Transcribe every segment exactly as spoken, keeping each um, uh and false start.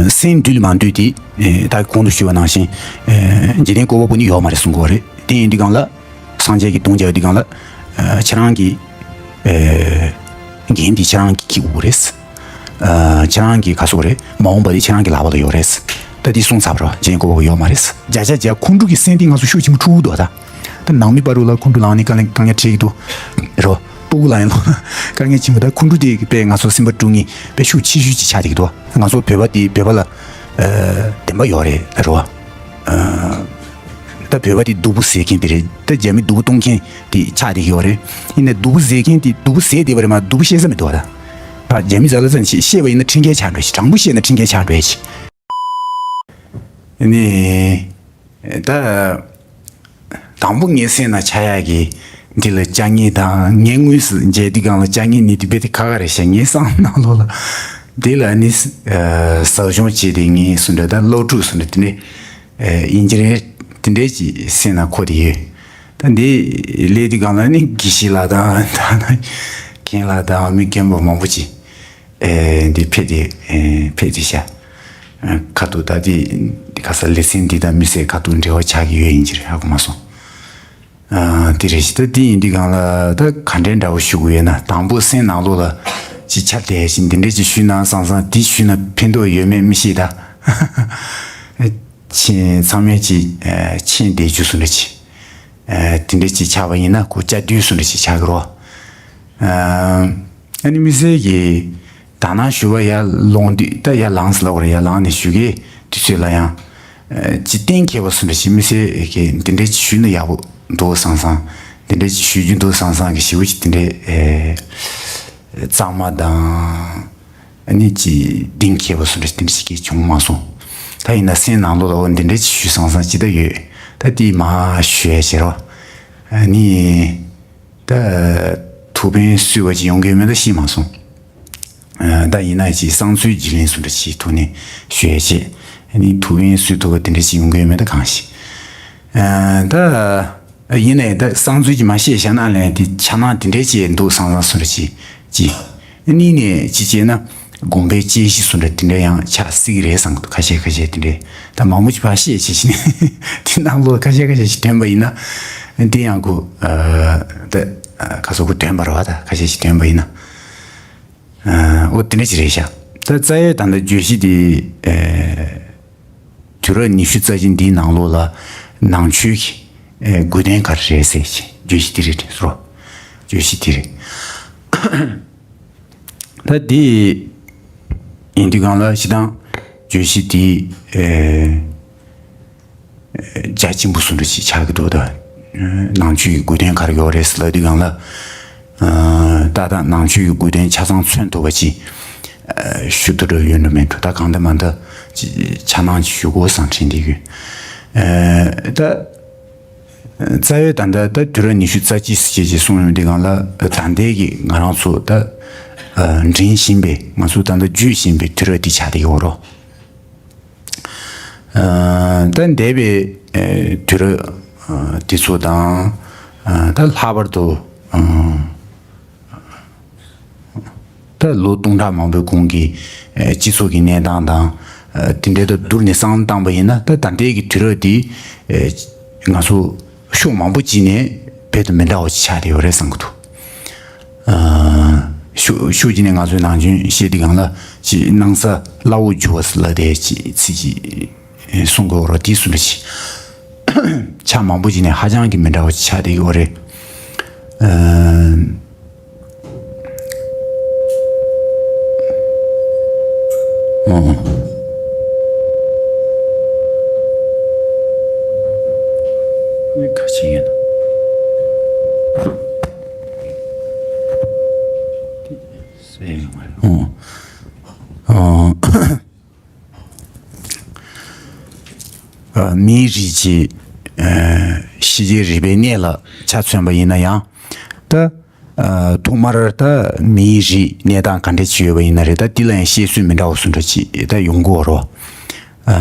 སེམས་འདུལ་མ་འདུལ་དེ་ད་གོང་དུ་ཞུས་པ་ནང་བཞིན་འཇིག་རྟེན་བཀོད་པ་པོ་ནི་ཡོད་མ་རེད་གསུང་གི་ཡོད་རེད། དེ་ཡིན་དུས་སྒང་ལ་སངས་རྒྱས་ཀྱི་གདུང་རྒྱག་དུས་སྒང་ལ་ཁྱེད་རང་གི་འགན་འདི་ཁྱེད་རང་གིས་འཁྱེར་དགོས་རེད། ཁྱེད་རང་གི་ག་སོག་རེད། མ་འོངས་པ་འདི་ཁྱེད་རང་གི་ལག་པ་ལ་ཡོད་རེད། ད་འདི་གསུངས་ཚར་བ་རེད། འཇིག་རྟེན་བཀོད་པ་པོ་ཡོད་མ་རེད། བརྒྱ་ཆ་བརྒྱ་ཁོང་ཁྲོ་གི་སེམས་དེ་ང་ཚོ་ཤུགས་ཆེན་པོ་འཁྲུག་འདུག་ད། ད་ནང་མི་བར་དུ་ལ་ཁོང་ཁྲོ་ལངས་ནས་དཀའ་ལས་དཀའ་ངལ་འཕྲད་ཀྱི་འདུག་རོ། སྤུ་གུ་ལ་ཡང་ལོ་དཀའ་ངལ་ཆེན་པོ། ད་ཁོང་ཁྲོ་དེ་དཔེ་ང་ཚོ་སེམས་པ་དཀྲུག་མཁན་དཔེ་ཤུགས་ཆེ་ཤོས་ཅིག་ཆགས་བསྡད་ཀྱི་འདུག་ང་ཚོ་བོད་པ་དེ་བོད་པ་ལ་ཨ་བདེན་པ་ཡོད་རེད་རོ། ཨ་ད་བོད་པ་དེ་སྡུག་པོ་བཟོ་མཁན་དེ་རེད། ད་རྒྱ་མི་སྡུག་པོ་གཏོང་མཁན་དེ་ཆགས་བསྡད་ཀྱི་ཡོད་རེད། ཡིན་ནའི་སྡུག་པོ་བཟོ་མཁན་དེ་སྡུག་པོ་བཟོས་བསྡད་པ་རེད་མ། སྡུག་པོ་བཤད་ས་མི་འདུག་ད་ད་རྒྱ་མི་ཟ་ལ་ཙམ་ཞིག་བཤད་པ་ཡིན་ན་ཁྲིམས་འགལ་ཆགས་འགྲོ་ཞིག་དྲང་པོ་བཤད་ན་ཁྲིམས་འགལ་ཆགས་འགྲོ་ཞིག་ནི། ད། དང་པོ་ངའི་སེམས་ནང་ཆགས་ཡག་གི་འདི་ལ་ཅ་དངོས་དང་། ངས་དངོས་སུ་མཇལ་དུས་སྒང་ལ་ཅ་དངོས་ནི་དེ་དཔེ་དེ་ཁག་ཁག་རེད་ཤག་ངའི་བསམ་ནང་ལོགས་ལ། འདི་ལ་ནི་ཟབ་སྦྱོང་བྱས་ཏེ་ངས་སུ་འདྲ་ད་སློབ་ཕྲུག་སུ་འདྲ་དེ་འདྲའི་ཨིན་ཇི་རེད། དེ་འདྲའི་ཅིག་སེམས་ནང་འཁོར་དེ་ཡོད། ད་འདི་སླེབས་དུས་སྒང་ལ་ནི་དགེ་བཤེས་ལགས་དང་ད་ནི་མཁན་ལགས་དང་མི་རྒན་པ་མང་པོ་ཅིག་ཨེ་འདི་ཕེབས་ཏེ་ཨེ་ཕེབས་ཏེ་བཞག་ཁ་ཐུག་ད་དེ་ཁ་ས་ལེ་ཚན་འདི་དང་མི་སེར་ཁ་ཐུག་འབྲེལ་བ་ཆགས་ཀྱི་ཡོད་ཡིན་གྱི་རེད། ཧ་གོ་མ་སོང་། ཨ་དེ་རེད་ཤི། ད་དེ་ཡིན་དུས་སྒང་ལ་ད་ག་འདྲའི་འདྲ་བོ་ཞུ་དགོས་ཡོད་ན། དང་པོ་སེམས་ནང་ལོགས་ལ་ཅིག་ཆ་དེ་བཞིན་འདི་འདྲས་ཅིག་ཞུས་ན་བསམ་བསམ། དེ་ཞུས་ན་ཕན་ཐོགས་ཡོད་མེད་མི་ཤེས་ད། ཆེན་ཚང་མས་ཅིག་ཨ་ཆེན་བསྡད་རྒྱུ་སུ་འདྲ་ཅིག་ཨ་དེ་འདྲས་ཅིག་ཆགས་པ་ཡིན་ན་ཁོ་བཅའ་སྡོད་སུ་འདྲ་ཅིག་ཆགས་ཀྱི་རོ། ཨ་ཨ་ནི་མི་སེར་གྱི་དག་སྣང་ཞུ་བ་ཡར་ལོངས་དུས། ད་ཡར་ལངས་ཟེར་ལབ་པ་རེད། ཡར་ལངས་ནས་ཞུ་གི་དུས་ཚོད་ལ་ཡང་ཨ་ཅིག་གཏན་འཁེལ་བ་སུ་འདྲ་ཞིག་མི་སེར་གྱི་འདི་འདྲས་ཅིག་ཞུས་ན་ཡག་པོ་འདུག་བསམ་བསམ། འདི་འདྲས་ཅིག་ཞུ་རྒྱུ་འདུག་བསམ་བསམ་གྱི་ཞེ་པོ་ཅིག་དེ་འདྲས་ཨེ་གཙང་མ་དང་། ཨ་ནི་ཅིག་གཏན་འཁེལ་བ་སུ་འདྲ་དེ་འདྲ་ཞིག་གི་བྱུང་མ་སོང་། ད་ཡིན་ན་སེམས་ནང་ལོགས་ལ་འོ་འདི་འདྲ་ཅིག་ཞུས་སོང་བསམ་ཅིག་ད་ཡོད། ད་དེ་མ་ཞུ་ཡ་བྱེད་རོགས། ཨ་ནི་ད་ཐུགས་ཕན་གསོས་པ་ཅིག་ཡོང་གི་ཡོད་མེད་ད་ཤེས་མ་སོང་། ཨ་ད་ཡིན་ན་ཅིག་གསང་ཚུལ་བརྗེ་ལེན་སུ་འདྲ་ཅིག་ཐོག་ནས་ཞུ་ཡ་བྱེད། ཨ་ནི་ཐུགས་ཕན་གསོས་ཐུབ་པ་དེ་འདྲ་ཅིག་ཡོང་གི་ཡོད་མེད་ད་གང་ཤེས། ཨ་ད། ཡིན་ནའི་ད་གསང་ཚུལ་གྱི་མ་བཤད་བཞག་ན་ལན་དེ་ཆ་ནང་དེ་འདྲའི་བྱས་འདུག་བསམ་བསམ་སུ་འདྲ་ཅིག་ཅིག་གཉིས་ནས་ཅི་བྱས་ན་དགོངས་པའི་དཔྱད་གཞི་སུ་འདྲ་དེ་འདྲ་ཡང་ཆགས་སྲིད་ཀྱི་རེད་བསམ་གི་འདུག་ཁ་ཤས་ཁ་ཤས་དེ་འདྲའི་ད་མང་པོ་ཅིག་ཕར་བཤད་བྱས་ཤི་ནས་དེ་ནང་ལོགས་ཁ་ཤས་ཁ་ཤས་ཤིག་དོན་པ་ཡིན་ན་དེ་ཡང་ཁོ་ད་ཁ་སོ་ཁོ་དོན་པ་རེད་བ། ད་ཁ་ཤས་ཤིག་དོན་པ་ཡིན་ན། ཨ་འོ་དེ་འདྲ་ཅིག་རེད་ཤག་ད་རྩ་བའི་ད་ལྟ་བརྗོད་གཞི་དེ་ཨེ་དུས་རབས་ཉི་ཤུ་རྩ་གཅིག་འདིའི་ནང་ལོགས་ལ་ནང་ཆོས་ཀྱི་ཨེ་དགོས་དོན་ག་རེ་རེད་ཟེར་ཞིག་བརྗོད་གཞི་དེ་རེད་དྲན་སོང་། བརྗོད་གཞི་དེ་རེད། ད་འདི་ཡིན་དུས་སྒང་ལ་སྤྱིར་བཏང་བརྗོད་གཞི་དེ་ཨེ། རྒྱ་ཆེན་པོ་སུ་འདྲ་ཞིག་ཆགས་ཀྱི་འདུག་ད་ནང་ཆོས་ཀྱི་དགོས་དོན་ག་རེ་ཡོད་རེད་ཟེར་ལབ་དུས་སྒང་ལ། ཏག་ཏག་ནང་ཆོས་ཀྱི་དགོས་དོན་ཆ་ཚང་མཚོན་ཐུབ་པ་ཅིག་ཞུ་ཐུབ་འགྲོ་ཡོད་འགྲོ་མེད་འགྲོ། ད་གང་ལྟར་མ་ལྟར་ཅིག་ཆ་ནང་ཅིག་ཞུ་དགོས་བསམ་དྲན་བསྡད་ཡོད། ད་རྩ་བའི་ད་ལྟ་ད་དུས་རབས་ཉི་ཤུ་རྩ་གཅིག་ཟེར་བྱས་ཅིག་གསུངས་ཡོང་དུས་སྒང་ལ། ད་ལྟའི་གི་ང་རང་ཚོ་ད་འདྲེན་བཞིན་པའི་ང་ཚོ་ད་ལྟ་བརྒྱུད་བཞིན་པའི་དུས་རབས་འདི་ཆགས་བསྡད་ཡོད་རོ། ད་འདས་པའི་དུས་རབས་དེ་ཚོ་དང་། ད་ལྷག་པར་དུ་ད་ལོ་སྟོང་ཕྲག་མང་པོའི་གོང་གི་སྤྱི་ཚོགས་ཀྱི་གནས་སྟངས་དང་། དེ་འདྲའི་ད་བསྡུར་ནས་བསམ་བློ་བཏང་པ་ཡིན་ན། ད་ད་ལྟའི་གི་དུས་རབས་འདི་ང་ཚོ་ཕྱོགས་མང་པོ་ཅིག་ནས་རྦད་དེ་མི་འདྲ་བ་ཅིག་ཆགས་བསྡད་ཡོད་རེད་བསམ་གྱི་འདུག་ཨ་ཕྱོགས་ཕྱོགས་གཅིག་ནས་ང་ཚོའི་ནང་ཆོས་བཤད་དུས་སྒང་ལ་ཅིག་སྣང་ས་སླ་བོ་འགྱུར་བ་ཟེར་ལབ་དེ་ཅིག་ཚིག་ཅིག་གསུང་དགོས་རོགས་དེ་སུ་འདྲ་ཅིག་ཆ་མང་པོ་ཅིག་ནས་ཧ་ཅང་གི་མི་འདྲ་བ་ཅིག་ཆགས་བསྡད་ཡོད་རེད། ཨ། ཨོ། ཨེ་ཁ་ཆེ་ཡིན། ཨོ། ཨོ། ཨ་མིའི་རིགས་ཀྱི་ཨ་ཤེས་བྱའི་རིག་པའི་གནས་ལ་ཆ་མཚོན་པ་ཡིན་ན་ཡང་། ད་ཨ་ཐོག་མར་ད་མིའི་རིགས་གནས་སྟངས་ག་འདྲ་ཅིག་ཡོད་པ་ཡིན་ན་རེད། ད་འདི་ལ་ཡང་བཤད་སྲོལ་མི་འདྲ་བ་སུ་འདྲ་ཅིག་ད་ཡོང་གི་ཡོད་རེད། ཨ་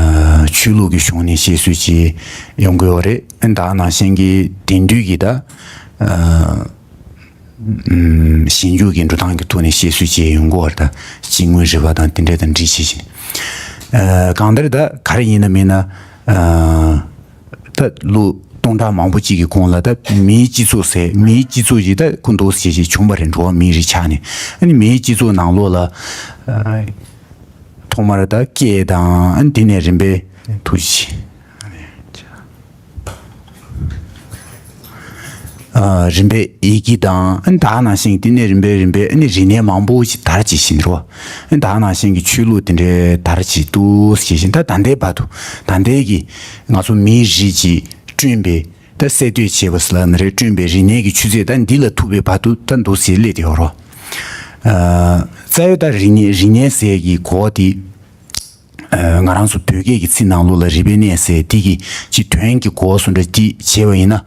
ཆོས་ལུགས་ཀྱི་གཞུང་ནས་བཤད་སྲོལ་ཅིག་ཡོང་གི་ཡོད་རེད། ད་ནང་བཞིན་གྱི་དེང་དུས་ཀྱི་ད་ཨ་ཨམ་ཞིབ་འཇུག་གི་འགྲོ་སྟངས་ཀྱི་ཐོག་ནས་བཤད་སྲོལ་ཅིག་ཡོང་གི་ཡོད་རེད། ད་སྤྱི་དངོས་རིག་པ་དང་དེ་འདྲ་དང་འདྲིས་བྱས་ཤིང་། ཨ་གང་ལྟར་ད་ག་རེ་ཡིན་ན་མིན་ན། ཨ་ད་ལོ་སྟོང་ཕྲག་མང་པོ་ཅིག་གི་གོང་ལ་ད་མིའི་སྤྱི་ཚོགས་ཟེར། མིའི་སྤྱི་ཚོགས་ཅིག་ད་ཁུ་འདུག་ཟེར་ཞིག་བྱུང་བ་རེད། འགྲོ་བ་མིའི་རིགས་ཆགས་ནས། ཨ་ནི་མིའི་སྤྱི་ཚོགས་ནང་ལོགས་ལ་ཨ་ཐོག་མར་ད་སྐད་དང་། ཨ་ནི་དེ་ནས་རིམ་པས་ཐུགས་རྗེ་ཆེ། ཨ་རིམ་པས་ཡི་གེ་དང་། ཨ་ནི་ད་ག་ནང་བཞིན་དེ་ནས་རིམ་པས་རིམ་པས་ཨ་ནི་རིག་གནས་མང་པོ་ཞིག་དར་ཅིག་ཕྱིན་འགྲོ། ཨ་ནི་ད་ག་ནང་བཞིན་གྱི་ཆོས་ལུགས་དེ་འདྲའི་དར་ཅིག་འདུག་ཟེར་བཞིན། ད་ད་ལྟའི་བར་དུ། ད་ལྟའི་གི་ང་ཚོ་མིའི་རིགས་ཀྱིས་བསྐྲུན་པའི་ད་གསར་གཏོད་བྱས་པ་ཟེར་ལབ་ན་རེད། བསྐྲུན་པའི་རིག་གནས་ཀྱི་ཆུ་ཚད་ད་འདི་ལ་ཐུག་པའི་བར་དུ་ད་འདུག་ཟེར་སླེབས་ཏེ་ཡོད་རོ། ཨ་རྩ་བའི་ད་རིག་གནས། རིག་གནས་ཟེར་གྱི་གོ་བ་དེ། ཨ་ང་རང་ཚོ་བོད་སྐད་ཀྱི་ཚིག་ནང་ལོགས་ལ་རིག་པའི་གནས་ཟེར་དེ་གི་ཅིག་དོན་གྱི་གོ་བ་བཟོ་འདྲ་ཅིག་བྱས་པ་ཡིན་ན།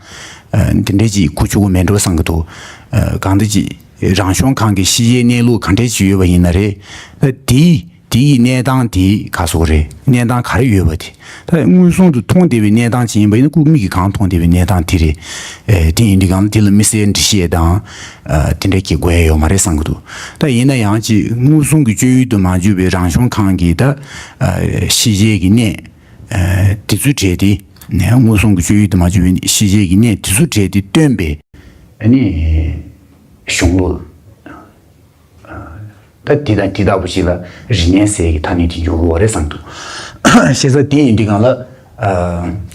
ཨ་འདི་འདྲ་ཅིག་གོ་ཆོག་གི་མེད་འགྲོ་བསམ་གྱི་འདུག། ཨ་གང་འདྲ་ཅིག་རང་བྱུང་ཁམས་ཀྱི་ཤེས་བྱའི་གནས་ལུགས་ག་འདྲ་ཅིག་ཡོད་པ་ཡིན་ན་རེད། ཨ་དེ་དེ་ཡི་གནས་སྟངས་དེ་ག་སོགས་རེད། གནས་སྟངས་ག་རེ་ཡོད་པ་དེ། ད་མངོན་སུམ་དུ་མཐོང་བསྡད་པའི་གནས་སྟངས་ཅིག་ཡིན་པ་ཡིན་ན། ཁོ་མིག་གིས་གང་མཐོང་བསྡད་པའི་གནས་སྟངས་དེ་རེད། ཨེ་དེ་ཡིན་དུས་གང་ལ་དེ་ལ་དམིགས་བསལ་འགྲེལ་བཤད་དང་། ཨ་དེ་འདྲ་གྱི་དགོས་ཡ་ཡོད་མ་རེད་བསམ་གྱི་འདུག། ད་ཡིན་ན་ཡང་ཅིག་མངོན་སུམ་གྱི་སྤྱོད་ཡུལ་དུ་མ་གྱུར་པའི་རང་བྱུང་ཁམས་ཀྱི་ད་ཨ་ཤེས་བྱའི་གི་གནས། ཨ་དེ་ཚོ་གྲས་དེ་ནས། མངོན་སུམ་གྱི་སྤྱོད་ཡུལ་དུ་མ་གྱུར་པའི་ཤེས་བྱའི་གི་གནས་དེ་ཚོ་གྲས་དེ་སྟོན་པའི་ཨ་ནི་གཞུང་ལུགས། ད་འདི་དང་འདི་ལྟ་བུ་ཞིག་ལ་རིག་གནས་ཟེར་གྱི་ཐ་སྙད་དེ་འཇོག་དགོས་པ་རེད་བསམ་འདུག། བྱས་ཙང་དེ་ཡིན་དུས་གང་ལ། ཨ་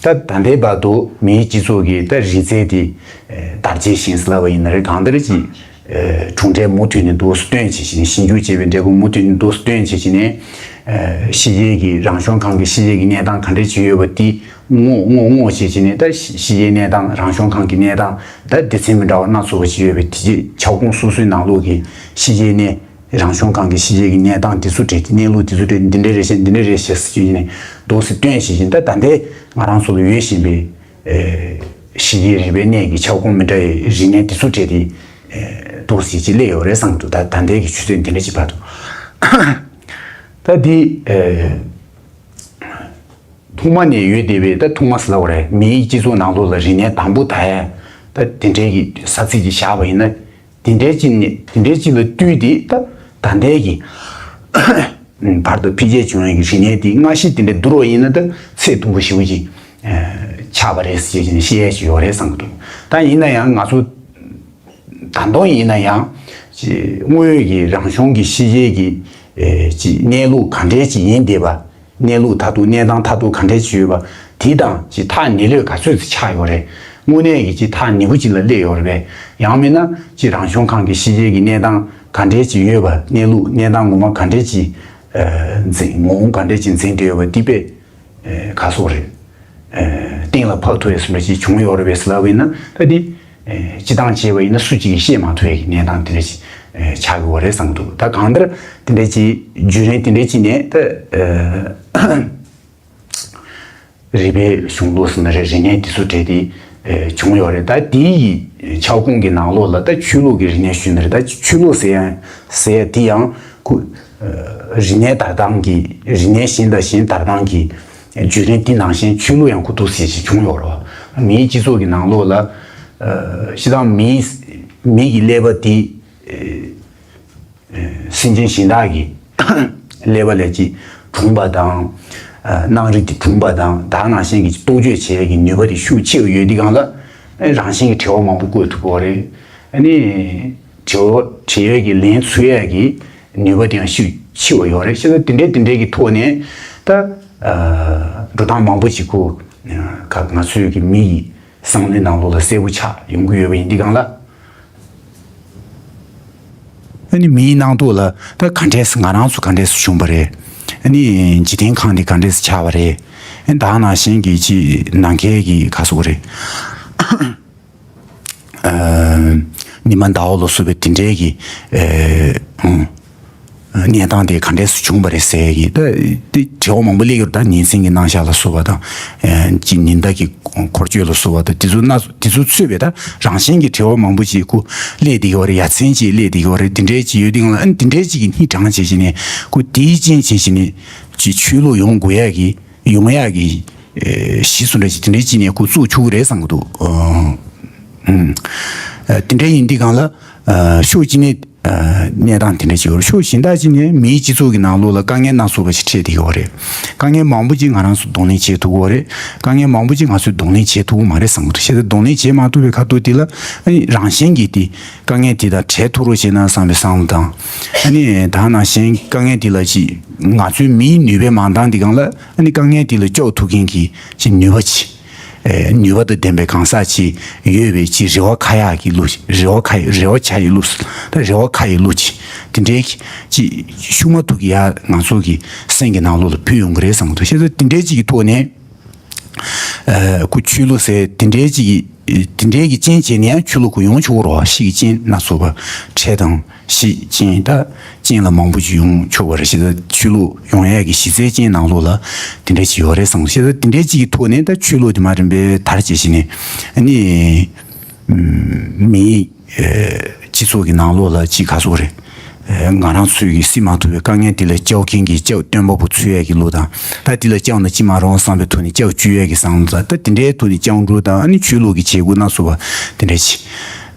ད་ད་ལྟའི་བར་དུ་མིའི་སྤྱི་ཚོགས་ཀྱི་ད་རིག་རྩལ་དེ་ཨེ་དར་རྒྱས་ཕྱིན་ཟེར་ལབ་པ་ཡིན་ན་རེད། གང་ལྟར་ཅིག་ཨེ་གྲུབ་འབྲས་མུ་མཐུད་ནས་འདུག་སེ་སྟོན་བྱེད་བཞིན། ཞིབ་འཇུག་བྱས་པའི་འབྲས་བུ་མུ་མཐུད་ནས་འདུག་སེ་སྟོན་བྱེད་བཞིན་ནས། ཨེ་ཤེས་བྱའི་གི་རང་བྱུང་ཁམས་ཀྱི་ཤེས་བྱའི་གི་གནས་སྟངས་ག་འདྲ་ཅིག་ཡོད་པ་དེ་སྔོག་སྔོག་སྔོག་བྱེད་བྱེད་ནས། ད་ཤེས་བྱའི་གནས་སྟངས། རང་བྱུང་ཁམས་ཀྱི་གནས་སྟངས་ད་སྡེ་ཚན་མི་འདྲ་བ་སྣ་ཚོགས་པ་ཅིག་ཡོད་པའི་དེ་ཁྱབ་ཁོངས་སོ་སོའི་ནང་ལོགས་ཀྱི་ཤེས་བྱའི་གནས། རང་བྱུང་ཁམས་ཀྱི་ཤེས་བྱའི་གི་གནས་སྟངས་འདི་ཚོ་གྲས་ཀྱི་གནས་ལུགས་འདི་ཚོ་གྲས་འདི་འདྲའི་རེད་ཤག། འདི་འདྲའི་རེད་ཤག་ཟེར་བྱས་ནས་འདུག་སེ་སྟོན་བྱེད་བཞིན། ད་ད་ལྟའི་ང་རང་ཚོ་ལ་ཡོད་བཞིན་པའི་ཨེ་ཤེས་བྱའི་རིག་པའི་གནས་ཀྱི་ཁྱབ་ཁོངས་མི་འདྲ་བའི་རིག་གནས་འདི་ཚོ་གྲས་དེ་ཨེ་འདུག་སེ་ཅིག་སླེབས་ཡོད་རེད་བསམ་འདུག། ད་ད་ལྟའི་གི་ཆུ་ཚད་འདི་འདྲ་ཅིག་བར་དུ། ད་འདི་ཨེ་ཐོག་མ་ནས་ཡོད་བསྡད་པའི། ད་ཐོག་མ་ཟེར་ལབ་དགོས་རེད། མིའི་སྤྱི་ཚོགས་ནང་ལོགས་ལ་རིག་གནས་དང་པོ་དར་ཡ། ད་དེ་འདྲའི་གི་ས་ཚིགས་ཅིག་བཞག་པ་ཡིན་ན། དེ་འདྲའི་ཅིག་ནས། དེ་འདྲའི་ཅིག་ལ་བསྟུན་ཏེ་ད་ད་ལྟའི་གི་བར་དུ་འཕེལ་རྒྱས་བྱུང་བའི་གི་རིག་གནས་དེ་སྔ་ཕྱི་དེ་འདྲ་བསྡུར་བ་ཡིན་ན། ད་ཚད་མཐོན་པོ་ཞེ་པོ་ཅིག་ཨ་ཆགས་པ་རེད་ཟེར་བྱས་ནས་བཤད་ཡ་ཅིག་ཡོད་རེད་བསམ་གྱི་འདུག། ད་ཡིན་ན་ཡང་ང་ཚོ་ད་དུང་ཡིན་ན་ཡང་ཅིག་དངོས་ཡོད་ཀྱི་རང་བྱུང་གི་ཤེས་བྱའི་གི་ཨེ་ཅིག་གནས་ལུགས་ག་འདྲས་ཅིག་ཡིན་བསྡད་པ། གནས་ལུགས་མཐར་ཐུག། གནས་སྟངས་མཐར་ཐུག་ག་འདྲས་ཅིག་ཡོད་པ་དེ་དང་ཅིག་ཐག་ཉེ་ལོས་ག་ཚོད་ཅིག་ཆགས་ཡོད་རེད། དངོས་གནས་ཀྱི་ཅིག་ཐག་ཉེ་པོ་ཅིག་ལ་སླེབས་ཡོད་རེད་པས། ཡང་མིན་ན་ཅིག་རང་བྱུང་ཁམས་ཀྱི་ཤེས་བྱའི་གི་གནས་སྟངས་ག་འདྲས་ཅིག་ཡོད་པ། གནས་ལུགས། གནས་སྟངས་ངོ་མ་ག་འདྲས་ཅིག་ཨ་འཛིན། ངོ་བོ་ག་འདྲས་ཅིག་འཛིན་བསྡད་ཡོད་པ་དེ་དཔེ་ཨེ་ག་སོགས་རེད། ཨེ་གཏན་ལ་ཕབ་ཐུབ་ཡས་བཟོ་འདྲ་ཅིག་བྱུང་ཡོད་རེད་པས་ཟེར་ལབ་པ་ཡིན་ན། ད་དེ་ཨེ་སྤྱིར་བཏང་བྱས་པ་ཡིན་ན་སུ་གཅིག་གིས་བཤད་མ་ཐུབ་ཡས་ཀྱི་གནས་སྟངས་དེ་འདྲ་ཅིག་ཨེ་ཆགས་ཡོད་རེད་བསམ་འདུག། ད་གང་ལྟར་དེ་འདྲ་ཅིག་བརྒྱུད་རིམ་དེ་འདྲ་ཅིག་ནས། ད་ཨེ་རིག་པའི་གཞུང་ལུགས་ཟེར་ན་རེད། རིག་གནས་དེ་ཚོ་གྲས་དེ་ཨེ་བྱུང་ཡོད་རེད། ད་དེའི་ཁྱབ་ཁོངས་ཀྱི་ནང་ལོགས་ལ་ད་ཆོས་ལུགས་ཀྱི་རིག་གནས་ཞུས་ན་རེད། ད་ཆོས་ལུགས་ཟེར་ཡ་ཟེར་ཡ་དེ་ཡང་ཁོ་ཨེ་རིག་གནས་དར་སྟངས་ཀྱི། རིག་གནས་གཞན་དང་གཞན་དར་སྟངས་ཀྱི་བརྒྱུད་རིམ་དེ་ནང་བཞིན་ཆོས་ལུགས་ཡང་ཁོ་འདུག་སེ་ཅིག་བྱུང་ཡོད་རེད། མིའི་སྤྱི་ཚོགས་ཀྱི་ནང་ལོགས་ལ་ཨེ་སྤྱིར་བཏང་མིའི་མི་གི་ཀླད་པ་དེ་ཨེ་སེམས་ཅན་གཞན་དག་གི་ཀླད་པ་ལས་ཀྱི་གྲུང་བ་དང་། ཨ་སྣང་རིག་དེ་གྲུང་བ་དང་། ད་ནང་བཞིན་གྱི་རྟོག་དཔྱོད་བྱེད་ཡས་ཀྱི་ནུས་པ་དེ་ཤུགས་ཆེ་བ་ཡོད་དུས་སྒང་ལ། ཨེ་རང་བཞིན་གྱི་དྲི་བ་མང་པོ་བཀོད་ཐུབ་ཀྱི་ཡོད་རེད། ཨ་ནི་དྲི་བ་དྲི་ཡས་ཀྱི་ལན་འཚོལ་ཡས་ཀྱི་ནུས་པ་དེ་ཡང་ཤུགས་ཆེ་བ་ཡོད་རེད། བྱས་ཙང་དེ་འདྲའི་དེ་འདྲའི་གི་ཐོག་ནས་ད་ཨ་འགྲོ་སྟངས་མང་པོ་ཞིག་ཁོ་ཨ་ང་ཚོའི་གི་མི་ཡི་བསམ་བློའི་ནང་ལོགས་ལ་གསལ་པོ་ཆགས་ཡོང་གི་ཡོད་པ་ཡིན་དུས་སྒང་ལ། ཨ་ནི་མིའི་སྣང་དོགས་ལ་ད་ག་འདྲས་སེ་ང་རང་ཚོ་ག་འདྲས་སེ་བྱུང་བ་རེད། ཨ་ནི་འཇིག་རྟེན་ཁམས་འདི་ག་འདྲས་སེ་ཆགས་པ་རེད། ཨ་ནི་ད་ནང་བཞིན་གྱི་ཅིག་ནམ་མཁའི་གི་ག་སོགས་རེད། ཨ་ཉི་མ་ཟླ་བ་ལ་སོགས་པའི་དེ་འདྲའི་གི་ཨེ་ཨང་། གནས་སྟངས་དེ་ག་འདྲས་སུ་བྱུང་བ་རེད་ཟེར་གི། ད་དེ་དྲི་བ་མང་པོ་སླེབས་ཡོད་རེད། ད་ཉིན་མཚན་གྱི་རྣམ་གཞག་ལ་སོགས་པ་དང་། ཨེ་ཅིག་ཉི་ཟླ་གི་འཁོར་སྐྱོད་ལ་སོགས་པ་དང་། དེ་ཚོ་སྣ་དེ་ཚོ་ཚུད་པའི་ད་རང་བཞིན་གྱི་དྲི་བ་མང་པོ་ཅིག་ཁོ་སླེབས་བསྡད་ཀྱི་ཡོད་རེད། ཡ་མཚན་ཅིག་སླེབས་བསྡད་ཀྱི་ཡོད་རེད། དེ་འདྲའི་ཅིག་ཡོད་དུས་སྒང་ལ། ཨ་ནི་དེ་འདྲའི་ཅིག་གི་སྙིང་བྲང་བྱས་བྱས་ནས་ཁོ་དེའི་རྐྱེན་བྱས་བྱས་ནས་ཅིག་ཆོས་ལུགས་ཡོང་དགོས་ཡ་གི་ཡོང་ཡ་གི་ཨེ་གཞི་བཟོ་འདྲ་ཅིག་དེ་འདྲའི་ཅིག་ནས་ཁོ་བཙུགས་ཆོག་གི་རེད་བསམ་གྱི་འདུག། ཨ་ཨ་དེ་འདྲའི་ཡིན་དུས་སྒང་ལ། ཨ་ཕྱོགས་གཅིག་ནས། གནས་སྟངས་དེ་འདྲ་ཅིག་ཡོད་རེད། ཕྱོགས་གཞན་དག་ཅིག་ནས་མིའི་སྤྱི་ཚོགས་ཀྱི་ནང་ལོགས་ལ་དཀའ་ངལ་སྣ་ཚོགས་པ་ཞིག་འཕྲད་བསྡད་ཡོད་རེད། དཀའ་ངལ་མང་པོ་ཅིག་ང་རང་ཚོ་གདོང་ལེན་བྱེད་ཐུབ་ཀྱི་ཡོད་རེད། དཀའ་ངལ་མང་པོ་ཅིག་ང་ཚོས་གདོང་ལེན་བྱེད་ཐུབ་ཀྱི་མ་རེད་བསམ་གྱི་འདུག་བྱས་ཙང་གདོང་ལེན་བྱེད་མ་ཐུབ་པའི་ཁ་ཐུག་དེ་ལ་ཨ་ནི་རང་བཞིན་གྱིས་དེ་དཀའ་ངལ་དེ་དང་བྲལ་ཐུབ་རོགས་བྱས་ན་བསམ་པའི་བསམ་བློ་དང་། ཨ་ནི་ད་ནང་བཞིན་དཀའ་ངལ་དེ་ལ་ཅིག་ང་ཚོའི་མིའི་ནུས་པའི་མང་ཐང་དེ་སྒང་ལ་ཨ་ནི་དཀའ་ངལ་དེ་ལ་སྐྱོབ་ཐུབ་མཁན་གྱི་ཅིག་ནུས་པ་ཅིག་ནུས་པ་དང་ལྡན་པའི་གང་ཟག་ཅིག་ཡོད་པའི་ཅིག་རེ་བ་ཁ་ཡག་གི་ལུགས། རེ་བ་ཁ་རེ་བ་བྱ་ཡི་ལུགས། ད་རེ་བ་ཁ་ཡི་ལུགས་ཅིག་དེ་འདྲའི་ཅིག་ཤུགས་མ་ཐུག་གི་ཡ་ང་ཚོ་གི་སེམས་ཀྱི་ནང་ལོགས་ལ་བུད་ཡོང་གི་རེད་བསམ་གྱི་འདུག་བྱས་ཙང་དེ་འདྲའི་ཅིག་གི་ཐོག་ནས་ཁོ་ཆོས་ལུགས་ཟེར་དེ་འདྲའི་ཅིག་གི་དེ་འདྲའི་གི་རྐྱེན་བྱས་ནས་ཡང་ཆོས་ལུགས་ཁོ་ཡོང་ཆོག་གི་རེད་བ། ཤི་གི་རྐྱེན་སྣ་ཚོགས་པ་འཕྲད་དང་། ཤི་རྐྱེན་ད་རྐྱེན་ལ་མང་པོ་ཅིག་ཡོང་ཆོག་པ་རེད། བྱས་ཙང་ཆོས་ལུགས་ཡོང་ཡས་ཀྱི་གཞི་རྩའི་རྐྱེན་ནང་ལོགས་ལ་དེ་འདྲ་ཅིག་ཡོད་རེད་བསམ། བྱས་ཙང་དེ་འདྲའི་ཅིག་གི་ཐོག་ནས་ད་ཆོས་ལུགས་དེ་མ་རིམ་པས་དར་བྱས་བྱས་ནས་ཨ་ནི་མིའི་སྤྱི་ཚོགས་ཀྱི་ནང་ལོགས་ལ་ཅིག་ག་ཟེར་དགོས་རེད། ང་རང་ཚོས་ཀྱི་སེལ་མ་ཐུབ་པའི་དཀའ་ངལ་དེ་ལ་སྐྱོབ་མཁན་གྱི་སྐྱབས་སྟོན་པ་པོ་འཚོལ་ཡས་ཀྱི་ལུགས་དང་། ད་དེ་ལ་སྐྱབས་ན་ཅི་མ་རུང་བསམ་པའི་ཐོག་ནས་སྐྱབས་བཅོལ་ཡས་ཀྱི་བསམ་བློ་དང་། ད་དེ་འདྲའི་ཐོག་ནས་སྐྱབས་འགྲོ་དང་། ཨ་ནི་ཆོས་ལུགས་ཀྱི་བྱེད་སྒོ་སྣ་ཚོགས་པ་དེ་འདྲ་ཅིག་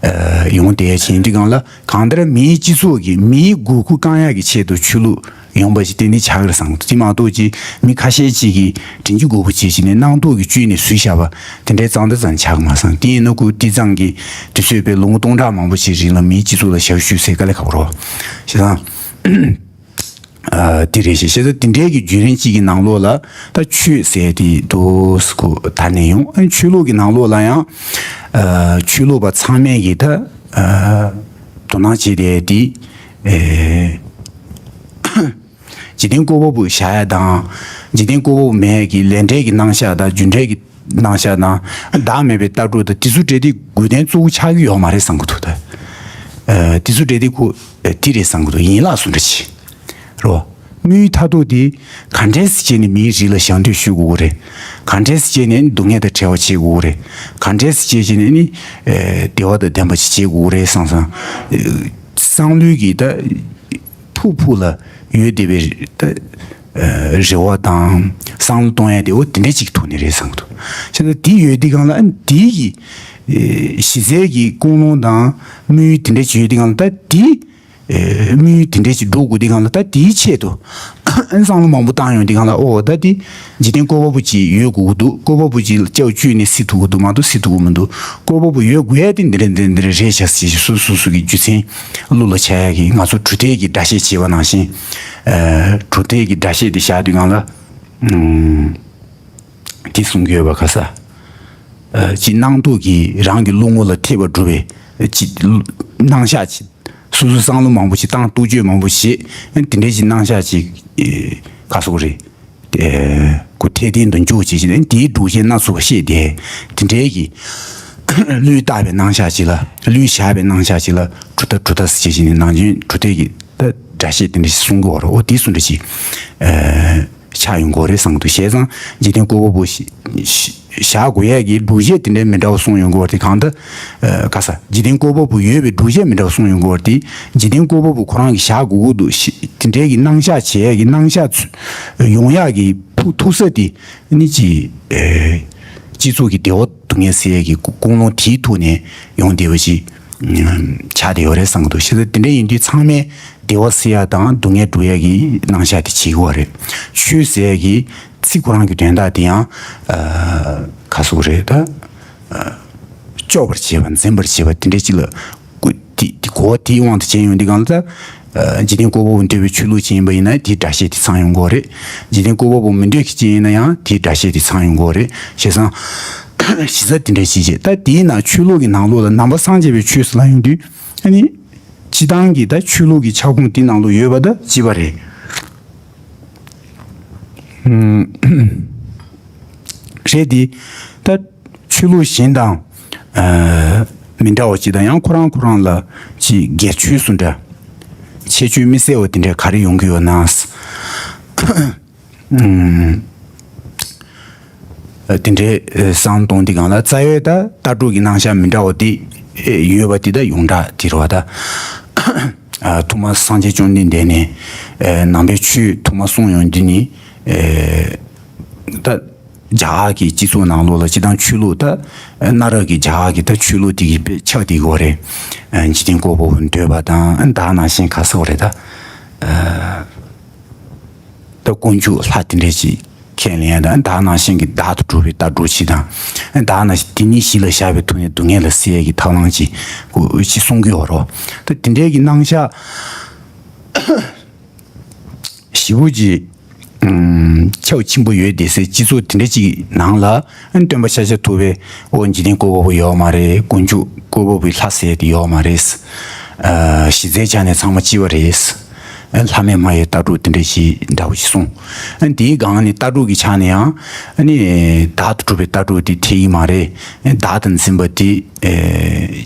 ཡོང་བསྡད་ཡས་ཅིག་ཡིན་དུས་སྒང་ལ། གང་ལྟར་མིའི་སྤྱི་ཚོགས་ཀྱི་མིའི་དགོས་མཁོ་བསྐང་ཡག་གི་ཆེད་དུ་ཆོས་ལུགས་ཡོང་པ་ཞིག་ཏན་ཏན་ཆགས་ཀྱི་རེད་བསམ་གྱི་འདུག་དེ་མ་གཏོགས་ཅིག་མི་ཁ་ཤས་ཅིག་གིས་དྲིན་གྱི་རྒོལ་པོ་བྱེད་བྱས་ནས་སྣང་དོགས་ཀྱི་བཅུད་ནས་བཟོས་བཞག་པ་དེ་འདྲའི་གཙང་སྦྲ་ཙམ་ཆགས་ཀྱི་མ་སོང་། དེ་ཡིན་ན་ཁོ་དེ་ཙམ་གྱིས་དུས་ཚོད་དཔེ་ལོ་ངོ་སྟོང་ཕྲག་མང་པོ་ཞིག་རིང་ལ་མིའི་སྤྱི་ཚོགས་ལ་ཞབས་ཞུ་ཟེར་དཀའ་ལས་ཁག་པོ་རེད་བ། བྱས་ཙང་། ཨ། དེ་རེད་ཤག་བྱས་ཙང་དེ་འདྲའི་གི་བརྒྱུད་རིམ་གཅིག་གི་ནང་ལོགས་ལ་ད་ཆོས་ཟེར་དེ་འདུག་སེ་ཁོ་དར་ནས་ཡོང་། ཨ་ནི་ཆོས་ལུགས་ཀྱི་ནང་ལོགས་ལ་ཡང་། ཨ། ཆོས་ལུགས་པ་ཚང་མས་ཀྱི་ད། ཨ། དོ་སྣང་བྱེད་བསྡད་དེ། ཨེ། འཇིག་རྟེན་བཀོད་པ་པོ་བཞག་ཡ་དང་། འཇིག་རྟེན་བཀོད་པ་པོ་མེད་ཀྱི་ལས་འབྲས་ཀྱི་རྣམ་གཞག་དང་། རྒྱུ་འབྲས་ཀྱི་རྣམ་གཞག་དང་། བདག་མེད་པའི་ལྟ་གྲུབ་དང་། དེ་ཚོ་འདྲ་དེ་དགོས་དོན་གཙོ་བོ་ཆགས་ཀྱི་ཡོད་མ་རེད་བསམ་གྱི་འདུག་ད། ཨ། དེ་ཚོ་འདྲ་དེ་ཁོ་དེ་རེད་བསམ་གྱི་འདུག་ཡན་ལག་སུ་འདྲ་ཆེ། རོ། དངུལ་མཐའ་སྟོབས་དེ་ག་འདྲས་སེ་བྱས་ནས་མིའི་རིགས་ལ་ཞབས་འདེགས་ཞུ་དགོས་ཀྱི་རེད། ག་འདྲས་སེ་བྱས་ནས་སྡུག་བསྔལ་དང་བྲལ་བ་བྱེད་དགོས་ཀྱི་རེད། ག་འདྲས་སེ་བྱས་བྱས་ནས་ནི། ཨེ། བདེ་བ་དང་ལྡན་པ་ཞིག་བྱེད་དགོས་ཀྱི་རེད་བསམ་བསམ། ཨེ། བསམ་བློའི་གི་ད་ཕུགས་ཕུགས་ལ་ཡོད་བསྡད་པའི་ད། ཨེ། རེ་བ་དང་བསམ་བློ་གཏོང་ཡ་དེ་འོ་དེ་འདྲས་ཅིག་ཐོག་ནས་རེད་བསམ་གྱི་འདུག་བྱས་ཙང་དེ་ཡོད་དུས་སྒང་ལ་ཨ་ནི་དེའི་གི། ཨེ། གཞི་རྩའི་གི་ཀུན་སློང་དང་དམིགས་ཡུལ་དེ་འདྲས་ཅིག་ཡོད་དུས་སྒང་ལ་ད་དེ། ཨེ། དམིགས་ཡུལ་དེ་འདྲས་ཅིག་འགྲོ་དགོས་དུས་སྒང་ལ། ད་དེའི་ཆེད་དུ་བསམ་བློ་མང་པོ་བཏང་ཡོང་དུས་སྒང་ལ། ཨོ། ད་དེ་འཇིག་རྟེན་བཀོད་པ་པོ་ཅིག་ཡོད་དགོས་ཀྱི་འདུག་བཀོད་པ་པོ་ཅིག་ལ་སྐྱབས་བཅོལ་ནས་སེལ་ཐུབ་ཀྱི་འདུག་མ་གཏོགས་སེལ་ཐུབ་ཀྱི་མི་འདུག་བཀོད་པ་པོ་ཡོད་དགོས་ཡ་དེ་འདི་འདྲ་འདི་འདྲ་རེད་ཤག་ཟེར་བཞིན་སོ་སོ་སོ་གི་རྒྱུ་མཚན་བློ་ལ་འཆར་ཡ་གི། ང་ཚོ་གྲུབ་མཐའི་གི་སྒྲ་བཤད་བྱེད་པ་ནང་བཞིན། ཨེ། གྲུབ་མཐའི་གི་སྒྲ་བཤད་དེ་བཞག་དུས་སྒང་ལ། ཨུམ། དེ་གསུང་གི་ཡོད་པ་ག་ས། ཨ། ཅིག་སྣང་དོགས་ཀྱིས་རང་གི་བློ་ངོ་ལ་ཐེབས་པ་སྒྲུབ་པའི་ཅིག་སྣང་གཞག་ཅིག་སོ་སོའི་བསམ་བློ་མང་པོ་ཞིག་བཏང་། རྟོག་དཔྱོད་མང་པོ་བྱེད། དེ་འདྲའི་ཅིག་སྣང་གཞག་ཅིག་ཨེ། ག་ཟེར་དགོས་རེད། ཨེ། ཁོ་འཐད་ལྡན་དུ་འཇུག་བྱེད་བྱེད་ནས་དེའི་སྒྲུབ་བྱེད་སྣ་ཚོགས་པ་བཤད་དེ། དེ་འདྲའི་གི་བློས་བཏགས་པའི་སྣང་གཞག་ཅིག་ལ། བློས་བཞག་པའི་སྣང་གཞག་ཅིག་ལ་གྲུབ་མཐའ་གྲུབ་མཐའ་ཟེར་བྱེད་བྱེད་ནས་ནང་བཞིན་གྲུབ་མཐའི་གི་ད་སྒྲ་བཤད་དེ་འདྲ་ཞིག་གསུང་གི་ཡོད་རེད། འོ་དེ་གསུང་འདྲ་ཞིག་ཨེ། ཆགས་ཡོང་གི་ཡོད་རེད་བསམ་གྱི་འདུག་བྱས་ཙང་འཇིག་རྟེན་བཀོད་པ་པོ་ཞིག་བཞག་དགོས་ཡས་ཀྱི་སྒྲུབ་བྱེད་དེ་འདྲའི་མི་འདྲ་བ་གསུངས་ཡོང་གི་ཡོད་རེད་དེ། གང་ལྟར། ཨ། ག་ས། འཇིག་རྟེན་བཀོད་པ་པོ་ཡོད་པའི་སྒྲུབ་བྱེད་མི་འདྲ་བ་གསུངས་ཡོང་གི་ཡོད་རེད་དེ། འཇིག་རྟེན་བཀོད་པ་པོ་ཁོ་རང་གིས་བཞག་དགོས་ཀྱི་འདུག་དེ་འདྲའི་གི་སྣང་གཞག་བྱེད་ཡས་ཀྱི་སྣང་གཞག་ཚུ་ཡོང་ཡས་ཀྱི་ཕུགས་ཐུག་ས་དེ་ནི་ཅིག་ཨེ། སྤྱི་ཚོགས་ཀྱི་བདེ་བ་སྡུག་བསྔལ་སེལ་ཡས་ཀྱི་ཀུན་སློང་དེའི་ཐོག་ནས་ཡོང་བསྡད་པ་ཞིག་ཆགས་བསྡད་ཡོད་རེད་བསམ་གྱི་འདུག་བྱས་ཙང་དེ་འདྲ་ཡིན་དུས་ཚང་མས་བདེ་བ་སེལ་ཡ་དང་སྡུག་བསྔལ་སྒྲུབ་ཡ་གི་སྣང་གཞག་དེ་བྱེད་ཀྱི་ཡོད་རེད། ཆོས་ཟེར་ཡ་གི་ཚིག་ཁོ་རང་གི་དོན་དག་དེ་ཡང་། ཨ། ག་ཟེར་དགོས་རེད་ད། ཨ། སྐྱོབ་པར་བྱེད་པ། འཛིན་པར་བྱེད་པ་དེ་འདྲ་ཅིག་ལ། གོ་དེ་དེ་གོ་བ་དེའི་དབང་དུ་བྱས་ཡོང་དུས་སྒང་ལ་ད། ཨ། འཇིག་རྟེན་བཀོད་པ་པོ་འདོད་པའི་ཆོས་ལུགས་ཅིག་ཡིན་པ་ཡིན་ན་དེའི་སྒྲ་བཤད་དེ་ཚང་ཡོང་གི་ཡོད་རེད། འཇིག་རྟེན་བཀོད་པ་པོ་མི་འདོད་མཁན་ཅིག་ཡིན་ན་ཡང་དེའི་སྒྲ་བཤད་དེ་ཚང་ཡོང་གི་ཡོད་རེད། བྱས་ཙང་གཞི་རྩ་དེ་འདྲ་ཞིག་བྱས། ད་དེའི་ནང་ཆོས་ལུགས་ཀྱི་ནང་ལོགས་ལ་ནང་པ་སངས་རྒྱས་པའི་ཆོས་སུ་ལ་ཡོང་དུས། ཨ་ནི། སྤྱི་བཏང་གི་ད་ཆོས་ལུགས་ཀྱི་ཁྱབ་ཁོངས་དེ་ནང་ལོགས་ཡོད་པ་ད་གཅིག་པ་རེད། ཨུམ། རེད་དེ། ད་ཆོས་ལུགས་གཞན་དང་། ཨ། མི་འདྲ་བ་ཅིག་དང་། ཡང་ཁོ་རང་ཁོ་རང་ལ་ཅིག་སྒེར་ཆོས་སུ་འདྲ། ཁྱད་ཆོས་མི་གསལ་བ་དེ་འདྲ་ག་རེ་ཡོང་གི་ཡོད་ན། ཨུམ། དེ་འདྲའི་བསམ་གཏོང་དེ་སྒང་ལ་རྩ་བའི་ད་ལྟ་གྲུབ་ཀྱི་རྣམ་གཞག་མི་འདྲ་བ་དེ་ཡོད་པ་དེ་ད་ཡོངས་གྲགས་དེ་རེད་བ་ད། ཐོག་མར་སངས་རྒྱས་བཅོམ་ལྡན་འདས་ནས་ནང་པའི་ཆོས་ཐོག་མར་གསུངས་ཡོང་དུས་ནི། ད་ རྒྱ་གར་གྱི་སྤྱི་ཚོགས་ནང་ལོགས་ལ་སྤྱི་བཏང་ཆོས་ལུགས་ད་གནའ་རབས་ཀྱི་རྒྱ་གར་གྱི་ད་ཆོས་ལུགས་དེ་གི་དཔེ་ཆགས་བསྡད་ཀྱི་ཡོད་རེད། འཇིག་རྟེན་བཀོད་པ་པོ་འདོད་པ་དང་ད་ནང་བཞིན་ག་ཟེར་བ་རེད་ད། ད་དཀོན་མཆོག་ལྷ་དེ་འདྲས་ཅིག་ཁས་ལེན་ཡ་དང་ད་ནང་བཞིན་གྱི་བདག་ཏུ་གྲུབ་པའི་ལྟ་གྲུབ་ཅིག་དང་ད་ནང་བཞིན་དེ་ཉིད་གཞི་ལ་བཞག་པའི་ཐོག་ནས་སྡུག་བསྔལ་ལ་སེལ་ཡ་གི་ཐབས་ལམ་ཅིག་ཅིག་གསུང་གི་ཡོད་རེད། ད་དེ་འདྲས་ཀྱི་རྣམ་གཞག་ཞེ་པོ་ཅིག་ཁྱབ་ཆེན་པོ་ཡོད་བསྡད་སའི་སྤྱི་ཚོགས་དེ་འདྲ་ཅིག་ནང་ལ་སྟོན་པ་ཤཱཀྱ་ཐུབ་པའི་འོ་འཇིག་རྟེན་བཀོད་པ་པོ་ཡོད་མ་རེད། དཀོན་མཆོག་བཀོད་པ་པོའི་ལྷ་ཟེར་དེ་ཡོད་མ་རེད། གཞི་རྩའི་ཆ་ནས་ཚང་མ་གཅིག་པ་རེད། ལྷ་མེད་སྨྲ་བའི་ལྟ་གྲུབ་དེ་འདྲ་ཞིག་འདྲ་བོ་ཞིག་གསུངས། དེའི་སྒང་ནས་ལྟ་གྲུབ་ཀྱི་ཆ་ནས་ཡང་བདག་ཏུ་གྲུབ་པའི་ལྟ་གྲུབ་དེ་འཐད་ཀྱི་མ་རེད། བདག་ཏུ་འཛིན་པ་དེ་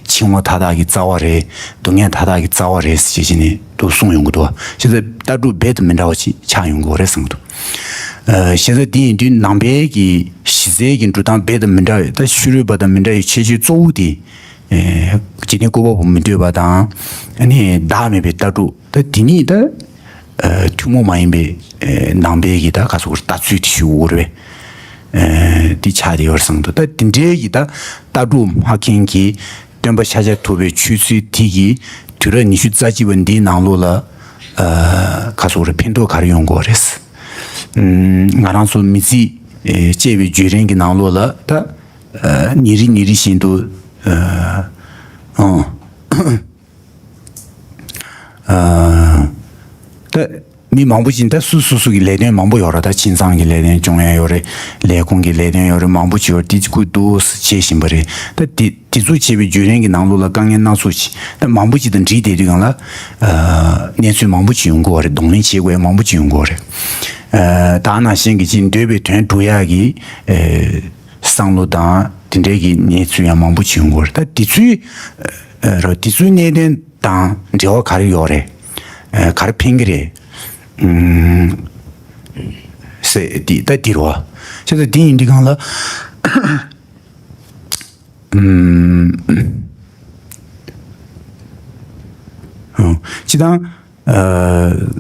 འཆིང་བ་མཐའ་དག་གི་རྩ་བ་རེད། སྡུག་བསྔལ་མཐའ་དག་གི་རྩ་བ་རེད་ཅེས་བྱས་ནས་འདུག་གསུངས་ཡོང་གི་འདུག་བྱས་ཙང་ལྟ་གྲུབ་རྦད་དེ་མི་འདྲ་བ་ཅིག་ཆགས་ཡོང་གི་རེད་བསམ་གྱི་འདུག་བྱས་ཙང་དེ་ཡིན་དུས་ནང་པའི་གི་གཞི་རྩའི་གི་འགྲོ་སྟངས་རྦད་དེ་མི་འདྲ་བའི་ད་ཕྱི་རོལ་པ་དང་མི་འདྲ་བའི་ཁྱད་ཆོས་གཙོ་བོ་དེ་འཇིག་རྟེན་བཀོད་པ་པོ་མི་འདོད་པ་དང་བདག་མེད་པའི་ལྟ་གྲུབ་ད་དེ་གཉིས་ད། ཐུན་མོང་མ་ཡིན་པའི་ནང་པའི་གི་ད་ག་ཟེར་ལྟ་ཚུལ་དེ་ཞུ་དགོས་རེད་པས། དེ་ཆགས་བསྡད་ཡོད་རེད་བསམ་འདུག་ད་དེ་འདྲའི་གི་ད་ལྟ་གྲུབ་སྨྲ་མཁན་གྱི་སྟོན་པ་ཤཱཀྱ་ཐུབ་པའི་ཆོས་ཚུལ་དེ་གི་དུས་རབས་ཉི་ཤུ་རྩ་གཅིག་པ་འདིའི་ནང་ལོགས་ལ་ག་ཟེར་ཕན་ཐོགས་ག་རེ་ཡོང་གི་ཡོད་རེད། ང་རང་ཚོ་མི་ཚེ་སྐྱེལ་བའི་བརྒྱུད་རིམ་གྱི་ནང་ལོགས་ལ་ད་ཉིན་རེ་ཉིན་རེ་བཞིན་དུ་ཨང་། ད་མི་མང་པོ་ཅིག་ད་སུ་སུ་སུ་གི་ལས་དོན་མང་པོ་ཡོད་རེད། ད་ཁྱིམ་ཚང་གི་ལས་དོན་སྐྱོང་ཡ་ཡོད་རེད། ལས་ཁུངས་ཀྱི་ལས་དོན་ཡོད་རེད། མང་པོ་ཅིག་ཡོད་རེད། དེ་ཚོ་ཁུར་འདུག་སེ་བྱེད་བཞིན་པ་རེད། ད་དེ་དེ་ཚོ་བྱེད་པའི་བརྒྱུད་རིམ་གྱི་ནང་ལོགས་ལ་དཀའ་ངལ་སྣ་ཚོགས་ཅིག་ད་མང་པོ་ཅིག་དང་འདྲིས་བསྡད་དུས་སྒང་ལ་གནས་ཚུལ་མང་པོ་ཅིག་ཡོང་གི་ཡོད་རེད། གདོང་ལེན་བྱེད་དགོས་ཡ་མང་པོ་ཅིག་ཡོང་གི་ཡོད་རེད། ད་ནང་བཞིན་གྱི་ཅིག་འདོད་པའི་དོན་སྒྲུབ་ཡ་གི་བསམ་བློ་དང་དེ་འདྲའི་གི་གནས་ཚུལ་ཡང་མང་པོ་བྱུང་ཡོད་རེད། ད་དེ་ཚོའི་རོ་དེ་ཚོའི་གནད་དོན་དང་འབྲེལ་བ་ག་རེ་ཡོད་རེད། ག་རེ་ཕན་གི་རེད། ཟེར་དེ་ད་དེ་རོ། བྱས་ཙང་དེ་ཡིན་དུས་སྒང་ལ་སྤྱི་དང་།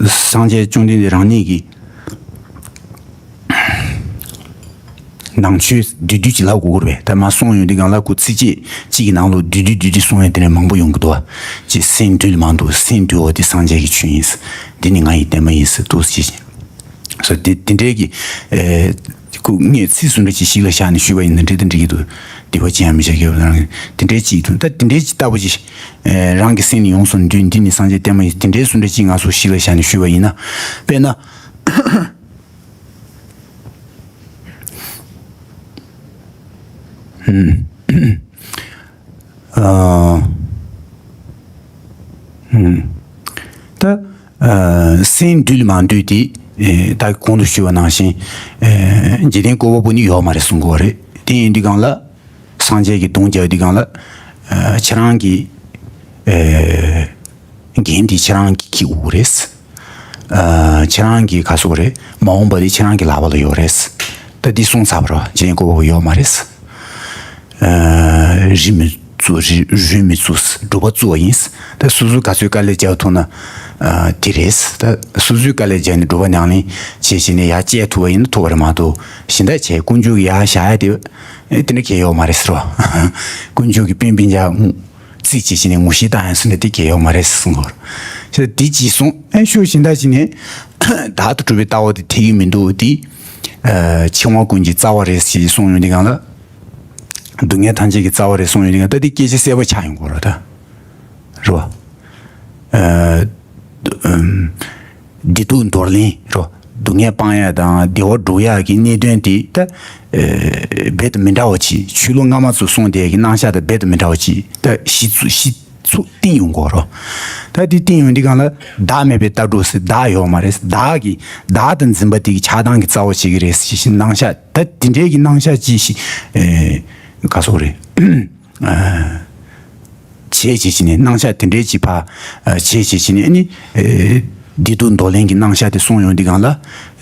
སངས་རྒྱས་བཅོམ་ལྡན་འདས་རང་ཉིད་ཀྱིས་ནང་ཆོས་བསྡུས་བསྡུས་ཅིག་ལབ་དགོས་ཀྱི་རེད་པས། ད་མ་གསུངས་ཡོང་དུས་སྒང་ལ་ཁོ་ཚིགས་བཅད་གཅིག་གི་ནང་ལོགས་བསྡུས་བསྡུས་བསྡུས་བསྡུས་གསུངས་ཡ་དེ་འདྲ་མང་པོ་ཡོང་གི་འདུག་བ། ཅིག་སེམས་འདུལ་མ་འདུལ། སེམས་འདུལ་བ་དེ་སངས་རྒྱས་ཀྱི་ཆོས་ཡིན། འདི་ནི་ང་ཡི་བསྟན་པ་ཡིན་ཟེར་འདུག་ཅེས། སོ་དེ་དེ་འདྲའི་གི་ཁོ་ངས་ཚིག་སུ་འདྲ་ཅིག་གཞི་ལ་བཞག་ནས་ཞུས་པ་ཡིན་ན་འགྲིག་དང་འགྲིག་གི་འདུག་སྡིག་པ་ཅི་ཡང་མི་བྱ་ཁྱོད་རང་དེ་འདྲའི་ཅིག་འདུག་ད་དེ་འདྲའི་ཅིག་ལྟ་བུ་ཅིག་རང་གི་སེམས་ནི་ཡོངས་སུ་འདུལ། འདི་ནི་སངས་རྒྱས་བསྟན་པ་ཡིན། དེ་འདྲའི་སུ་འདྲ་ཅིག་ང་ཚོ་གཞི་ལ་བཞག་ནས་ཞུས་པ་ཡིན་ན། དཔེར་ན། ཨ། ད། སེམས་འདུལ་མ་འདུལ་དེ། ད་གོང་དུ་ཞུས་པ་ནང་བཞིན། འཇིག་རྟེན་བཀོད་པ་པོ་ནི་ཡོད་མ་རེད་གསུང་གི་ཡོད་རེད། དེ་ཡིན་དུས་སྒང་ལ། སངས་རྒྱས་ཀྱིས་གདུང་རྒྱག་དུས་སྒང་ལ། ཁྱེད་རང་གི། འགན་དེ་ཁྱེད་རང་གིས་འཁྱེར་དགོས་རེད། ཁྱེད་རང་གི་ག་ཟེར་དགོས་རེད། མ་འོངས་པ་དེ་ཁྱེད་རང་གི་ལག་པ་ལ་ཡོད་རེད། ད་འདི་གསུངས་ཚར་བ་རེད། འཇིག་རྟེན་བཀོད་པ་པོ་ཡོད་མ་རེད། རུལ་མི་བཙུགས། རུལ་མི་བཙུགས། སྒྲུབ་པ་བཙུགས་པ་ཡིན། ད་སོ་སོས་ག་ཚོད་དཀའ་ལས་རྒྱག་ཐུབ་ན། དེ་རེད། ད་སོ་སོས་དཀའ་ལས་རྒྱག་ནས་སྒྲུབ་པ་ཉམས་ལེན་བྱེད་བྱས་ནས་ཡར་བསྐྱལ་ཐུབ་པ་ཡིན་ན་ཐུབ་པ་རེད་མ་གཏོགས་གཞན་དག་བྱས་དཀོན་མཆོག་གིས་ཡར་བཞག་ཡ་དེ། དེ་འདྲ་གང་ཡང་ཡོད་མ་རེད་ཟེར་བ། དཀོན་མཆོག་གི་དཔེ་སྤུན་ཀྱག་རྩིས་བྱེད་བྱས་ནས་ངོ་ཤེས་བཏང་ཡ་སུ་འདྲ་དེ་གང་ཡང་ཡོད་མ་རེད་ཟེར་གསུངས་པ་རེད། དེ་ཅིག་གསུངས། ཨེ་ཤོ་གཞན་དག་ཅིག་ནས་བདག་ཏུ་གྲུབ་པའི་ལྟ་བ་དེ་འཐད་ཀྱི་མི་འདུག་དེ་འཆིང་བ་ཀུན་གྱི་རྩ་བ་རེད་ཅེས་གསུངས་ཡོང་དུས་སྒང་ལ། སྡུག་བསྔལ་ཐམས་ཅད་ཀྱི་རྩ་བ་རེད་གསུངས་ཡོང་དུས་སྒང་ད་དེ་སྐད་ཆ་གསལ་པོ་ཆགས་ཡོང་གི་རེད་ད། རེད་བ། བདེ་སྡུག་འདོར་ལེན་རོ། སྡུག་བསྔལ་སྤང་ཡ་དང་བདེ་བ་སྒྲུབ་ཡ་གི་གནད་དོན་དེ་ད། རྦད་དེ་མི་འདྲ་བ་ཅིག་ཆོས་ལུགས་སྔ་མ་ཚོས་གསུངས་བསྡད་ཀྱི་རྣམ་གཞག་དང་རྦད་དེ་མི་འདྲ་བ་ཅིག་ད་གཞི་ཚུགས་གཞི་ཚུགས་བཏིང་ཡོང་གོ་རོ། ད་དེ་བཏིང་ཡོང་དུས་སྒང་ལ་བདག་མེད་པའི་ལྟ་གྲུབ་ཟེར་བདག་ཡོད་མ་རེད། བདག་གི་བདག་དང་འཛིན་པ་དེ་གི་ཆགས་སྡང་གི་རྩ་བ་བྱེད་ཀྱི་རེད་ཟེར་ཞིང་རྣམ་གཞག་ད་དེ་འདྲའི་གི་རྣམ་གཞག་ཅིག་ཞིག་ག་སོག་རེད། བྱས་བྱས་བྱས་ནས་རྣམ་གཞག་དེ་འདྲའི་ཅིག་ཕ། བྱས་བྱས་བྱས་ནས་ཨ་ནི། བདེ་སྡུག་འདོར་ལེན་གྱི་རྣམ་གཞག་དེ་གསུངས་ཡོང་དུས་སྒང་ལ།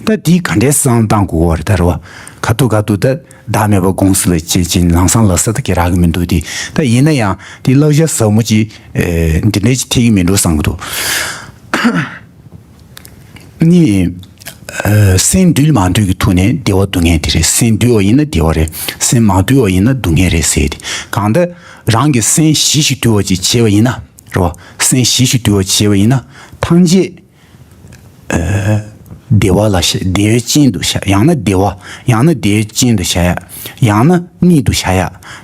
ད་དེ་ག་འདྲའི་བསམ་བཏང་དགོས་པ་རེད་ད་རེད་བ། ཁ་ཐུག་ཁ་ཐུག་ད་བདག་མེད་པ་དགོངས་སུ་ལ་བྱས་བྱས་ལམ་སང་ལ་ས་ད་གེ་རག་གི་མི་འདུག་དེ་ད་ཡིན་ན་ཡང་དེ་བསླབ་བྱ་ཟབ་མོ་ཅིག་འདི་འདྲའི་ཅིག་ཐེག་གི་མི་འགྲོ་བསམ་གི་འདུག་ནི། ཨ། སེམས་འདུལ་མ་འདུལ་གྱི་ཐོག་ནས་བདེ་བ་སྡུག་བསྔལ་དེ་རེད། སེམས་འདུལ་བ་ཡིན་ན་བདེ་བ་རེད། སེམས་མ་འདུལ་བ་ཡིན་ན་སྡུག་བསྔལ་རེད་ཟེར་ཏེ། གང་ལྟར་རང་གི་སེམས་ཞི་ཞིང་དུལ་བ་ཅིག་བྱས་པ་ཡིན་ན། རེད་བ། སེམས་ཞི་ཞིང་དུལ་བ་བྱས་པ་ཡིན་ན། ཐམས་ཅད་ཨ། བདེ་བ་ལ་བཤད། བདེ་བའི་སྤྱན་དུ་བཤད། ཡང་ན་བདེ་བ། ཡང་ན་བདེ་བའི་སྤྱན་དུ་བཤད་ཡ། ཡང་ན་གཉིད་དུ་བཤད་ཡ།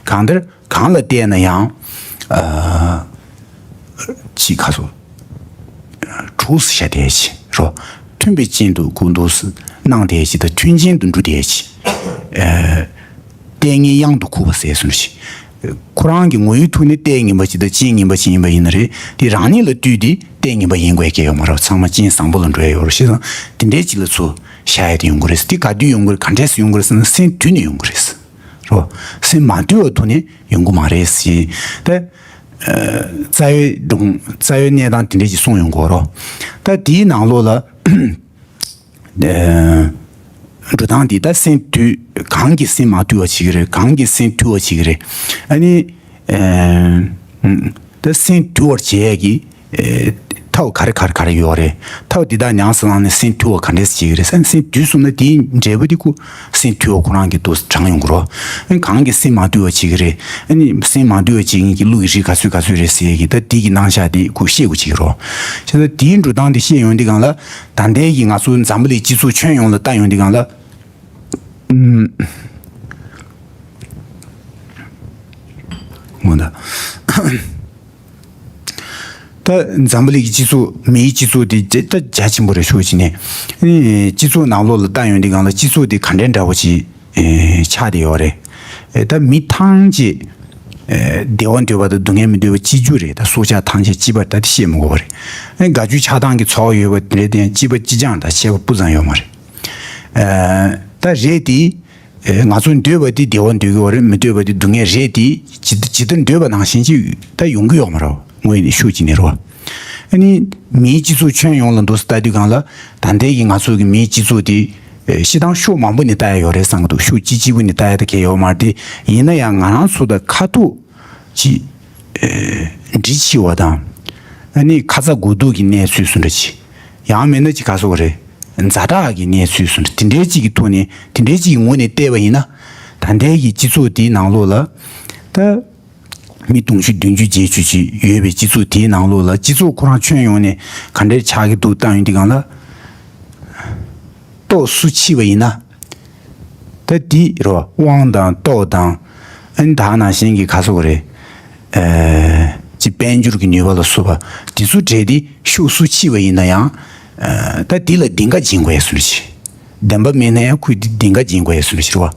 གང་ལྟར་གང་ལ་བལྟས་ན་ཡང་། ཨ། ཅིག་ཁ་སོ། གྲོགས་སུ་བཤད་བསྡད་ཅིག་རོ། མཐུན་པའི་སྤྱན་དུ་གུ་འདུག་སེ་སྣང་བསྡད་ཅིག་དང་མཐུན་རྐྱེན་དུ་འགྲོ་བསྡད་ཅིག་ཨ། ལྟས་ངན་གཡང་དུ་འཁུར་བ་ཟེར་སོང་ཞིག་ཁོ་རང་གི་ངོ་བོའི་ཐོག་ནས་ལྟས་ངན་པ་ཅིག་དང་སྤྱན་ངན་པ་ཅིག་ཡིན་པ་ཡིན་ན་རེད། དེ་རང་ཉིད་ལ་ལྟོས་ཏེ་ལྟས་ངན་པ་ཡིན་དགོས་ཀྱི་ཡོད་མ་རེད། ཚང་མ་སྤྱན་བཟང་པོ་ལ་འགྲོ་ཡ་ཡོད་རེད། བྱས་ཙང་དེ་འདྲའི་ཅིག་ལ་ཚུར་བཞག་ཡ་དེ་ཡོང་གི་རེད། དེ་ག་དུས་ཡོང་གི་རེད། ག་འདྲས་སེ་ཡོང་གི་རེད་ཟེར་ན་སེམས་དུལ་ནས་ཡོང་གི་རེད། རོ། སེམས་མ་དུལ་བའི་ཐོག་ནས་ཡོང་གི་མ་རེད་ཟེར། ད་ཨ། རྩ་བའི་སྒྲུང་། རྩ་བའི་གནས་སྟངས་དེ་འདྲས་ཅིག་གསུངས་ཡོང་གི་ཡོད་རོ། ད་དེའི་ནང་ལོགས་ལ། ཨ། འགྲོ་སྟངས་འདི་ད་སེམས་དུལ། གང་གིས་སེམས་མ་དུལ་བ་བྱེད་ཀྱི་རེད། གང་གིས་སེམས་དུལ་བ་བྱེད་ཀྱི་རེད། ཨ་ནི། ཨ། ད་སེམས་དུལ་བར་བྱེད་ཡས་ཀྱི། ཨ། ཐབས་ག་རེ་ག་རེ་ག་རེ་ཡོད་རེད། ཐབས་འདི་དག་ཉམས་སུ་བླངས་ནས་སེམས་དུལ་བ་ག་འདྲས་བྱེད་ཀྱི་རེད། སེམས་སེམས་དུལ་སོང་ན་དེའི་འབྲས་བུ་དེ་ཁོ་སེམས་དུལ་བ་ཁོ་རང་གི་དུ་དྲངས་ཡོང་གི་རོ། ཨ་ནི་གང་གིས་སེམས་མ་དུལ་བ་བྱེད་ཀྱི་རེད། ཨ་ནི་སེམས་མ་དུལ་བ་བྱེད་མཁན་གྱི་ཀླུ་ཡི་རིགས་ག་ཚོད་ག་ཚོད་རེད་ཟེར་ཡས་ཀྱི་ད་དེ་གི་རྣམ་གཞག་དེ་ཁོ་ཤེས་དགོས་བྱེད་ཀྱི་རོ། བྱས་ཙང་དེའི་འགྲོ་སྟངས་དེ་ཤེས་ཡོང་དུས་སྒང་ལ། ད་ལྟའི་གི་ང་ཚོ་འཛམ་བུ་གླིང་སྤྱི་ཚོགས་ཁྱོན་ཡོངས་ལ་ལྟ་ཡོང་དུས་སྒང་ལ། ཨུམ། ངོ་ད། ད་འཛམ་བུ་གླིང་གི་སྤྱི་ཚོགས། མིའི་སྤྱི་ཚོགས་དེ་ད་རྒྱ་ཆེན་པོ་རེད་ཤོད་ཅིག་ནས། ཨེ། སྤྱི་ཚོགས་ནང་ལོགས་ལ་ལྟ་ཡོང་དུས་སྒང་ལ་སྤྱི་ཚོགས་དེ་ག་འདྲའི་འདྲ་བོ་ཅིག་ཨེ། ཆགས་བསྡད་ཡོད་རེད། ཨེ། ད་མི་ཐམས་ཅད། ཨེ། བདེ་བ་འདོད་པ་དང་སྡུག་བསྔལ་མི་འདོད་པ་གཅིག་གྱུར་རེད། ད་སྲོག་ཆགས་ཐམས་ཅད་གཅིག་པ་རེད། ད་དེ་བཤད་མི་དགོས་པ་རེད། ཨེ། དགའ་སྐྱིད་ཆགས་སྡང་གི་ཚོར་བ་ཡོད་པ་དེ་འདྲ་དེ་ཡང་གཅིག་པ་གཅིག་རྐྱང་དང་ཁྱད་པར་སྤུ་ཙམ་ཡོད་མ་རེད། ཨེ། ད་རེད་དེ། ཨེ། ང་ཚོ་འདོད་པ་དེ་བདེ་བ་འདོད་ཀྱི་ཡོད་རེད། མི་འདོད་པ་དེ་སྡུག་བསྔལ་རེད་དེ། ཇི་ཇི་ལྟར་འདོད་པ་ནང་བཞིན་ཅིག་ད་ཡོང་གི་ཡོད་མ་རེད། དངོས་ནས་ཤུགས་ཅིག་ནས་རེད་བ། ཨ་ནི་མིའི་སྤྱི་ཚོགས་ཁྱོན་ཡོངས་ལ་འདུག་སེ་ལྟ་དུས་སྒང་ལ། ད་ལྟའི་གི་ང་ཚོ་གི་མིའི་སྤྱི་ཚོགས་དེ། ཨེ། སྤྱིར་བཏང་ཕྱོགས་མང་པོ་ནས་ལྟ་ཡ་ཡོད་རེད་བསམ་གྱི་འདུག་ཕྱོགས་གཅིག་གཅིག་པུ་ནས་ལྟ་ཡ་ད་གལ་ཡོད་མ་རེད་དེ། ཡིན་ན་ཡང་ང་རང་ཚོ་དང་ཁ་ཐུག་ཅིག་ཨེ། འདྲིས་ཆེ་བ་དང་། ཨ་ནི་ཁ་ཚ་དགོས་གཏུགས་ཀྱི་གནས་ཚུལ་སུ་འདྲ་ཅིག་ཡང་མིན་ན་ཅིག་ག་སོགས་རེད། ཛ་དྲག་གི་གནས་ཚུལ་སུ་འདྲ། དེ་འདྲའི་ཅིག་གི་ཐོག་ནས། དེ་འདྲའི་ཅིག་གི་ངོས་ནས་བལྟས་པ་ཡིན་ན། ད་ལྟའི་གི་སྤྱི་ཚོགས་དེའི་ནང་ལོགས་ལ། ད་མི་དུང་ཕྱུར་བདུན་ཅུ་བརྒྱད་ཅུ་ཅིག་ཡོད་པའི་སྤྱི་ཚོགས་དེའི་ནང་ལོགས་ལ། སྤྱི་ཚོགས་ཁོ་རང་ཁྱོན་ཡོངས་ནས་ག་འདྲའི་ཆགས་ཀྱི་འདུག་བལྟ་ཡོང་དུས་སྒང་ལ། ལྟོ་སུ་འཆི་བ་ཡིན་ན། ད་འདི་རོ། དབང་དང་ལྟོ་དང་། ཨ་ནི་ད་ནང་བཞིན་གྱི་ག་སོགས་རེད། ཨེ། ཅིག་དཔལ་འབྱོར་གྱི་ནུས་པ་ལ་སོགས་པ་དེ་ཚོ་བྲལ་ཏེ་ཤུགས་སུ་འཆི་བ་ཡིན་ན་ཡང་། ཨེ། ད་འདི་ལ་གདེངས་ཀ་འཇིང་དགོས་ཡ་སུ་ཞིག་བདེན་པ་མེད་ན་ཡང་ཁོས་འདི་གདེངས་ཀ་འཇིང་དགོས་ཡ་སུ་ཞིག་རེད་བ།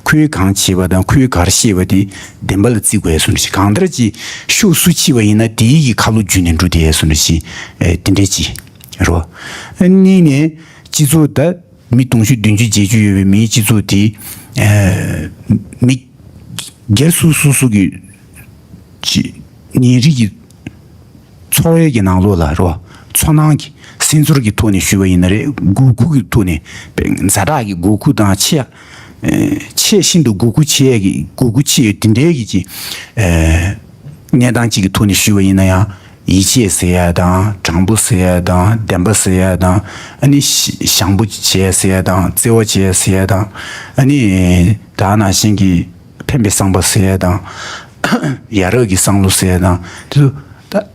ཁོས་གང་བྱས་པ་དང་ཁོས་ག་རེ་བཤད་པ་དེ་བདེན་པ་ལ་བརྩི་དགོས་ཡ་སུ་ཞིག་གང་ལྟར་ཅིག་ཤུགས་སུ་འཆི་བ་ཡིན་ན་དེའི་གི་ཁ་ལོ་བརྒྱུད་ནས་འགྲོ་བསྡད་ཡ་སུ་ཞིག་ཨེ། དེ་འདྲས་ཅིག་རེད་བ། ཨ་ནི་ནས་སྤྱི་ཚོགས་ད། མི་དུང་ཕྱུར་བདུན་ཅུ་བརྒྱད་ཅུ་ཡོད་པའི་མིའི་སྤྱི་ཚོགས་དེ། ཨ། མི་སྒེར་སུ་སོ་སོ་གི་ཅི་ཉིན་རེ་གི་འཚོ་བའི་གི་ནང་ལོགས་ལ་རོ། ཚོར་སྣང་གི་སེམས་ཚོར་གྱི་ཐོག་ནས་ཞུས་པ་ཡིན་ན་རེད། མགོ་སྒུར་གྱི་ཐོག་ནས། ཛ་དྲག་གི་མགོ་སྒུར་དང་ཆེས། ཨ། ཆེས་ཤིན་ཏུ་མགོ་སྒུར་ཆེ་གི་མགོ་སྒུར་ཆེ་དེ་འདྲའི་གི་ཅི། ཨ། གནས་སྟངས་གཅིག་གི་ཐོག་ནས་ཞུས་པ་ཡིན་ན་ཡང་། ཡིད་ཆེས་ཟེར་ཡ་དང་། དྲང་པོ་ཟེར་ཡ་དང་། བདེན་པ་ཟེར་ཡ་དང་། ཨ་ནི་ཞི་བྱམས་པོ་བྱེད་ཟེར་ཡ་དང་། བརྩེ་བ་བྱེད་ཟེར་ཡ་དང་། ཨ་ནི་ད་ནང་བཞིན་གྱི་ཕན་པའི་བསམ་པ་ཟེར་ཡ་དང་། ཡ་རབས་ཀྱི་བསམ་བློ་ཟེར་ཡ་དང་། དེ་ཚོ་ད་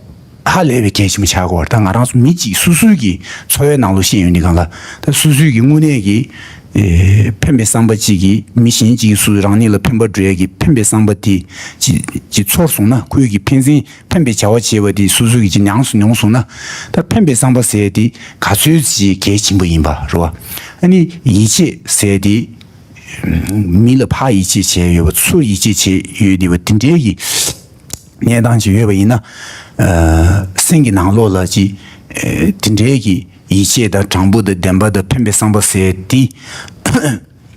ཧ་ལས་པའི་གལ་ཆེན་པོ་ཆགས་ཀྱི་ཡོད་རེད། ད་ང་རང་ཚོ་མི་གཅིག་སོ་སོའི་གི་འཚོ་བའི་ནང་ལོགས་བཤད་ཡོང་དུས་སྒང་ལ། ད་སོ་སོའི་གི་དངོས་གནས་ཀྱི། ཨེ། ཕན་པའི་བསམ་པ་གཅིག་གིས་མི་གཞན་གཅིག་སུ་རང་ཉིད་ལ་ཕན་པ་འགྲོ་ཡ་གི་ཕན་པའི་བསམ་པ་དེ་ཅིག་ཅིག་ཚོར་སོང་ན། ཁོས་གི་ཕན་ཚུན་ཕན་པའི་བྱ་བ་བྱེད་པ་དེ་སོ་སོ་གི་ཅིག་མྱངས་སུ་མྱོང་སོང་ན། ད་ཕན་པའི་བསམ་པ་ཟེར་དེ་ག་ཚོད་ཅིག་གལ་ཆེན་པོ་ཡིན་པ་རེད་བ། ཨ་ནི་ཡིད་ཆེས་ཟེར་དེ་མི་ལ་ཕར་ཡིད་ཆེས་བྱས་ཡོད་པ། ཚུར་ཡིད་ཆེས་བྱས་ཡོད་བསྡད་པ་དེ་འདྲའི་གི་གནས་སྟངས་ཅིག་ཡོད་པ་ཡིན་ན། ཨ། སེམས་ཀྱི་ནང་ལོགས་ལ་ཅིག་ཨེ། དེ་འདྲའི་གི་ཡིད་ཆེས་དང་། དྲང་པོ་དང་། བདེན་པ་དང་། ཕན་པའི་བསམ་པ་ཟེར་དེ།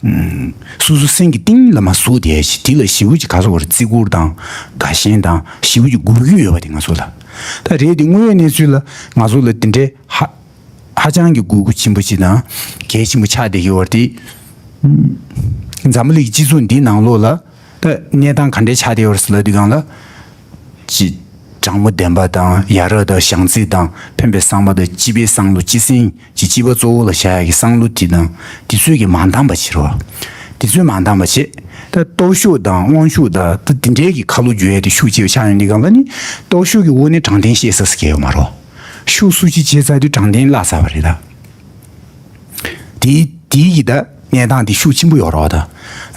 ཨུམ། སོ་སོ་སེམས་ཀྱི་གཏིང་ལ་མར་ཟུག་བསྡད་ཡ་ཞིག་དེ་ལ་ཞེ་པོ་ཅིག་ག་སོགས་རེད། བརྩི་བཀུར་དང་དགའ་ཞེན་དང་ཞེ་པོ་ཅིག་དགོས་ཀྱི་ཡོད་པ་དེ་ང་ཚོ་ལ། ད་རེད་དེ། དངོས་ཡོད་གནས་ཚུལ་ལ་ང་ཚོ་ལ་དེ་འདྲའི་ཧ་ཧ་ཅང་གི་དགོས་མཁོ་ཆེན་པོ་ཅིག་དང་གལ་ཆེན་པོ་ཆགས་བསྡད་ཀྱི་ཡོད་རེད་དེ། འཛམ་བུ་གླིང་སྤྱི་ཚོགས་འདིའི་ནང་ལོགས་ལ་ད་གནས་སྟངས་ག་འདྲས་ཆགས་བསྡད་ཡོད་རེད་ཟེར་ལབ་དུས་སྒང་ལ། ཅི། དྲང་པོ་བདེན་པ་དང་ཡ་རབས་དང་བྱང་རྩིས་དང་ཕན་པའི་བསམ་པ་དང་སྤྱི་པའི་བསམ་བློ་སྤྱི་སེམས་ཀྱི་སྤྱི་པ་གཙོ་བོ་ལ་བཞག་ཡ་གི་བསམ་བློ་དེ་དང་དེ་ཚོས་ཀྱི་མ་འདང་བ་བྱེད་རོགས། དེ་ཚོས་མ་འདང་བ་བྱེད། ད་སྟོབས་ཤུགས་དང་དབང་ཤུགས་དང་ད་དེ་འདྲའི་གི་ཁ་ལོ་བརྗོད་ཡ་དེ་ཤུགས་ཆེ་བ་ཆགས་ཡོང་དུས་སྒང་ལ་ནི་སྟོབས་ཤུགས་ཀྱི་འོག་ནས་དྲང་བདེན་བཤད་ས་ཟེར་གྱི་ཡོད་མ་རོགས། ཤུགས་སུ་ཅིག་བྱས་ཚར་དུས་དྲང་བདེན་བརླག་ཚར་བ་རེད་ད། དེའི་དེའི་གི་ད་གནས་སྟངས་དེ་ཤུགས་ཆེན་པོ་ཡོད་རེད་བ་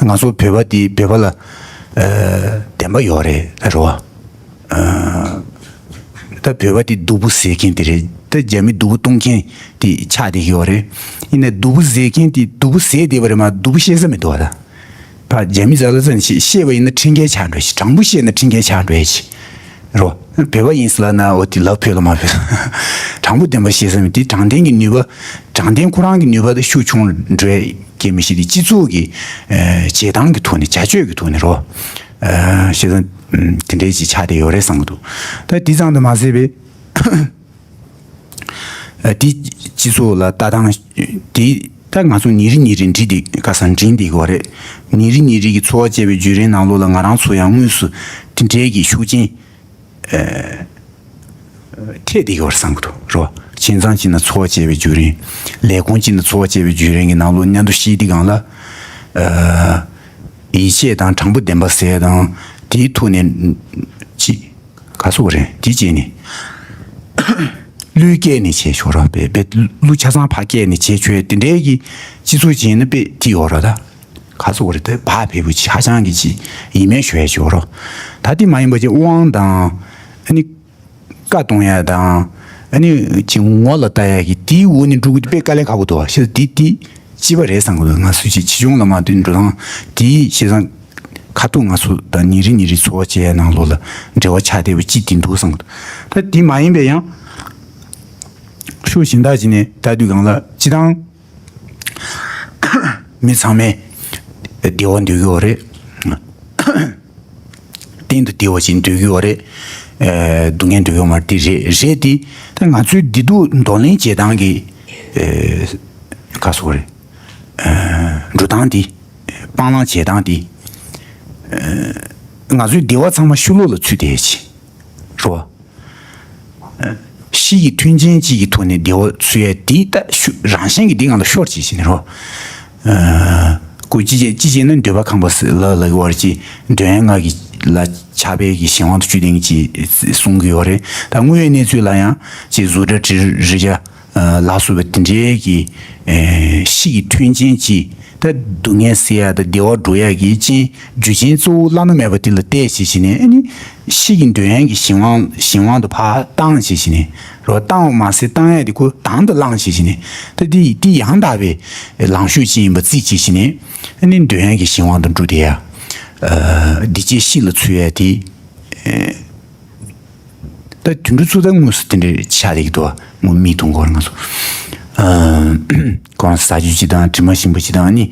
ད། ང་ཚོ་བོད་པ་དེ་བོད་པ་ལ་ཨ་བདེན་པ་ཡོད་རེད་རེད་བ། ཨ་ད་བོད་པ་དེ་སྡུག་པོ་བཟོས་མཁན་དེ་རེད། ད་རྒྱ་མི་སྡུག་པོ་གཏོང་མཁན་དེ་ཆགས་བསྡད་ཀྱི་ཡོད་རེད། ཡིན་ནའི་སྡུག་པོ་བཟོས་མཁན་དེ་སྡུག་པོ་བཟོས་བསྡད་པ་རེད་མ་སྡུག་པོ་བཤད་ས་མི་འདུག་བ་ད། ཕ་རྒྱ་མི་ཟ་ལ་ཟ་ནས་བཤད་བཤད་པ་ཡིན་ན་ཁྲིམས་འགལ་ཆགས་འགྲོ་ཞིག་དྲང་པོ་བཤད་ན་ཁྲིམས་འགལ་ཆགས་འགྲོ་ཡ་ཞིག་རོ། བོད་པ་ཡིན་ཟེར་ལབ་ན་འོ་དེ་ལབ་ཕོད་ལ་མ་ཕོད། དྲང་པོ་བདེན་པ་བཤད་ས་མི་དེ་དྲང་བདེན་གྱི་ནུས་པ། དྲང་བདེན་ཁོ་རང་གི་ནུས་པ་དེ་ཤུགས་ཆུང་འགྲོ་ཡ་སྐྱེ་མི་ཤེས་དེ་སྤྱི་ཚོགས་ཀྱི་ཨ་བྱེད་སྟངས་ཀྱི་ཐོག་ནས་བྱ་སྤྱོད་ཀྱི་ཐོག་ནས་རོ། ཨ་བཤད་ས་དེ་འདྲའི་ཅིག་ཆགས་བསྡད་ཡོད་རེད་བསམ་གྱི་འདུག་ད་དེ་ཙམ་དུ་མ་ཟད་པའི། དེ་སྤྱི་ཚོགས་ལ་ལྟ་སྟངས་དེ་ད་ང་ཚོ་ཉིན་རེ་ཉིན་རེ་འདྲི་དེ་ག་ས་འདྲི་འདི་གོ་རེད། ཉིན་རེ་ཉིན་རེ་གི་འཚོ་བ་སྐྱེལ་བའི་བརྒྱུད་རིམ་ནང་ལོགས་ལ་ང་རང་ཚོ་ཡང་དངོས་སུ་དེ་འདྲའི་གི་ཤུགས་རྐྱེན་ཐེབས་བསྡད་ཡོད་བསམ་གི་འདུག་རོ། ཁྱིམ་ཚང་གཅིག་ན་འཚོ་བ་སྐྱེལ་བའི་བརྒྱུད་རིམ། ལས་ཁུངས་གཅིག་ན་འཚོ་བ་སྐྱེལ་བའི་བརྒྱུད་རིམ་གྱི་ནང་ལོགས་མཉམ་དུ་བཤད་དུས་སྒང་ལ། ཡིད་ཆེས་དང་དྲང་པོ་བདེན་པ་ཟེར་དང་དེའི་ཐོག་ནས་ཅི། ག་སོགས་རེད་དེ་བྱས་ནས། གླུ་སྐད་ནས་བྱས་ཆོག་ར་པས་པས་གླུ་ཆ་ཚང་ཕ་སྐད་ནས་བྱས་ཆོག་དེ་འདྲའི་གི་སྤྱི་ཚོགས་ཅན་ནི་པས་དེ་ཡོད་ར་ད། ག་སོགས་རེད་དེ་བག་ཕེབས་པོ་ཆ་ཆང་གི་ཅི་ཡིན་མེད་ཞུ་ཡ་ཆོག་ར། ད་དེ་མ་ཡིན་པ་ཅི་དབང་དང་ཨ་ནི་བཀའ་གཏོང་ཡ་དང་ཨ་ནི་ཅི་ངོ་ལ་ལྟ་ཡ་གི་དེའི་འོག་ནས་འགྲོ་གི་དེ་པས་དཀའ་ལས་ཁག་པོ་འདུག་བ་ཤེས་དེ་དེ། སྤྱི་པ་རེད་བསམ་གི་འདུག་ང་ཚོ་ཅིག་ཕྱི་ལྗོངས་ལ་མ་ལྟོས་འགྲོ་སྟངས་དེའི་བྱས་ཙང་ཁ་ཐུག་ང་ཚོ་དང་ཉིན་རེ་ཉིན་རེ་འཚོ་བ་སྐྱེལ་ཡ་ནང་ལོགས་ལ་འབྲེལ་བ་ཆགས་བསྡད་པ་ཅིག་དེ་འདུག་བསམ་གི་འདུག་ད་དེ་མ་ཡིན་པའི་ཡང་ཤུགས་གཞན་དག་ཅིག་ནས་ལྟ་དུས་སྒང་ལ་སྤྱི་བཏང་མི་ཚང་མས་བདེ་བ་འདོད་ཀྱི་ཡོད་རེད། གཏན་དུ་བདེ་བ་ཅིག་འདོད་ཀྱི་ཡོད་རེད། ཨེ་སྡུག་བསྔལ་འདོད་ཀྱི་ཡོད་མ་རེད་དེ་རེད་རེད་དེ། ད་ང་ཚོའི་བདེ་སྡུག་འདོར་ལེན་བྱེད་སྟངས་ཀྱི་ཨེ་ག་སོགས་རེད། འགྲོ་སྟངས་འདི། སྤང་བླང་བྱེད་སྟངས་འདི། ང་ཚོའི་བདེ་བ་ཚང་མ་ཤུ་ལོག་ལ་ཚུད་བསྡད་ཡོད་ཅི། རོ། གཤིས་ཀྱི་མཐུན་རྐྱེན་གཅིག་གི་ཐོག་ནས་བདེ་བ་ཚུད་ཡ་འདི་ད་ཤུ་རང་བཞིན་གྱི་འདི་ང་ལ་ཤོར་ཅིག་བྱས་ནས་རོ། ཀུ་ཅི་ཅེ་ཅི་ཅེ་ནི་འདོད་པ་ཁམས་པ་ལ་ལ་གི་བར་གྱི་འདོད་ཡོན་ལྔ་གི་ལ་ཆགས་པའི་གི་གཞན་དབང་དུ་བཅུག་བསྡད་མཁན་ཅིག་གསུང་གི་ཡོད་རེད། ད་དངོས་ཡོད་གནས་ཚུལ་ལ་ཡང་ཅིག་གཟུགས་སྒྲ་དྲི་རོ་རེག་བྱ། ལ་སོགས་པའི་དེ་འདྲའི་གི་གཤིས་ཀྱི་མཐུན་རྐྱེན་གྱིས་ད་སྡུག་བསྔལ་སེལ་ཡ་དང་བདེ་བ་འགྲོ་ཡ་གི་རྐྱེན་རྒྱུ་རྐྱེན་གཙོ་བོ་བླ་ན་མེད་པ་དེ་ལ་བལྟས་བྱས་བྱས་ནས་ཨ་ནི་གཤིས་ཀྱི་འདོད་ཡོན་གྱི་གཞན་དབང་གཞན་དབང་དུ་ཕར་བཏང་བྱས་བྱས་ནས་རོ། བཏང་བ་མ་ཟད་བཏང་ཡ་དེ་ཁོ་དང་དུ་བླངས་བྱས་བྱས་ནས་ད་དེ་དེ་ཡང་དག་པའི་ལངས་ཕྱོགས་ཅིག་ཡིན་པ་རྩིས་བྱས་བྱས་ནས་ཨ་ནི་འདོད་ཡོན་གྱི་གཞན་དབང་དུ་འགྲོ་བསྡད་ཡ། བདེ་སྐྱིད་གཤིས་ལ་ཚུད་ཡ་དེ། ད་དུད་འགྲོ་ཚོ་ད་དངོས་སུ་དེ་འདྲའི་ཆགས་བསྡད་ཀྱི་འདུག་བ། ངོ་མི་མཐོང་གོ་ར་ང་ཚོ། ཨ་གོང་ས་རྒྱུ་ཅི་དང་དྲི་མ་ཞིམ་པོ་ཅི་དང་ནི།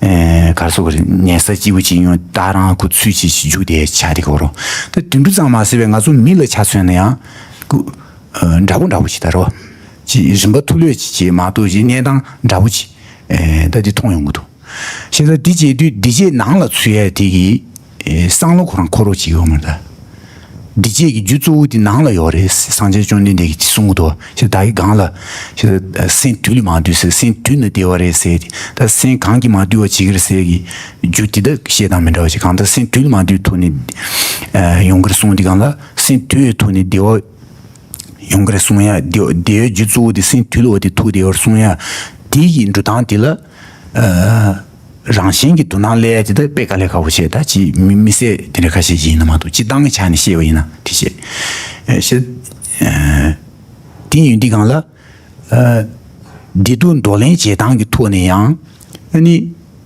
ཨེ་གར་སོགས་ཀྱི་ཉལ་ས་སྐྱིད་པོ་ཅིག་ཡོང་ད་རང་ཁུ་ཚུད་ཅིག་ཅིག་རྒྱུག་དེ་ཆགས་བསྡད་གོ་རོ། ད་དུད་འགྲོ་ཙམ་མ་ཟད་པའི་ང་ཚོ་མི་ལ་ཆ་མཚོན་ན་ཡང་ཁུ་ཨ་འདྲ་པོ་འདྲ་པོ་ཅིག་ད་རོ། ཅིག་རིམ་པ་ཐུ་ལོས་ཅིག་ཅིག་མ་གཏོགས་ཅིག་གནས་སྟངས་འདྲ་པོ་ཅིག་ཨེ་ད་དེ་མཐོང་ཡོང་གི་འདུག་ཤེས་ཚ་འདི་བྱེད་དུས་འདི་བྱེད་ནང་ལ་ཚུད་ཡ་དེ་གི་ཨེ་བསམ་བློ་ཁོ་རང་འཁོར་རོགས་བྱེད་ཀྱི་ཡོད་མ་རེད་ད། འདི་བྱེད་ཀྱི་རྒྱུ་གཙོ་བོ་དེ་ནང་ལ་ཡོད་རེད། སངས་རྒྱས་བཅོམ་ལྡན་འདས་ཀྱིས་དེ་གསུང་གི་འདུག་ཤེས་ད་གི་སྒང་ལ་ཤེས་ཚ་སེམས་དུལ་ལ་མ་འདུས་ཟེར། སེམས་དུལ་ན་བདེ་བ་རེད་ཟེར་ཏེ། ད་སེམས་གང་གིས་མ་དུལ་བ་བྱེད་ཀྱི་རེད་ཟེར་གི་རྒྱུ་དེ་ད་བཤད་སྟངས་མི་འདྲ་བ་ཞིག་གང་ལྟར་སེམས་དུལ་ལ་མ་འདུས་ཐོག་ནས་ཨེ་ཡོང་གི་རེད་གསུངས་དེ་སྒང་ལ་སེམས་དུལ་བའི་ཐོག་ནས་བདེ་བ་ཡོང་གི་རེད་གསུང་ཡ། དེ་དེའི་རྒྱུ་གཙོ་བོ་དེ་སེམས་དུལ་བ་དེ་ཐུག་དེ་ཡོད་གསུང་ཡ། དེ་ཡི་འགྲོ་སྟངས་དེ་ལ་ཨ་རང་བཞིན་གྱི་དུ་སྣང་སླེབས་ཡ་དེ་ད་དཔེ་དཀའ་ལས་ཁག་པོ་བྱས། ད་ཅི་མི་མི་སེ་དེ་འདྲ་ཁ་ཤས་ཤིག་ཡིན་ན་མ་གཏོགས་སྤྱི་བཏང་གི་ཆ་ནས་བཤད་པ་ཡིན་ན་དེ་བྱས་ཨ་བཤད་ཨ་དེ་ཡིན་དུས་སྒང་ལ་ཨ་བདེ་སྡུག་འདོར་ལེན་བྱེད་སྟངས་ཀྱི་ཐོག་ནས་ཡང་ཨ་ནི།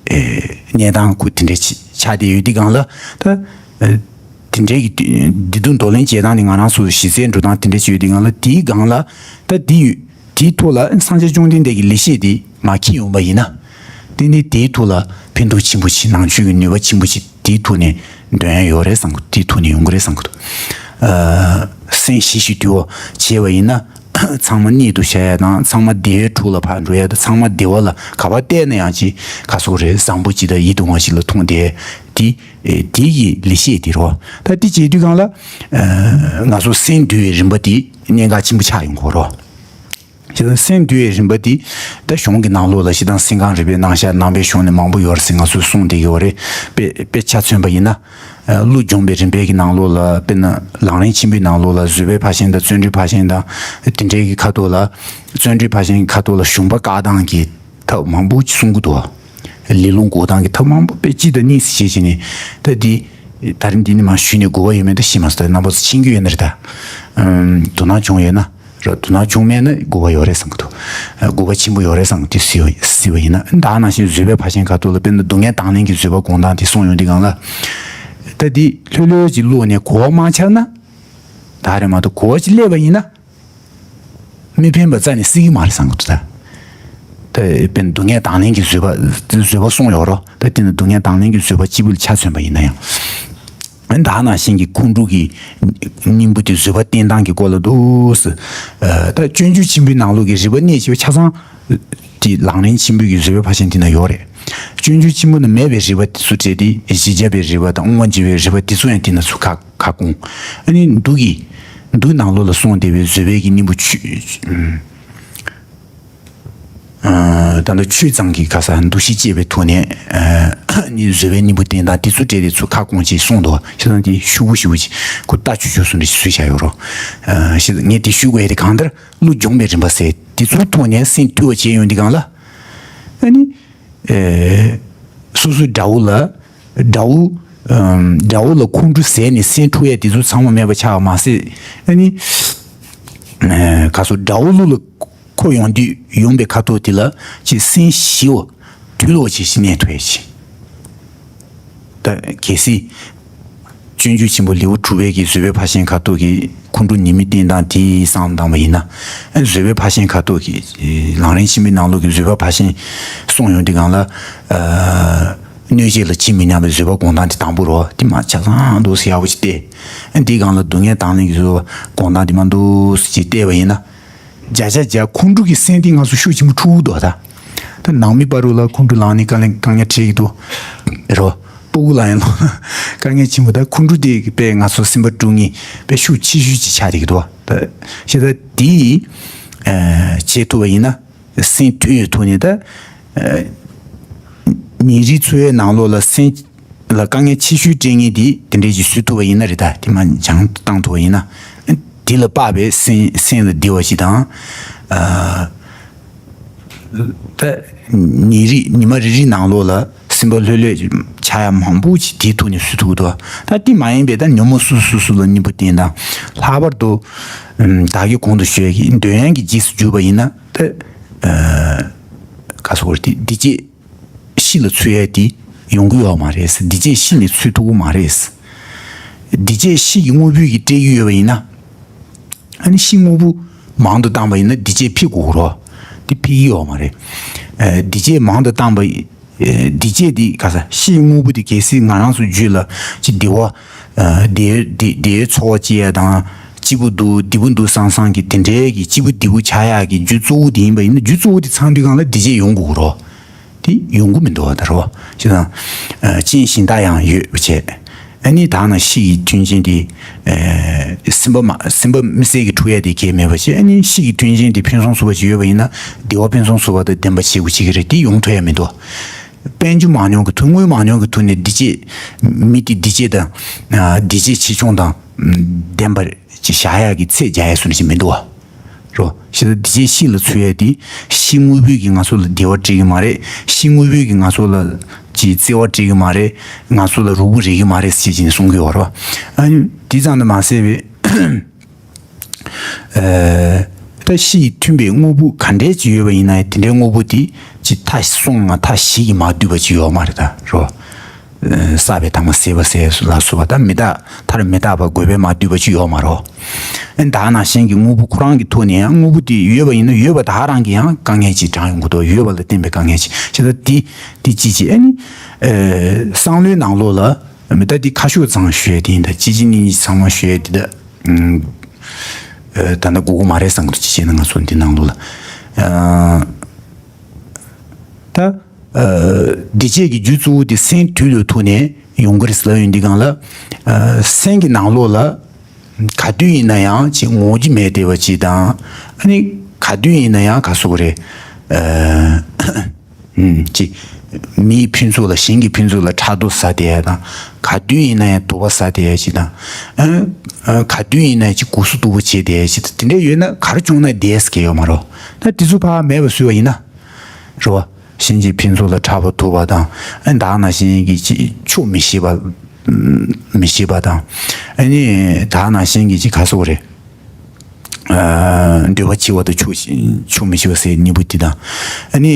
ཨེ་གནས་སྟངས་ཁུ་དེ་འདྲའི་ཆ་ཆགས་བསྡད་ཡོད་དུས་སྒང་ལ་ད་ཨེ་དེ་འདྲའི་གི་བདེ་སྡུག་འདོར་ལེན་བྱེད་སྟངས་ནི་ང་རང་ཚོ་གཞི་རྩའི་འགྲོ་སྟངས་དེ་འདྲ་ཞིག་ཡོད་དུས་སྒང་ལ་དེའི་སྒང་ལ་ད་དེ་ཡོད་དེའི་ཐོག་ལ་སངས་རྒྱས་བཅོམ་ལྡན་འདས་ཀྱི་ལེགས་བཤད་དེ་མ་འཁྱེར་ཡོང་པ་ཡིན་ན་དེ་ནི་དེའི་ཐོག་ལ་ཕན་ཐོགས་ཆེན་པོ་ཆེ་ནང་ཆོས་ཀྱི་ནུས་པ་ཆེན་པོ་ཆེ་དེའི་ཐོག་ནས་འདོན་ཡ་ཡོད་རེད་བསམ་གི། དེའི་ཐོག་ནས་ཡོང་གི་རེད་བསམ་གི་འདུག་ཨ་སེམས་ཞི་ཞིང་དུལ་བ་བྱས་པ་ཡིན་ན། ཚང་མ་གནད་དུ་བཞག་ཡ་དང་ཚང་མ་བདེ་བའི་གྲོགས་ལ་ཕར་འགྲོ་ཡ་དང་ཚང་མ་བདེ་བ་ལ་ག་པར་བལྟས་ན་ཡང་ཅི་ག་སོགས་རེད། བཟང་པོ་ཅི་དང་ཡིད་དུ་འོང་བ་ཞིག་ལ་མཐོང་བསྡད་ དེ་དེ་ཡི་ལེགས་བཤད་དེ་རོ། ད་དེ་བྱེད་དུས་སྒང་ལ་ང་ཚོ་སེམས་འདུལ་བའི་རིམ་པ་དེ་གནད་འགག་ཆེན་པོ་ཆགས་ཡོང་གི་རོ། བྱས་ཙང་སེམས་འདུལ་བའི་རིམ་པ་དེ་ད་གཞུང་གི་ནང་ལོགས་ལ་སྤྱིར་བཏང་སེམས་ཁམས་རིག་པའི་རྣམ་གཞག་ནང་པའི་གཞུང་ནས་མང་པོ་ཡོད་རེད་ཟེར་ང་ཚོས་གསུངས་བསྡད་ཀྱི་ཡོད་རེད། དཔེ་དཔེ་ཆ་མཚོན་པ་ཡིན་ན། ཀླུ་སྦྱོང་བའི་རིམ་པའི་གི་ནང་ལོགས་ལ་དཔེར་ན་ལམ་རིམ་ཆེན་པོའི་ནང་ལོགས་ལ་བཟོད་པའི་ཕར་ཕྱིན་དང་བརྩོན་འགྲུས་ཕར་ཕྱིན་དང་དེ་འདྲའི་གི་ཁ་ཐོག་ལ། བརྩོན་འགྲུས་ཕར་ཕྱིན་གི་ཁ་ཐོག་ལ་ཞུམ་པ་བཀག་སྟངས་ཀྱི་ཐབས་མང་པོ་ཅིག་གསུང་གི་འདུག་ལས་རླུང་འགུག་སྟངས་ཀྱི་ཐབས་མང་པོ་དཔེ་གཅིག་དང་གཉིས་སུ་བྱེད་བྱས་ནས་ད་འདི། ད་རིང་འདི་ནི་མ་ཞུས་ནས་དགོས་པ་ཡོད་མེད་ད་ཤེས་མ་སོང་། ད་རྣམ་པ་ཚོ་མཁྱེན་གྱི་ཡོད་ན་རེད་ད། ཨམ། དོ་སྣང་བྱུང་ཡོད་ན། ར་དོ་སྣང་བྱུང་མེད་ན་དགོས་པ་ཡོད་རེད་བསམ་གྱི་འདུག་དགོས་པ་ཆེན་པོ་ཡོད་རེད་བསམ་གྱི་འདུག་སྲིད་པ་ཡིན་ན། ད་ནང་བཞིན་བཟོད་པའི་ཕར་ཕྱིན་ཁ་ཐོག་ལ་དཔེར་ན་སྡུག་བསྔལ་དང་ལེན་གྱི་བཟོད་པ་སྒོམ་སྟངས་དེ་གསུངས་ཡོང་དུས་སྒང་ལ། ད་འདི་ལྷོད་ལྷོད་ཅིག་བླུགས་ནས་གོ་བ་མ་ཆགས་ན། ད་རེད་མ་གཏོགས་གོ་བ་ཅིག་སླེབས་པ་ཡིན་ན། མི་ཕན་པ་རྩ་ནས་སྲིད་ཀྱི་མ་རེད་བསམ་གྱི་འདུག་ད། ད་དཔེར་ན་སྡུག་བསྔལ་དང་ལེན་གྱི་བཟོད་པ་བཟོད་པ་གསུངས་ཡོད་རོ། ད་དེ་ནི་སྡུག་བསྔལ་དང་ལེན་གྱི་བཟོད་པ་གཅིག་པུ་ལ་ཆ་མཚོན་པ་ཡིན་ན་ཡང་། ད་ནང་བཞིན་གྱི་ཁོང་ཁྲོ་གི་སྙིང་པོ་དེ་བཟོད་པ་བསྟེན་སྟངས་ཀྱི་སྐོར་ལ་འདུག་སེ། ད་སྤྱོད་འཇུག་ཆེན་པོའི་ནང་ལོགས་ཀྱི་རིགས་པ་གནད་ཆེ་བ་ཆ་ཚང་དེ་ལམ་རིམ་ཆེན་པོའི་གི་བཟོད་པའི་ཕར་ཕྱིན་དེ་ན་ཡོད་རེད། སྤྱོད་འཇུག་ཆེན་པོ་ན་མེད་པའི་རིགས་པ་དེ་ཚོ་བྲལ་ཏེ་གཞི་བཅའ་བའི་རིགས་པ་དང་དབུ་མ་འཇུག་པའི་རིགས་པ་དེ་ཚོ་ཡང་དེ་ན་ཚུར་ཁ་ཁ་སྐོང་། ཨ་ནི་མདོ་གི་མདོ་ནང་ལོགས་ལ་གསུངས་བསྡད་པའི་བཟོད་པའི་གི་སྙིང་པོ་ཆོས། ད་ལྟ་ཆོས་ཚང་གི་ཁ་ས་འདུ་ཤེས་བསྐྱེད་པའི་ཐོག་ནས་ནི་བཟོད་པའི་སྙིང་པོ་བསྟེན་སྟངས་དེ་ཚོ་བྲལ་ཏེ་ཚུར་ཁ་སྐོང་ཅེས་གསུངས་འདུག་བྱས་ཙང་དེ་ཤུ་གུ་ཤུ་གུ་ཅིག་ཁོ་ལྟ་ཆུ་ཆུ་སུ་འདྲ་ཞིག་བཟོས་བཞག་ཡོད་རོ། ཞེས་ངས་དེ་ཞུ་དགོས་ཡ་དེ་གང་ལྟར་ཀླུ་སྦྱོང་བའི་རིམ་པ་ཟེར་དེ་ཚོའི་ཐོག་ནས་སེམས་དུལ་བ་བྱས་ཡོང་དུས་སྒང་ལ། ཨ་ནི། སོ་སོའི་དགྲ་བོ་ལ། དགྲ་བོ། དགྲ་བོ་ལ་ཁོང་ཁྲོ་ཟད་ནས་སེམས་འཁྲུག་ཡ་དེ་ཚོ་ཚང་མ་མེད་པ་ཆགས་པ་མ་ཟད། ཨ་ནི། ག་སོ་དགྲ་བོ་ལུ་ལ་ཁོ་ཡོང་དུས་ཡོང་པའི་ཁ་ཐོག་དེ་ལ་ཅིག་སེམས་ཞི་བ་དུལ་བ་ཅིག་ཞིག་གནས་ཐུབ་ཡ་ཅིག་ད་གལ་སྲིད། སྤྱོད་འཇུག་ཆེན་པོ་ལེའུ་དྲུག་པའི་གི་བཟོད་པའི་ཕར་ཕྱིན་ཁ་ཐོག་གི་ཁོང་ཁྲོ་ཉེས་དམིགས་བསྟེན་སྟངས་དེ་བསམ་བློ་བཏང་བ་ཡིན་ན། བཟོད་པའི་ཕར་ཕྱིན་ཁ་ཐོག་གི་ལམ་རིམ་ཆེན་པོའི་ནང་ལོགས་ཀྱི་བཟོད་པའི་ཕར་ཕྱིན་གསུངས་ཡོང་དུས་སྒང་ལ། གནོད་བྱེད་ལ་ཇི་མི་སྙམ་པའི་བཟོད་པ་སྒོམ་སྟངས་དེ་དང་པོ་རོ། དེ་མ་ཆ་ཚང་འདུག་སེ་ཡག་པོ་ཞིག་བལྟས། འདིའི་སྒང་ལ་སྡུག་བསྔལ་དང་ལེན་གྱི་བཟོད་པ་སྒོམ་སྟངས་དེ་མ་འདུག་སེ་ཅིག་བལྟས་པ་ཡིན་ན། བརྒྱ་ཆ་བརྒྱ་ཁོང་ཁྲོ་གི་སེམས་དེ་ང་ཚོ་ཤུགས་ཆེན་པོ་འཁྲུག་འདུག་ད། ད་ནང་མི་བར་རུ་ལ་ཁོང་ཁྲོ་ལངས་ནས་དཀའ་ལས་དཀའ་ངལ་འཕྲད་ཀྱི་འདུག་རོ། སྤུ་གུ་ལ་ཡང་དཀའ་ངལ་ཆེན་པོ། ད་ཁོང་ཁྲོ་དེ་དཔེ་ང་ཚོ་སེམས་པ་དཀྲུག་མཁན་དཔེ་ཤུགས་ཆེ་ཤོས་ཅིག་ཆགས་བསྡད་ཀྱི་འདུག་ད་ཤེས་ད་དེ་བྱེད་ཐུབ་པ་ཡིན་ན་སེམས་དུལ་ཡོད་ཐུབ་ནས་ད། ཉིན་རེའི་འཚོ་བའི་ནང་ལོགས་ལ་སེམས་ལ་དཀའ་ངལ་ཆེ་ཤོས་སྤྲད་མཁན་དེ་དེ་འདྲའི་ཞིག་བཟོ་ཐུབ་པ་ཡིན་ན་རེད། ད་དེ་མ་སྦྱང་བཏང་ཐུབ་པ་ཡིན་ན། དེ་ལ་དཔག་པའི་སེམས་སེམས་ལ་བདེ་བ་ཞིག་དང་། ཨ། ད་ཉིན་རེ་ཉི་མ་རེ་རེའི་ནང་ལོགས་ལ་སེམས་པ་ལྷོད་ལྷོད་ཆགས་ཡ་མང་པོ་ཞིག་དེའི་ཐོག་ནས་བཟོ་ཐུབ་ཀྱི་འདུག་ད་དེ་མ་ཡིན་པའི་ད་ཉོན་མོངས་སོ་སོ་སོ་ལ་སྙིང་པོ་བསྟེན་དང་། ལྷག་པར་དུ་ཨམ། བདག་གིས་གོང་དུ་ཞུས་ཀྱི་འདོད་ཡོན་གྱི་རྗེས་སུ་འཇུག་པ་ཡིན་ན་ད། ཨ། ག་སོགས་དེ་འདི་བྱས། ཤི་ལ་འཚོལ་ཡ་དེ་ཡོང་གི་ཡོད་མ་རེད། འདི་བྱས་ཤི་ནས་འཚོལ་ཐུབ་ཀྱི་མ་རེད། འདི་བྱས་ཤི་གི་དངོས་པོ་གིས་སྤྲད་ཀྱི་ཡོད་པ་ཡིན་ན། ཨ་ནི་ཤི་དངོས་པོ་མང་དུ་བཏང་པ་ཡིན་ན་འདི་བྱས་ཕི་དགོས་རོགས། དེ་ཕི་གི་ཡོད་མ་རེད། ཨ། འདི་བྱས་མང་དུ་བཏང་པ། ཨ། འདི་བྱས་དེ་ག་ས་ཤི་དངོས་པོ་དེ་གལ་སྲིད་ང་རང་ཚོ་རྒྱུད་ལ་ཅི་བདེ་བ། ཨ། བདེ་བདེ་བདེའི་འཚོ་བ་སྐྱེལ་ཡ་དང་སྐྱིད་པོ་འདུག་བདེ་པོ་འདུག་བསམ་བསམ་གི་དེ་འདྲའི་གི་སྐྱིད་པོ་བདེ་པོ་ཆགས་ཡ་གི་རྒྱུ་གཙོ་བོ་དེ་ཡིན་པ་ཡིན་ན། རྒྱུ་གཙོ་བོ་དེ་ཚང་དུས་སྒང་ལ་འདི་བྱས་ཡོང་དགོས་རོགས། དེ་ཡོང་གི་མི་འདུག་བ་ད་རོ། ཅེས་དང་། ཨ། རྐྱེན་གཞན་དག་ཡང་ཡོད་པ་བྱས། ཨ་ནི་ད་ནང་ཤི་ཡི་མཐུན་རྐྱེན་དེ། ཨ། སེམས་པ་མ་སེམས་པ་མི་བསད་ཀྱི་འཁྲུག་ཡ་དེ་གལ་མེད་པ་བྱས། ཨ་ནི་ཤི་ཡི་མཐུན་རྐྱེན་དེ་ཕུན་སུམ་ཚོགས་པ་ཅིག་ཡོད་པ་ཡིན་ན་བདེ་བ་ཕུན་སུམ་ཚོགས་པ་དང་ལྡན་པ་བྱེད་དགོས་ཀྱི་རེད། དེ་ཡོང་ཐུབ་ཡ་མི་འདུག་དཔལ་འབྱོར་མང་ཉུང་གི་ཐོག་དངུལ་མང་ཉུང་གི་ཐོག་ནས་འདི་བྱས་མི་དེ་འདི་བྱས་དང་། ཨ། འདི་བྱས་ཆེ་ཆུང་དང་ལྡན་པ་ཅིག་བཞག་ཡ་གི་ཚད་རྒྱག་ཡ་བཟོ་འདྲ་ཞིག་མི་འདུག་བ། རོ། ཤི་ད་འདི་བྱས་ཤི་ལ་འཚོལ་ཡ་དེ་ཤི་དངོས་པོས་ཀྱིས་ང་ཚོ་ལ་བདེ་བ་སྤྲད་ཀྱི་མ་རེད། ཤི་དངོས་པོས་ཀྱིས་ང་ཚོ་ལ་ཅིག་བརྩེ་བ་སྤྲད་ཀྱི་མ་རེད། ང་ཚོ་ལ་རུ་བོ་རེག་གི་མ་རེད་ཟེར་བྱས་ནས་གསུང་གི་ཡོད་རེད་བ། ཨ་ནི་དེ་ཙམ་དུ་མ་ཟད་པའི། ཨ། ད་ཤི་ཡི་མཐུན་པའི་དངོས་པོ་ག་འདྲས་ཅིག་ཡོད་པ་ཡིན་ན་ཡང་དེ་འདྲའི་དངོས་པོ་དེ་ཅིག་མཐའ་གསུམ་ང་མཐའ་བཞི་གིས་མ་བསྡུས་པ་ཅིག་ཡོད་མ་རེད་ད་རོ། བསགས་པའི་དང་པོ་ཟད་པ་ཟད་ལ་སོགས་པ་དང་མི་རྟག་མཐར་མི་རྟག་པ་དགོས་པས་མ་བསྡུས་པ་ཅིག་ཡོད་མ་རེད། ཨ་ནི་ད་ནང་བཞིན་གྱི་དངོས་པོ་ཁོ་རང་གི་ཐོག་ནས་ཡང་དངོས་པོ་དེ་ཡོད་པ་ཡིན་ན་ཡོད་པ་དེ་རང་གིས་ཡང་དཀའ་ངལ་ཅིག་དྲངས་ཡོང་གི་འདུག་ཡོད་པ་ལ་བརྟེན་པའི་དཀའ་ངལ་ཅིག་བྱས་ད་དེ་དེ་ཅི་ཅི་ཨ་ནི། ཨ། བསམ་བློའི་ནང་ལོགས་ལ་མི་ད་དེ་ཁ་ཤོག་ཚང་ཞུ་ཡ་དེ་ཡིན། ད་ཅི་ཅི་ནི་ཚང་མ་ཞུ་ཡ་དེ་ད། ཨ། ད་ནི་དགོས་མཁོ་མ་རེད་བསམ་གི་འདུག་ཅི་བྱས་ན་ང་ཚོ་འདི་ནང་ལོགས་ལ། ཨ། ད། ཨ། འདི་བྱས་ཀྱི་རྒྱུ་གཙོ་བོ་དེ་སེམས་དུལ་ལོས་ཐུག་ནས་ ཡོང་གི་རེད་ཟེར་ལབ་ཡོང་དུས་སྒང་ལ། ཨ། སེམས་ཀྱི་ནང་ལོགས་ལ་ག་དུས་ཡིན་ན་ཡང་ཅིག་ངོ་རྒྱུ་མེད་བསྡད་པ་ཅིག་དང་། ཨ་ནི་ག་དུས་ཡིན་ན་ཡང་ག་ཟེར་དགོས་རེད། ཨ། ཨུམ། ཅིག་མིའི་ཕུན་ཚོགས་ལ། གཞན་གྱི་ཕུན་ཚོགས་ལ་ཕྲག་དོག་ཟ་བསྡད་ཡ་དང་། ག་དུས་ཡིན་ན་ཡང་དོགས་པ་ཟ་བསྡད་ཡ་ཅིག་དང་། ཨ། ཨ། ག་དུས་ཡིན་ན་ཡང་ཅིག་སྒུག་སུ་སྡུག་པོ་བྱས་བསྡད་ཡ་ཅིག་དང་། དེ་འདྲ་ཡོད་ན་ག་རེ་བྱུང་ན་བསྡད་ས་གང་ཡང་ཡོད་མ་རེད། ད་དེ་ཚོ་ཕར་མེད་པ་བཟོས་པ་ཡིན་ན། རེད་བ། གཞན་གྱི་ཕུན་ཚོགས་ལ་ཕྲག་དོག་པ་དང་། ཨ། བདག་ནང་བཞིན་གྱི་ཅིག་ཆོག་མི་ཤེས་པ། མི་ཤེས་པ་དང་། ཨ་ནི་བདག་ནང་བཞིན་གྱི་ཅིག་ག་ཟེར་དགོས་རེད། ཨ། འདོད་པ་ཆེ་བ་དང་ཆོག་ཆོག་མི་ཤེས་པ་ཟེར་གཉིས་པོ་དེ་དང་། ཨ་ནི།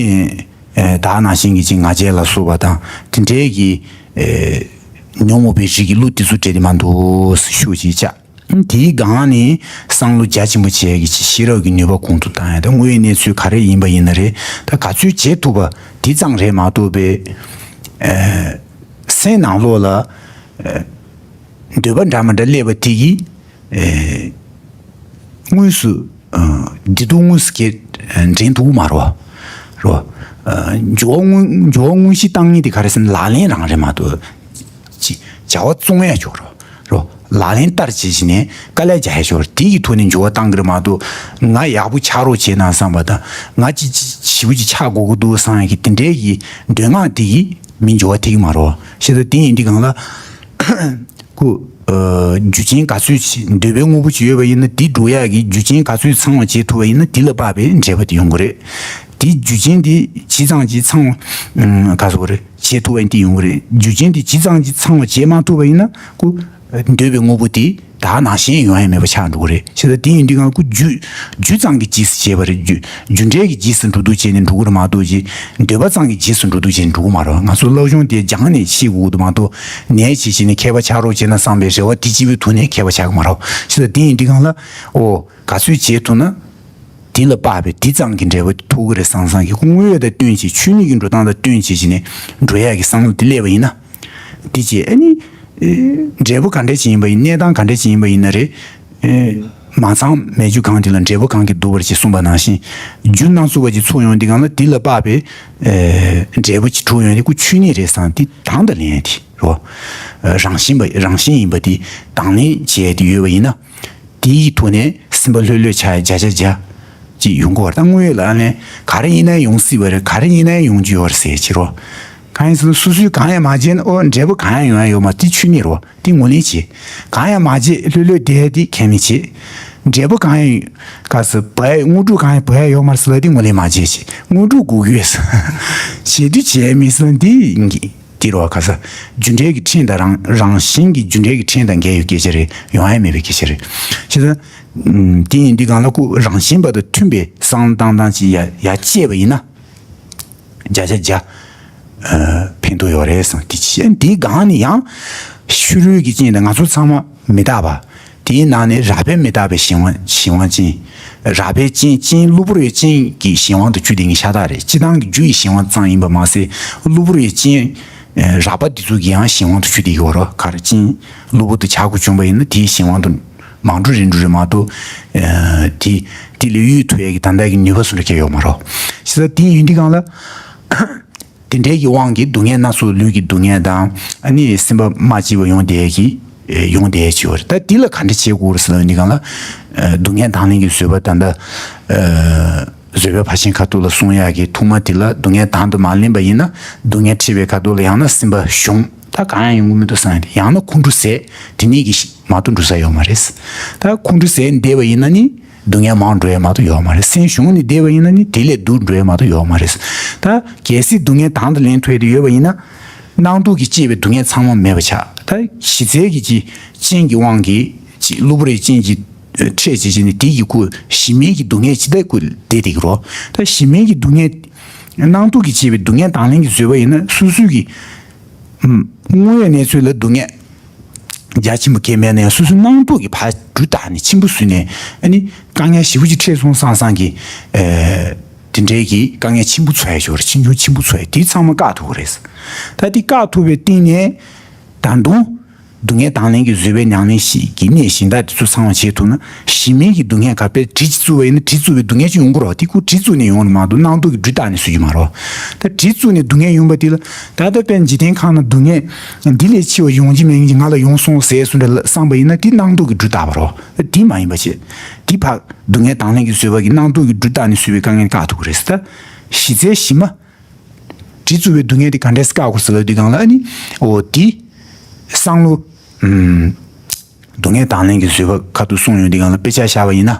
ཨ། བདག་ནང་བཞིན་གྱི་ཅིག་ང་རྒྱལ་ལ་སོགས་པ་དང་དེ་འདྲའི་གི། ཨ། ཉོན་མོངས་པའི་རིགས་ཀྱི་གླུ་དེ་ཚོ་བྲིས་ཏེ་མར་འདུག་སེ་ཤུགས་ཅིག་བཅག་དེའི་སྒང་ནས་བསམ་བློ་རྒྱ་ཆེན་པོ་བྱས་ཀྱི་ཅིག་ཤེས་རབ་ཀྱི་ནུས་པ་གོང་དུ་བཏང་ཡ། ད་དངོས་ཡོད་གནས་ཚུལ་ག་རེ་ཡིན་པ་ཡིན་ན་རེད། ད་ག་ཚོད་བྱེད་ཐུབ་པ་དེ་ཙམ་རེད་མ་གཏོགས་པའི། ཨ། སེམས་ནང་ལོགས་ལ། ཨ། འདོད་པ་འདྲ་མི་འདྲ་སླེབས་པ་དེ་གིས། ཨེ། དངོས་སུ། ཨ། བདེ་སྡུག་དངོས་སུ་སྐྱེ། ཨ། འདྲེན་ཐུབ་ཀྱི་མ་རེད་བ། རེད་བ། ཨ། འགྱུར་བ་དངོས། འགྱུར་བ་དངོས་གཞི་བཏང་མཁན་དེ་ག་རེ་ཟེར་ན་ལག་ལེན་རང་རེད་མ་གཏོགས། ཅི། བྱ་བ་བཙོང་ཡ་ཅིག་རེད་བ། རེད་བ། ལག་ལེན་བསྟར་བྱེད་བྱས་ནས་དཀའ་ལས་རྒྱག་ཡ་ཅིག་རེད་བ། དེ་གི་ཐོག་ནས་འགྱུར་བ་བཏང་གི་རེད་མ་གཏོགས། ང་ཡག་པོ་ཆགས་རོགས་བྱས་ན་བསམ་པ་དང་། ང་ཅིག་ཅིག་ཞེ་པོ་ཅིག་ཆགས་དགོས་ཀྱི་འདུག་བསམ་ཡ་གི་དེ་འདྲའི་གི་འདོད་སྔགས་དེ་གིས་མི་འགྱུར་བ་ཐེབས་ཀྱི་མ་རེད་བ། བྱས་ཙང་དེ་ཡིན་དུས་སྒང་ལ། ཁོ། ཨ། རྒྱུ་རྐྱེན་ག་ཚོད་ཅིག་འདོད་པའི་དངོས་པོ་ཅིག་ཡོད་པ་ཡིན་ན། དེ་འགྲུབ་ཡག་གི་རྒྱུ་རྐྱེན་ག་ཚོད་ཚང་བ་བྱེད་ཐུབ་པ་ཡིན་ན། དེ་ལ་དཔག་པའི་འབྲས་བུ་དེ་ཡོང་གི་རེད། དེ་རྒྱུ་རྐྱེན་དེ་ཇི་ཙམ་ཅིག་ཚང་བ། ཨ། ག་ཟེར་དགོས་རེད། བྱེད་ཐུབ་པ་ཡིན་དེ་ཡོང་གི་རེད། རྒྱུ་རྐྱེན་དེ་ཇི་ཙམ་ཅིག་ཚང་བ་བྱེད་མ་ཐུབ་པ་ཡིན་ན། ཁོ། ཨ། འདོད་པའི་དངོས་པོ་དེ་བདག་ནང་བཞིན་ཡོང་ཡ་མེད་པ་ཆགས་འགྲོ་གི་རེད། བྱས་ཙང་དེ་ཡིན་དུས་སྒང་ལ་ཁོ་རྒྱུ། རྒྱུ་ཙམ་གྱི་རྗེས་སུ་བྱེད་པ་རེད། རྒྱུ། རྒྱུ་འབྲས་ཀྱི་རྗེས་སུ་འགྲོ་འདུག་བྱས་ནས་འགྲོ་གི་རེད་མ་གཏོགས་ཅིག་འདོད་པ་ཙམ་གྱི་རྗེས་སུ་འགྲོ་འདུག་བྱས་ནས་འགྲོ་གི་མ་རེད། ང་ཚོ་སློབ་སྦྱོང་དེ་སྦྱངས་ནས་ཤེས་དགོས་ཀྱི་འདུག་མ་གཏོགས། ནས་བྱས་བྱས་ནས་མཁས་པ་ཆགས་རོགས་བྱས་ན་བསམ་པའི་རེ་བ་དེ་སྤྱི་བོའི་ཐོག་ནས་མཁས་པ་ཆགས་ཀྱི་མ་རེད། བྱས་ཙང་དེ་ཡིན་དུས་སྒང་ལ། ཨོ། ག་ཚོད་བྱེད་ཐུབ་ན། དེ་ལ་དཔག་པའི་དེ་ཙམ་གྱི་འབྲས་བུ་ཐོབ་ཀྱི་རེད་བསམ་བསམ་གྱི། དངོས་ཡོད་དང་བསྟུན་བྱས། ཆོས་ཉིད་ཀྱི་འགྲོ་སྟངས་དང་བསྟུན་བྱས་བྱས་ནས་འགྲོ་ཡག་གི་བསམ་བློ་དེ་སླེབས་པ་ཡིན་ན། དེ་རྗེས་ཨ་ནི། ཨེ། འབྲས་བུ་ག་འདྲ་ཅིག་ཡིན་པ་ཡིན། གནས་སྟངས་ག་འདྲ་ཅིག་ཡིན་པ་ཡིན་ན་རེད། ཨེ། མ་ཚང་མེད་རྒྱུ་གང་དེ་ལ་འབྲས་བུ་གང་གིས་བསྡུ་བར་བྱེད་གསུངས་པ་ནང་བཞིན། རྒྱུ་སྣ་ཚོགས་པ་ཅིག་ཚོགས་ཡོང་དུས་སྒང་ལ་དེ་ལ་དཔག་པའི། ཨེ། འབྲས་བུ་ཅིག་གྲུབ་ཡོང་དུས། ཁོ་ཆོས་ཉིད་རེད་བསམ་དེ་དང་དུ་ལེན་ཡ་དེ་རེད་བ། ཨེ། རང་བཞིན་པ། རང་བཞིན་ཡིན་པ་དེ་དང་ལེན་བྱེད་ཡ་དེ་ཡོད་པ་ཡིན་ན། དེའི་ཐོག་ནས་སེམས་པ་ལྷོད་ལྷོད་ཆགས་ཡ་བརྒྱ་ཆ་བརྒྱ་ཅིག་ཡོང་གི་ཡོད་རེད། ད་དངོས་ཡོད་ལ་ཨ་ནི་ག་རེ་ཡིན་ན་ཡོང་སྲིད་པ་རེད། ག་རེ་ཡིན་ན་ཡོང་རྒྱུ་ཡོད་རེད་ཟེར་བྱེད་རོགས། གང་ཡིན་ཟེར་ན། སོ་སོས་གང་ཡང་མ་བྱས་ན། ཨོ། འབྲས་བུ་གང་ཡང་ཡོང་ཡ་ཡོད་མ་རེད། དེ་ཆོས་ཉིད་རེད་བ། དེ་ངོས་ལེན་བྱེད། གང་ཡང་མ་བྱས་ལྷོད་ལྷོད་བསྡད་ཡ་དེ་ཁས་མི་བྱེད། འབྲས་བུ་གང་ཡང་། ག་ཟེར། བབ་ཡ། དངོས་གྲུབ་གང་ཡང་བབ་ཡ་ཡོད་མ་རེད་ཟེར་ལབ་དེ་ངོས་ལེན་མ་བྱེད་བྱེད། དངོས་གྲུབ་དགོས་ཀྱི་ཡོད་ཟེར། བྱེད་དུས་བྱེད་ཡ་མེད་ཟེར་ན་དེ་ཡིན་གྱི། དེ་རེད་བ། ག་ཟེར། རྒྱུ་འབྲས་ཀྱི་ཕྲན་དང་རང་། རང་བཞིན་གྱི་རྒྱུ་འབྲས་ཀྱི་ཕྲན་དང་འགལ་བའི་སྐད་ཆ་རེད། ཡོང་ཡ་མེད་པའི་སྐད་ཆ་རེད། བྱས་ཙང་། ཨུམ། དེ་ཡིན་དུས་སྒང་ལ་ཁོ་རང་བཞིན་པ་དང་མཐུན་པའི་བསམ་བློ་བཏང་སྟངས་ཅིག་ཡར་ཡར་སྐྱེས་པ་ཡིན་ན། བརྒྱ་ཆ་བརྒྱ། ཨ། ཕན་ཐོགས་ཡོད་རེད་བསམ། དེ་ཕྱིར་དེའི་སྒང་ནས་ཡང་ཕྱི་རོལ་གྱི་རྐྱེན་དང་། ང་ཚོ་ཚང་མ་མི་རྟག་པ། དེའི་ནང་ནས་རགས་པས་མི་རྟག་པའི་གཞན་དབང་། གཞན་དབང་ཅན། རགས་པའི་རྐྱེན། རྐྱེན། གློ་བུར་བའི་རྐྱེན་གྱི་གཞན་དབང་དུ་གྱུར་བསྡད་མཁན་ཤ་སྟག་རེད། སྤྱིར་བཏང་གི་རྒྱུ་ཡི་གཞན་དབང་ཙམ་ཡིན་པ་མ་ཟད། གློ་བུར་བའི་རྐྱེན། ཨ། རགས་པ་དེ་ཚོ་གི་ཡང་གཞན་དབང་དུ་གྱུར་བསྡད་ཡོད་རེད། ག་རེ། རྐྱེན་གློ་བུར་དུ་ཆགས་དགོས་བྱུང་པ་ཡིན་ན་དེའི་གཞན་དབང་དུ་མང་འགྲོ་རིང་འགྲོ་རེད་མ་གཏོགས། ཨ། དེ། དེ་ལས་གཡོལ་ཐུབ་ཡ་གི་ད་ལྟ་གི་ནུས་པ་སུ་ལ་ཁྱད་ཡོད་མ་རེད། བྱས་ཙང་དེ་ཡིན་དུས་སྒང་ལ། དེ་འདྲའི་གི་དབང་གིས་སྡུག་བསྔལ་སྣ་ཚོགས། ལུས་ཀྱི་སྡུག་བསྔལ་དང་། ཨ་ནི་སེམས་པ་མ་སྐྱིད་པ་ཡོང་བསྡད་ཀྱི། ཨེ། ཡོང་བསྡད་ཀྱི་ཡོད་རེད། ད་འདི་ལ་ག་འདྲ་བྱེད་དགོས་རེད་ཟེར་ལབ་ཡོང་དུས་སྒང་ལ། ཨ། སྡུག་བསྔལ་དང་ལེན་གྱི་བཟོད་པ། ད་ལྟ། ཨ། བཟོད་པའི་ཕར་ཕྱིན་ཁ་ཐུག་ལ་གསུང་ཡག་གི་ཐོག་མ་དེ་ལ། སྡུག་བསྔལ་དང་དུ་མ་ལེན་པ་ཡིན་ན། སྡུག་བསྔལ་འཕྲད་པའི་ཁ་ཐུག་ལ་ཡང་ན་སེམས་པ་ཞུམ། ད་གང་ཡང་ཡོང་གི་མི་འདུག་བསམ་ཡ་དེ། ཡང་ན་ཁོང་ཁྲོ་ཟ། དེ་ནས་ཀྱི་མ་གཏོགས་འགྲོ་ས་ཡོད་མ་རེད། ད་ཁོང་ཁྲོ་ཟ་བསྡད་པ་ཡིན་ན་ནི། སྡུག་བསྔལ་མང་འགྲོ་ཡ་མ་གཏོགས་ཡོད་མ་རེད། སེམས་ཞུམ་ནས་བསྡད་པ་ཡིན་ན་ནི་དེ་ལས་སྡུག་འགྲོ་ཡ་མ་གཏོགས་ཡོད་མ་རེད། ད་གལ་སྲིད་སྡུག་བསྔལ་དང་དུ་ལེན་ཐུབ་ཡ་དེ་ཡོད་པ་ཡིན་ན། སྣང་སྟོབས་ཀྱིས་སྐྱེས་པའི་སྡུག་བསྔལ་ཚང་མ་མེད་པ་ཆགས། ད་གཞི་རྩའི་གི་ཅིག་རྐྱེན་གྱི་དབང་གིས་ཅིག་གློ་བུར་བའི་རྐྱེན་གྱིས་འཕྲད་བྱས་བྱས་ནས་དེ་གི་ཁོ་གཞི་མེད་ཀྱི་སྡུག་བསྔལ་ཇི་ལྟར་ཁོ་བསྡད་བསྡད་ཀྱི་རེད། ད་གཞི་མེད་ཀྱི་སྡུག་བསྔལ། སྣང་སྟོབས་ཀྱིས་སྐྱེས་པའི་སྡུག་བསྔལ་དང་ལེན་གྱི་བཟོད་པ་ཡིན་ན། སོ་སོའི་གི། ཨུམ། དངོས་ཡོད་གནས་ཚུལ་ལ་སྡུག་བསྔལ་རྒྱ་ཆེན་པོ་སྐྱེས་མེད་ན་ཡང་། སོ་སོའི་སྣང་སྟོབས་ཀྱིས་ཕར་གྲུ་བཏགས་ནས་ཆེན་པོ་བཟོས་ནས། ཨ་ནི་དཀའ་ངལ་ཞེ་པོ་ཅིག་འཕྲད་སོང་བསམ་བསམ་གྱི། ཨེ། དེ་འདྲའི་གི་དཀའ་ངལ་ཆེན་པོ་ཚོར་ཡ་ཞིག་ཡོད་རེད། ཆེ་ཆུང་ཆེན་པོ་ཚོར་ཡ་དེ་ཚང་མ་བཀག་ཐུབ་ཀྱི་རེད། ད་དེ་བཀག་ཐུབ་པའི་སྟེང་ནས་ད་དུང་ སྡུག་བསྔལ་དང་ལེན་གྱི་བཟོད་པའི་ཉམས་ལེན་ཞིག་གི་གནས་གཞན་དག་དེ་ཚོ་ཚང་བ་བྱེད་ཐུབ་ན། གཞི་མེད་ཀྱི་སྡུག་བསྔལ་ག་པའི་གྲི་གཅིག་བཙུགས་པ་ཡིན་ན་གྲི་བཙུགས་པའི་སྡུག་བསྔལ་ཅིག་ཡོང་གི་རེད་བ། དེ་ཁོ་གྲི་བཙུགས་ནས་ཡོང་ནི་མ་གཏོགས་སྣང་སྟོབས་ཀྱིས་སྒྲུབ་གཏང་ནས་བཟོ་རྒྱུ་མ་རེད་བ། ད་གྲི་བཙུགས་ནས་སྡུག་བསྔལ་ཡོང་པ་དེ་ལ། ད་ལྟ་དཔེར་འཇིག་རྟེན་ཁམས་ན་སྡུག་བསྔལ་འདི་ལས་ཆེ་བ་ཡོང་གི་མེད་ཀྱི་ང་ལ་ཡོང་སོང་ཟེར་སོང་འདྲ་བསམ་པ་ཡིན་ན་དེ་སྣང་སྟོབས་ཀྱིས་སྒྲུབ་བཏང་བ་རེད་བ། དེ་མ་ཡིན་པ་བྱས། དེ་ཕར་སྡུག་བསྔལ་དང་ལེན་གྱི་བཟོད་པ་གི་སྣང་སྟོབས་ཀྱིས་སྒྲུབ་བཏང་ནས་བཟོས་པའི་དཀའ་ངལ་བཀག་ཐུབ་ཀྱི་རེད་ཟེར། ད་གཞི་རྩའི་གཞི་མ། གྲི་བཙུགས་པའི་སྡུག་བསྔལ་དེ་ག་འདྲས་བཀག་དགོས་ཟེར་ལབ་དུས་སྒང་ལ་ཨ་ནི། འོ་དེ། བསམ་བློ། ཨུམ། སྡུག་བསྔལ་དང་ལེན་གྱི་བཟོད་པ་ཁ་ཐུག་གསུངས་ཡོང་དུས་སྒང་ལ་དཔེ་ཆ་བཞག་པ་ཡིན་ན།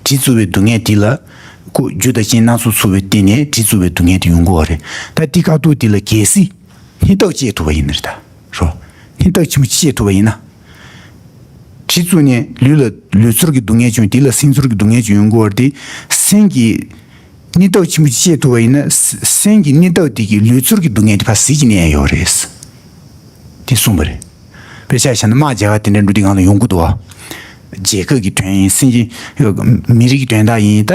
གྲི་བཙུགས་པའི་སྡུག་བསྔལ་དེ་ལ། ཁོ་རྒྱུ་དང་རྐྱེན་སྣ་ཚོགས་ཚུགས་པའི་སྟེང་ནས་གྲི་བཙུགས་པའི་སྡུག་བསྔལ་དེ་ཡོང་གི་ཡོད་རེད། ད་དེ་ཁ་ཐུག་དེ་ལ་གལ་སྲིད། སྙིང་སྟོབས་བསྐྱེད་ཐུབ་པ་ཡིན་ན་རེད་ད། རོ། སྙིང་སྟོབས་ཆེན་པོ་བསྐྱེད་ཐུབ་པ་ཡིན་ན། གྲི་བཙུགས་ནས་ལུས་ལ་ལུས་ཚོར་གྱི་སྡུག་བསྔལ་བྱུང་། དེ་ལ་སེམས་ཚོར་གྱི་སྡུག་བསྔལ་ཅིག་ཡོང་གི་ཡོད་རེད་དེ། སེམས་ཀྱི་སྙིང་སྟོབས་ཆེན་པོ་ཅིག་བསྐྱེད་ཐུབ་པ་ཡིན་ན། སེམས་ཀྱི་སྙིང་སྟོབས་དེ་གིས་ལུས་ཚོར་གྱི་སྡུག་བསྔལ་དེ་ཕར་ཟད་ཀྱི་གནས་ཡོད་རེད། དེ་གསུངས་པ་རེད། དཔེ་ཆ་བཞག་ན་དམག་རྒྱག་ག་དེ་འདྲ་འགྲོ་དུས་སྒང་ལ་ཡོང་གི་འདུག་བ། རྒྱལ་ཁབ་ཀྱི་དོན་ཡིན། སེམས་ཅན། མི་རིགས་ཀྱི་དོན་དག་ཡིན། ད།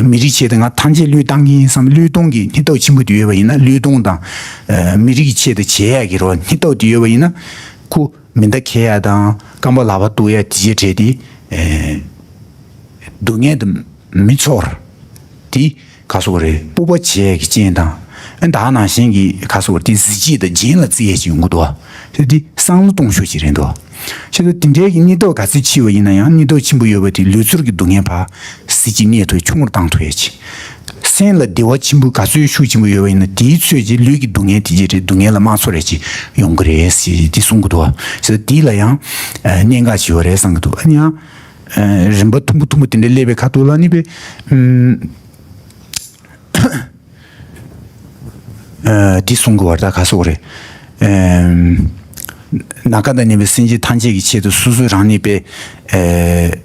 མི་རིགས་ཆེད་དུ་ང་ཐམས་ཅད་བློས་བཏང་གི་ཡིན་བསམ་བློས་གཏོང་གི་སྙིང་སྟོབས་ཆེན་པོ་དེ་ཡོད་པ་ཡིན་ན། བློས་གཏོང་དང་། མི་རིགས་ཀྱི་ཆེད་དུ་བྱེད་ཡག་གི་རོ་སྙིང་སྟོབས་དེ་ཡོད་པ་ཡིན་ན། ཁོ་མེ་མདའ་འཁྱེར་ཡག་དང་རྐང་པ་ལག་པ་གཏུག་ཡག་དེ་བྱས་བྲལ་ཏེ། སྡུག་བསྔལ་དུ་མི་ཚོར། དེ་ག་སོགས་རེད། སྤོབས་པ་བྱེད་ཡག་གི་རྐྱེན་དང་། ཨ་ད་ནང་བཞིན་གྱི་ག་སོགས་རེད། དེ་གཟི་བརྗིད་དང་རྒྱན་ལ་བརྩི་ཡག་ཅིག་ཡོང་གི་འདུག་བ། དེ་དེ་བསམ་བློ་གཏོང་ཤུགས་ཅིག་རེད་འདུག་བ། ཁྱེད་ཚོ་དེ་འདྲའི་གི་སྙིང་སྟོབས་ག་ཚོད་ཆེ་བ་ཡིན་ན་ཡང་། སྙིང་སྟོབས་ཆེན་པོ་ཡོད་པ་དེ་ལུས་ཚོར་གྱི་སྡུག་བསྔལ་ཕར་ཟད་ཀྱི་གནས་ཐོག་ཆུང་རུ་བཏང་ཐུབ་ཡག་ཅིག་སེམས་ལ་བདེ་བ་ཆེན་པོ་ག་ཚོད་ཤུགས་ཆེན་པོ་ཡོད་པ་ཡིན་ན། དེའི་ཚོད་ཀྱིས་ལུས་ཀྱི་སྡུག་བསྔལ་དེ་ཅི་རེད། སྡུག་བསྔལ་ལ་མ་ཚོར་ཡག་ཅིག་ཡོང་གི་རེད་ཟེར་དེ་གསུང་གི་འདུག་བ། ཟེར་དེ་ལ་ཡང་། ཨ་གནད་འགག་ཅིག་ཡོད་རེད་བསམ་གི་འདུག་ཨ་ནི་ཡང་། ཨ་རིམ་པ་ཐུང་ངུ་ཐུང་ངུ་དེ་འདྲ་སླེབས་པའི་ཁ་ཐུག་ལ་ནི་དཔེ། ཨུམ། ཨ་དེ་གསུང་གི་བར་ད་ག་སོགས་རེད། ཨ་ནམ་མཁའ་དང་མཉམ་པའི་སེམས་ཅན་ཐམས་ཅད་ཀྱི་ཆེད་དུ་སོ་སོ་རང་ཉིད་དཔེ། ཨ་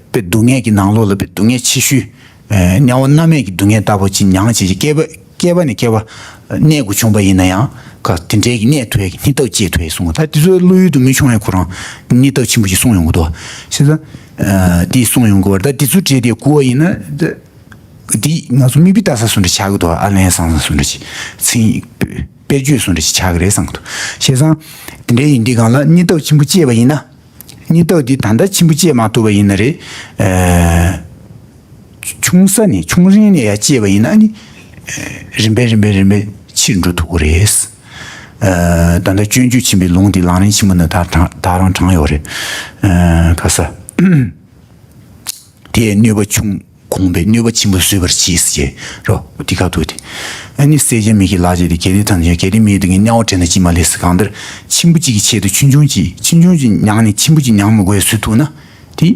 དཔེ་སྡུག་བསྔལ་གྱི་ནང་ལོགས་ལ་དཔེ་སྡུག་བསྔལ་ཆེ་ཤོས། ཨ་དམྱལ་བ་མནར་མེད་ཀྱི་སྡུག་བསྔལ་ལྟ་བུ་ཅིག་མྱངས་བྱས་ཀྱི་བསྐལ་པ་བསྐལ་པ་ནས་བསྐལ་པ་གནས་དགོས་བྱུང་བ་ཡིན་ན་ཡང་། ག་དེ་འདྲའི་གི་གནས་ཐུབ་ཡག་གི་སྙིང་སྟོབས་བསྐྱེད་ཐུབ་ཡག་གསུང་གི། ད་དེ་ཚོ་བློ་ཡུལ་དུ་མི་ཤོང་ཡག་ཁོ་རང་སྙིང་སྟོབས་ཆེན་པོ་ཞིག་གསུངས་ཡོང་གི་འདུག་བ། བྱས་ཙང་། ཨ་དེ་གསུངས་ཡོང་གི་བར་ད་དེ་ཚོ་བྲིས་ཏེ་གོ་བ་ཡིན་ན། འདི་ང་ཚོ་མིག་དཔེ་ལྟ་ས་བཟོ་འདྲ་ཆགས་ཀྱི་འདུག་ཨ་ལན་བཟང་ས་བཟོ་འདྲ་ཅིག་མཚན་དཔེ་བརྗོད་བཟོ་འདྲ་ཅིག་ཆགས་ཀྱི་རེད་བསམ་གྱི་འདུག་བྱས་ཙང་དེ་འདྲའི་ཡིན་དུས་སྒང་ལ་སྙིང་སྟོབས་ཆེན་པོ་བསྐྱེད་པ་ཡིན་ན། སྙིང་སྟོབས་འདི་ད་ལྟ་ཆེན་པོ་བསྐྱེད་མ་ཐུབ་པ་ཡིན་ན་རེད། ཨ་ཆུང་ས་ནས་ཆུང་རིང་ནས་ཡར་བསྐྱེད་པ་ཡིན་ན་ནི། ཨ་རིམ་པས་རིམ་པས་རིམ་པས་ཕྱིར་འགྲོ་ཐུབ་ཀྱི་རེད། ཨ་ད་ལྟ་སྤྱོད་འཇུག་ཆེན་པོའི་ལུང་འདི་ལམ་རིམ་ཆེན་མོ་ནང་ད་དྲངས་ད་རང་དྲངས་ཡོད་རེད། ཨ་ག་ས། དེས་གནོད་པ་ཆུང་གོང་སྤེལ། གནོད་པ་ཆེན་པོ་བཟོད་པར་བྱེད་ཟེར་རོ། འདི་ག་ཐུག་དེ། ཨ་ནི་བསད་བྱ་མི་བགྱིད་ལག་བྱེད་དེ། གལ་ཏེ་ཐམས་ཅད་གལ་ཏེ་མི་བགྱིད་དེ་ངས་དམྱལ་བ་བྲལ་ན་ཅིས་མ་ལེགས་ཟེར། གང་ལྟར་ཆེན་པོ་གཅིག་གི་ཆེད་དུ་ཆུང་ཆུང་གཅིག་ཆུང་ཆུང་གཅིག་མྱངས་ནས་ཆེན་པོ་གཅིག་མྱང་མི་དགོས་བཟོད་ཐུབ་ན། དེ་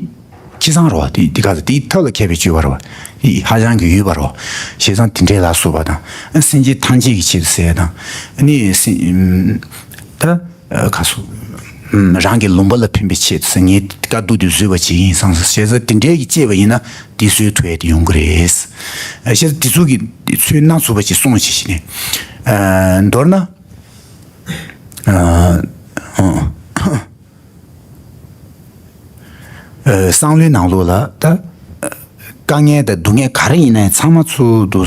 ཁེ་བཟང་རོ། དེ་དེ་ག་ཚོད་དེ་ཐབས་ལ་མཁས་པའི་སྤྱོད་པ་རོ། དེ་ཧ་ཅང་གི་ཡོད་པ་རོ། བྱས་ཙང་དེ་འདྲའི་ལ་སོགས་པ་དང་། ཨ་སེམས་ཅན་ཐམས་ཅད་ཀྱི་ཆེད་དུ་ཟེར་ཡ་དང་། ཨ་ནི་སེམས་ད། ཨ་ག་སོ། ཨམ་རང་གི་ལུང་པ་ལ་ཕན་པའི་ཆེད་དུ་ངས་དཀའ་སྡུག་དེ་བཟོད་པ་བྱེད་ཀྱི་ཡིན་བསམ་ས་བྱས་ཙང་དེ་འདྲའི་གི་སྐྱེས་པ་ཡིན་ན་དེ་བཟོད་ཐུབ་ཡ་དེ་ཡོང་གི་རེད། ཨ་བྱས་ཙང་དེ་ཚོ་གི་ཚུལ་སྣ་ཚོགས་པ་ཅིག་གསུངས་བྱས་ཤིག་ནས། ཨ་མདོར་ན། ཨ་ཨ། ཨ་བསམ་བློའི་ནང་ལོགས་ལ་ད་དཀའ་ངལ་དང་སྡུག་བསྔལ་ག་རེ་ཡིན་ནའི་ཚང་མ་ཚུར་དུ་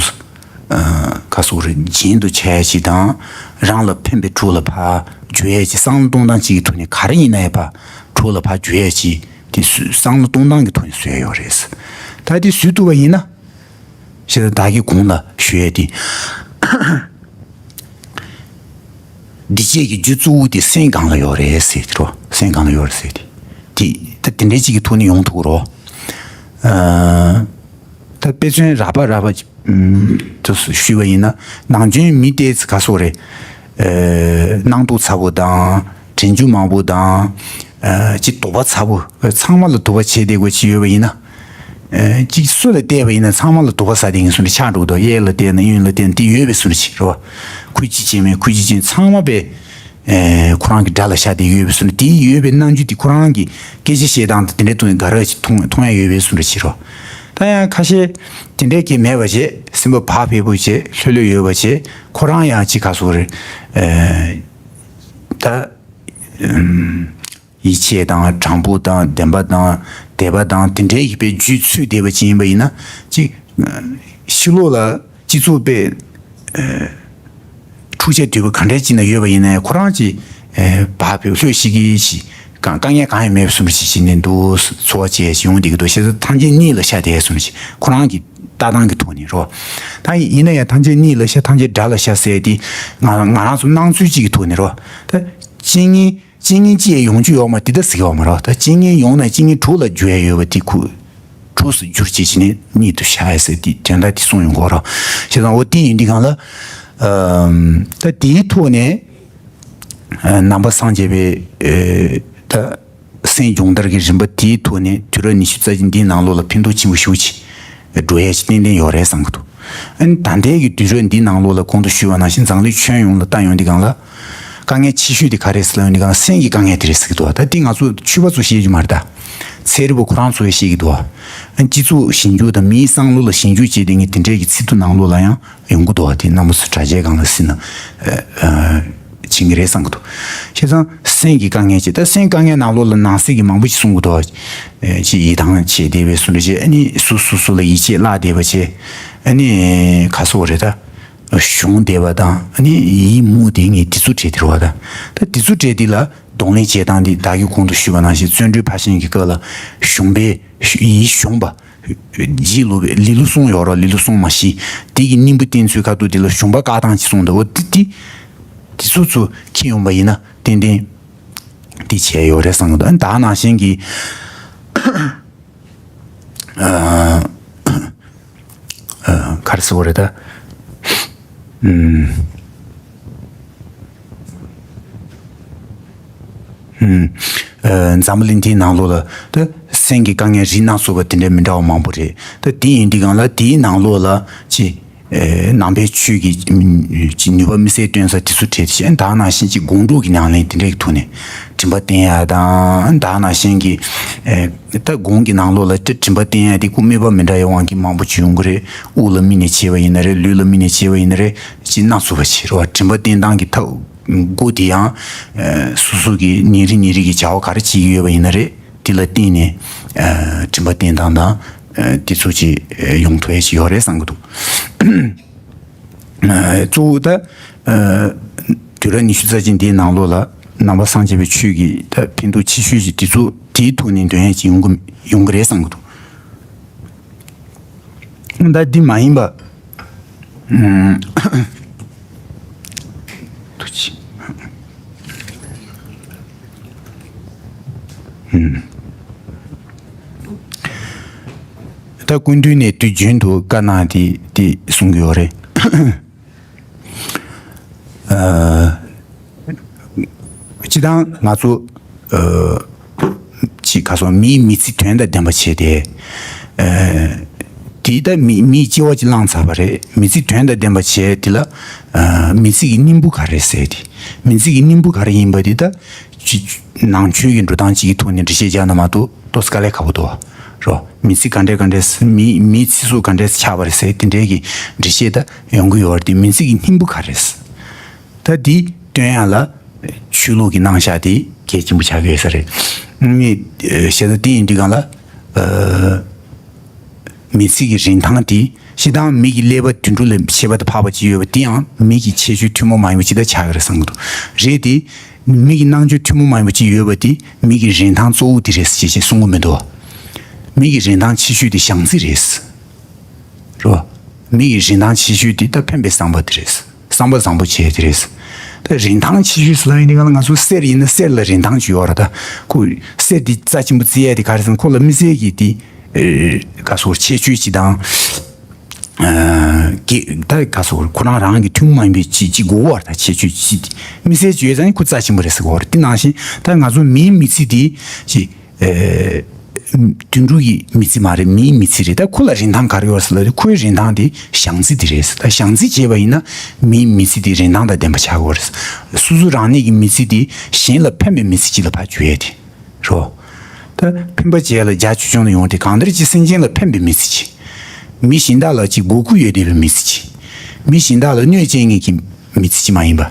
ཨ་ག་སོགས་རེ་རྒྱན་དུ་བྱ་ཡ་ཅིག་དང་། རང་ལ་ཕན་པའི་གྲོགས་ལ་ཕར་འཇུག་ཡ་ཅིག་བསམ་བློ་གཏོང་སྟངས་ཅིག་གི་ཐོག་ནས་ག་རེ་ཡིན་ནའི་ཕར་གྲོགས་ལ་ཕར་འཇུག་ཡ་ཅིག་དེ་བསམ་བློ་གཏོང་སྟངས་ཀྱི་ཐོག་ནས་བཟོས་ཡོད་རེད། ད་དེ་བཟོས་ཐུབ་པ་ཡིན་ན། ཞེས་བདག་གིས་གོང་ལ་ཞུ་ཡས་དེ། འདི་བྱེད་ཀྱི་རྒྱུ་གཙོ་བོ་དེ་སེམས་གང་ལ་ཡོད་རེད་ཟེར་དེ་རོ། སེམས་གང་ལ་ཡོད་རེད་ཟེར་དེ། དེ་ད་དེ་འདྲའི་ཅིག་གི་ཐོག་ནས་ཡོང་ཐུབ་རོ། ཨ་ད་དཔེ་མཚོན་རགས་པ་རགས་པ་ཅིག་ཏུ་ཞུས་པ་ཡིན་ན། ནམ་རྒྱུན་མི་དེ་ཚོ་ག་སོགས་རེད། ཨ་སྣང་དོགས་ཚ་པོ་དང་། དྲན་རྒྱུ་མང་པོ་དང་། ཨ་ཅིག་དོགས་པ་ཚ་པོ། ཚང་མ་ལ་དོགས་པ་བྱས་བསྡད་དགོས་ཅིག་ཡོད་པ་ཡིན་ན། ཨ་གཅིག་སུ་ལ་བལྟས་པ་ཡིན་ན་ཚང་མ་ལ་དོགས་པ་ཟ་བསྡད་མཁན་བཟོ་འདྲ་ཆགས་འགྲོ་གི་འདུག་གཡས་ལ་བལྟས་ན་གཡོན་ལ་བལྟས་ན་དེ་ཡོད་པའི་བཟོ་འདྲ་ཅིག་རེད་བ། ཁོས་ཅི་བྱས་མེད་ཁོས་ཅི་བྱས་ཚང་མ་དཔེ། ཨ་ཁོ་རང་གི་དགྲ་ལ་ཤ་དེ་ཡོད་པའི་བཟོ་འདྲ། དེ་ཡོད་པའི་རྣམ་འགྱུར་དེ་ཁོ་རང་གི་སྐད་ཆ་བཤད་སྟངས་དང་དེ་འདྲའི་ཐོག་ནས་དགའ་རབ་ཅིག་མཐོང་མཐོང་ཡ་ཡོད་པའི་བཟོ་འདྲ་ཅིག་རེད་བ། ད་ཡང་ཁ་ཤས་དེ་འདྲའི་གི་མེད་པ་བྱས། སེམས་པ་བག་ཕེབས་པོ་བྱས། ལྷོད་ལྷོད་ཡོད་པ་བྱས། ཁོ་རང་ཡང་ཅིག་ག་སོགས་རེད། ཨ་ད། ཨམ། ཡིད་ཆེས་དང་དྲང་པོ་དང་བདེན་པ་དང་དད་པ་དང་དེ་འདྲའི་ཡིད་པའི་རྒྱུད་ཚུད་བསྡད་པ་ཅིག་ཡིན་པ་ཡིན་ན། ཅིག་ཕྱི་ལོགས་ལ་སྤྱི་ཚོགས་པའི་ཨ་འཁྲུག་ཆ་དོད་པོ་ག་འདྲའི་ཅིག་ན་ཡོད་པ་ཡིན་ནའི་ཁོ་རང་ཅིག་ཨ་བག་ཕེབས་ལྷོད་ཤིག་གི་ཞིག་ གང་དཀའ་ངལ་གང་ཡང་མེད་པའི་བཟོ་འདྲ་ཞིག་བྱས་ནས་འདུག་འཚོ་བ་སྐྱེལ་ཞིག་ཡོང་བསྡད་ཀྱི་འདུག་བྱས་ཙང་ཐམས་ཅད་གཉིད་ལ་ཤར་བསྡད་བཟོ་འདྲ་ཞིག་ཁོ་རང་གི་ལྟ་སྟངས་ཀྱི་ཐོག་ནས་རོ། ད་ཡིན་ན་ཡང་ཐམས་ཅད་གཉིད་ལ་ཤར་ཐམས་ཅད་དགྲ་ལ་ཤར་ཟེར་དེ་ང་ང་རང་ཚོ་སྣང་ཚུལ་གཅིག་གི་ཐོག་ནས་རོ། ད་རྐྱེན་ངན་རྐྱེན་ངན་གཅིག་ཡོང་རྒྱུ་ཡོད་མ་དེ་ད་ཟེར་གྱི་ཡོད་མ་རེད། ད་རྐྱེན་ངན་ཡོང་ན་རྐྱེན་ངན་དྲུག་ལ་འགྱུར་ཡ་ཡོད་པ་དེ་ཁུ་དྲུག་སུ་འགྱུར་བྱེད་ཀྱི་ནི་གཉིད་དུ་ཤར་ཡ་ཟེར་དེ་དོན་དག་དེ་གསུངས་ཡོང་གི་རོ། བྱས་ཙང་འོ་དེ་ཡིན་དུས་གང་ལ་ད་དེའི་ཐོག་ནས་ནང་པ་སངས་རྒྱས་པའི་ད་སེམས་སྦྱོང་བརྡར་གྱི་རིམ་པ་དེའི་ཐོག་ནས་དུས་རབས་ཉི་ཤུ་རྩ་གཅིག་འདིའི་ནང་ལོགས་ལ་ཕན་ཐོགས་ཆེན་པོ་ཞེ་པོ་ཅིག་འགྲོ་ཡ་ཅིག་ཏན་ཏན་ཡོད་རེད་བསམ་གྱི་འདུག་ཨ་ནི་ད་ལྟའི་གི་དུས་རབས་འདིའི་ནང་ལོགས་ལ་གོང་དུ་ཞུས་པ་ནང་བཞིན་འཛམ་གླིང་ཁྱོན་ཡོངས་ལ་ལྟ་ཡོང་དུས་གང་ལ། དཀའ་ངལ་ཆེ་ཤོས་དེ་ག་རེད་ཟེར་ལབ་ཡོང་དུས་གང་ལ་སེམས་ཀྱི་དཀའ་ངལ་དེ་རེད་ཟེར་གྱི་འདུག་ད་འདི་ང་ཚོ་ཆོས་པ་ཚོ་བཤད་རྒྱུ་མ་རེད་ད། ཚན་རིག་པ་ཁོ་རང་ཚོས་བཤད་ཀྱི་འདུག་ཨ་ནི་སྤྱི་ཚོགས་ཞིབ་འཇུག་དང་མིའི་བསམ་བློ་ལ་ཞིབ་འཇུག་བྱས་དེ་ངས་དེ་འདྲའི་གི་ཚིག་ཐོ་ནང་ལོགས་ལ་ཡང་ཡོང་གི་འདུག་བ། དེ་རྣམ་པ་ཚོ་དྲ་རྒྱའི་སྒང་ལ་སྲིད་ན་ཨ་ཨ་བྱེད་ཀྱི་རེད་བསམ་གྱི་འདུག་བྱས་ཙང་སེམས་ཀྱི་དཀའ་ངལ་ཅིག་ད་སེམས་དཀའ་ངལ་ནང་ལོགས་ལ་ནང་གསེས་ཀྱི་མང་པོ་ཞིག་གསུང་གི་འདུག་བ། ཅིག་ཡིད་ཐང་ཆད་བསྡད་པའི་བཟོ་འདྲ་ཅིག་ཨ་ནི་སུ་སུ་སུ་ལ་ཡིད་ཆེས་བརླག་བསྡད་པ་བྱས་ཨ་ནི་ག་སོགས་རེད་ད། གཞུང་བསྡད་པ་དང་ཨ་ནི་ཡིད་མུག་དེ་ངས་དེ་ཚོ་བྲིས་དེ་རེད་བ་ད། ད་དེ་ཚོ་བྲིས་དེ་ལ་གདོང་ལེན་བྱེད་སྟངས་དེ་བདག་གིས་གོང་དུ་ཞུས་པ་ནང་བཞིན་བརྩོན་འགྲུས་ཕར་ཕྱིན་གྱི་སྐབས་ལ་གཞུང་པས་ཡིད་གཞུངས་པ། རྗེ་སློབ་པའི་ལེ་ལོ་གསུམ་ཡོད་ར། ལེ་ལོ་གསུམ་མ་ཤེས་དེ་གི་སྙིང་པོ་བསྟན་ཚུལ་ཁ་ཐུག་དེ་ལ་གཞུང་པ་བཀག་སྟངས་ཅིག་གསུངས་འདུག་འོ་དེ་དེ་དེ་ཚོ་ཚོ་ཁྱེར་ཡོང་པ་ཡིན་ན་ཏན་ཏན་དེ་བྱས་ཡོད་རེད་བསམ་གི་འདུག་ཨ་ནི་ད་ནང་བཞིན་གྱི་ཨ་ཨ་ག་རེ་ཟེར་བ་རེད་ད། ཨུམ། ཨུམ། ཨ་འཛམ་བུ་གླིང་འདིའི་ནང་ལོགས་ལ་ད་སེམས་ཀྱི་དཀའ་ངལ་རིགས་སྣ་ཚོགས་པ་དེ་འདྲའི་མི་འདྲ་བ་མང་པོ་རེད། ད་དེ་ཡིན་དུས་གང་ལ་དེའི་ནང་ལོགས་ལ་ཅི། ཨེ་ནང་པའི་ཆོས་ཀྱི་ཨུམ་ཅི་ནུས་པ་དམིགས་བསལ་སྟོན་ས་དེ་ཚོ་བྲིས་ཏེ་བྱས་ད་ནང་བཞིན་ཅིག་སྒོམ་སྒྲུབ་ཀྱི་ཉམས་ལེན་དེ་འདྲའི་ཐོག་ནས་དྲན་པ་བསྟེན་ཡ་དང་ད་ནང་བཞིན་གྱི་ཨེ། ད་སྒོམ་གྱི་ནང་ལོགས་ལ་ད་དྲན་པ་བསྟེན་ཡ་དེ་ཁོ་དམིགས་པ་མི་འདྲ་བའི་དབང་གིས་མང་པོ་བྱུང་གི་རེད། དབུགས་ལ་དམིགས་ནས་བྱས་པ་ཡིན་ན་རེད། ལུས་ལ་དམིགས་ནས་བྱས་པ་ཡིན་ན་རེད། ཅིག་སྣ་ཚོགས་པ་བྱེད་རོགས། དྲན་པ་བསྟེན་སྟངས་ཀྱི་ཐབས་སྒོ་དེ་ཡང་ཨ་སོ་སོ་གི་ཉིན་རེ་ཉིན་རེ་གི་བྱ་བ་ག་རེ་བྱེད་ཀྱི་ཡོད་པ་ཡིན་ན་རེད། དེ་ལ་བརྟེན་ནས་ཨ་དྲན་པ་བསྟེན་སྟངས་དང་ཨ་དེ་ཚོ་ཅིག་ཨ་ཡོང་ཐུབ་ཡ་ཞིག་ཡོད་རེད་བསམ་གྱི་འདུག་ཨ་གཙོ་བོ་ད་ཨ་དུས་རབས་ཉི་ཤུ་རྩ་གཅིག་འདིའི་ནང་ལོགས་ལ་ནང་པ་སངས་རྒྱས་པའི་ཆོས་ཀྱི་ད་ཕན་ཐོགས་ཆེ་ཤོས་ཅིག་དེ་ཚོ་དེའི་ཐོག་ནས་འདོན་ཡ་ཅིག་ཡོང་གི་ཡོང་གི་རེད་བསམ་གྱི་འདུག་ད་འདི་མ་ཡིན་པ། ཨུམ། ཐུགས་རྗེ་ཆེ། ཨུམ། ད་སྐུ་མདུན་ནས་དུས་རྒྱུན་དུ་བཀའ་གནང་དེ་དེ་གསུང་གི་ཡོད་རེད། ཨ། སྤྱིར་བཏང་ང་ཚོ་ཨ་ཅིག་ག་སོང་མིའི་མི་ཚེ་དོན་དང་ལྡན་པ་བྱས་ཏེ། ཨ་དེ་ལྟ་མི་མིའི་སྐྱེ་བ་ཅིག་བླངས་ཚར་བ་རེད། མི་ཚེ་དོན་དང་ལྡན་པ་བྱས་དེ་ལ་ཨ་མི་ཚེ་གི་སྙིང་པོ་ག་རེ་ཟེར་ཏེ། མི་ཚེ་གི་སྙིང་པོ་ག་རེ་ཡིན་པ་དེ་ད་ཅིག་ནང་ཆོས་ཀྱི་འགྲོ་སྟངས་ཅིག་གི་ཐོག་ནས་འགྲེལ་བཤད་རྒྱག་ན་མ་གཏོགས་ཏོག་ཙམ་དཀའ་ལས་ཁག་པོ་འདུག་བ། རོ། མི་ཚེ་ག་འདྲས་ག་འདྲས་མི་མིའི་ཚེ་སྲོག་ག་འདྲས་ཆགས་པ་རེད་ཟེར་དེ་འདྲས་ཀྱི་འགྲེལ་བཤད་ད་ཡོང་གི་ཡོད་རེད་དེ། མི་ཚེ་གི་སྙིང་པོ་ག་རེ་རེད། ད་འདི་སྟོན་ཡ་ལ་ཆོས་ལུགས་ཀྱི་རྣམ་གཞག་དེ་གལ་ཆེན་པོ་ཆགས་ཀྱི་ཡོད་ས་རེད། ངས་བཤད་ད་དེ་ཡིན་དུས་གང་ལ་ཨ་མི་ཚེ་གི་རིན་ཐང་དེ་སྤྱིར་བཏང་མི་གི་ཀླད་པ་དུད་འགྲོ་ལས་ཁྱད་པར་དུ་འཕགས་པ་ཅིག་ཡོད་པ་དེ་ཡང་མི་གི་ཁྱད་ཆོས་ཐུན་མོང་མ་ཡིན་པ་ཅིག་ད་ཆགས་ཀྱི་རེད་བསམ་གྱི་འདུག་རེད་དེ། མི་གི་རྣམ་དཔྱོད་ཐུན་མོང་མ་ཡིན་པ་ཅིག་ཡོད་པ་དེ་མི་གི་རིན་ཐང་གཙོ་བོ་དེ་རེད་ཅེས་ཅེས་གསུང་གི་མི་འདུག་མི་གི་རིན་ཐང་ཆེ་ཤོས་དེ་བྱམས་བརྩེ་རེད། རེད་བ། མི་གི་རིན་ཐང་ཆེ་ཤོས་དེ་ད་ཕན་པའི་བསམ་པ་དེ་རེད། བསམ་པ་བཟང་པོ་བྱས་དེ་རེད། ད་རིན་ཐང་ཆེ་ཤོས་ཟེར་ལབ་ཡིན་དུས་གང་ལ་ང་ཚོ་གསེར་ཡིན་ན་གསེར་ལ་རིན་ཐང་ཅིག་ཡོད་རེད་ད། ཁོ་གསེར་དེ་རྩ་ཆེན་པོ་བརྩི་ཡས་དེ་ག་རེ་ཟེར་ན་ཁོ་ལ་དམིགས་བསལ་གྱི་དེ་ཨེ་ག་སོགས་ཁྱད་ཆོས་ཅིག་དང་། ཨ་གི་ད་ག་སོགས་ཁོ་རང་རང་གི་ཐུན་མོང་མ་ཡིན་པའི་ཅིག་ཅིག་དགོས་བར་ད་ཁྱད་ཆོས་ཅིག་དམིགས་བསལ་ཅིག་ཡོད་ཙང་ཁོ་རྩ་ཆེན་པོ་རེད་ཟེར་གོ་བར་དེ་ནང་བཞིན་ད་ང་ཚོ་མིའི་མི་ཚེ་དེ་ཅིག་ཨེ་དུད་འགྲོ་གི་མི་ཚེ་མ་རེད། མིའི་མི་ཚེ་རེད། ད་ཁོ་ལ་རིན་ཐང་ག་རེ་ཡོད་ཟེར་ལབ་དུས་ཁོའི་རིན་ཐང་དེ་བྱམས་བརྩེ་དེ་རེད། ད་བྱམས་བརྩེ་བྱས་པ་ཡིན་ན་མིའི་མི་ཚེ་དེ་རིན་ཐང་དང་ལྡན་པ་ཆགས་ཀྱི་ཡོད་རེད། སོ་སོ་རང་ཉིད་ཀྱི་མི་ཚེ་དེ་གཞན་ལ་ཕན་པའི་མི་ཚེ་ཅིག་ལ་ཕར་བསྒྱུར་ཡས་དེ། རོ། ད་ཕན་པ་བྱས་ལ་རྒྱ་ཆུང་ཆུང་ལ་ཡོང་དེ་གང་ལྟར་གྱི་སེམས་ཅན་ལ་ཕན་པའི་མི་ཚེ་ཅིག་མི་གཞན་དག་ལ་ཅིག་མགོ་སྐོར་ཡོད་བསྡད་པའི་མི་ཚེ་ཅིག་མི་གཞན་དག་ལ་གནོད་སྐྱེལ་མཁན་གྱི་མི་ཚེ་ཅིག་མ་ཡིན་པ།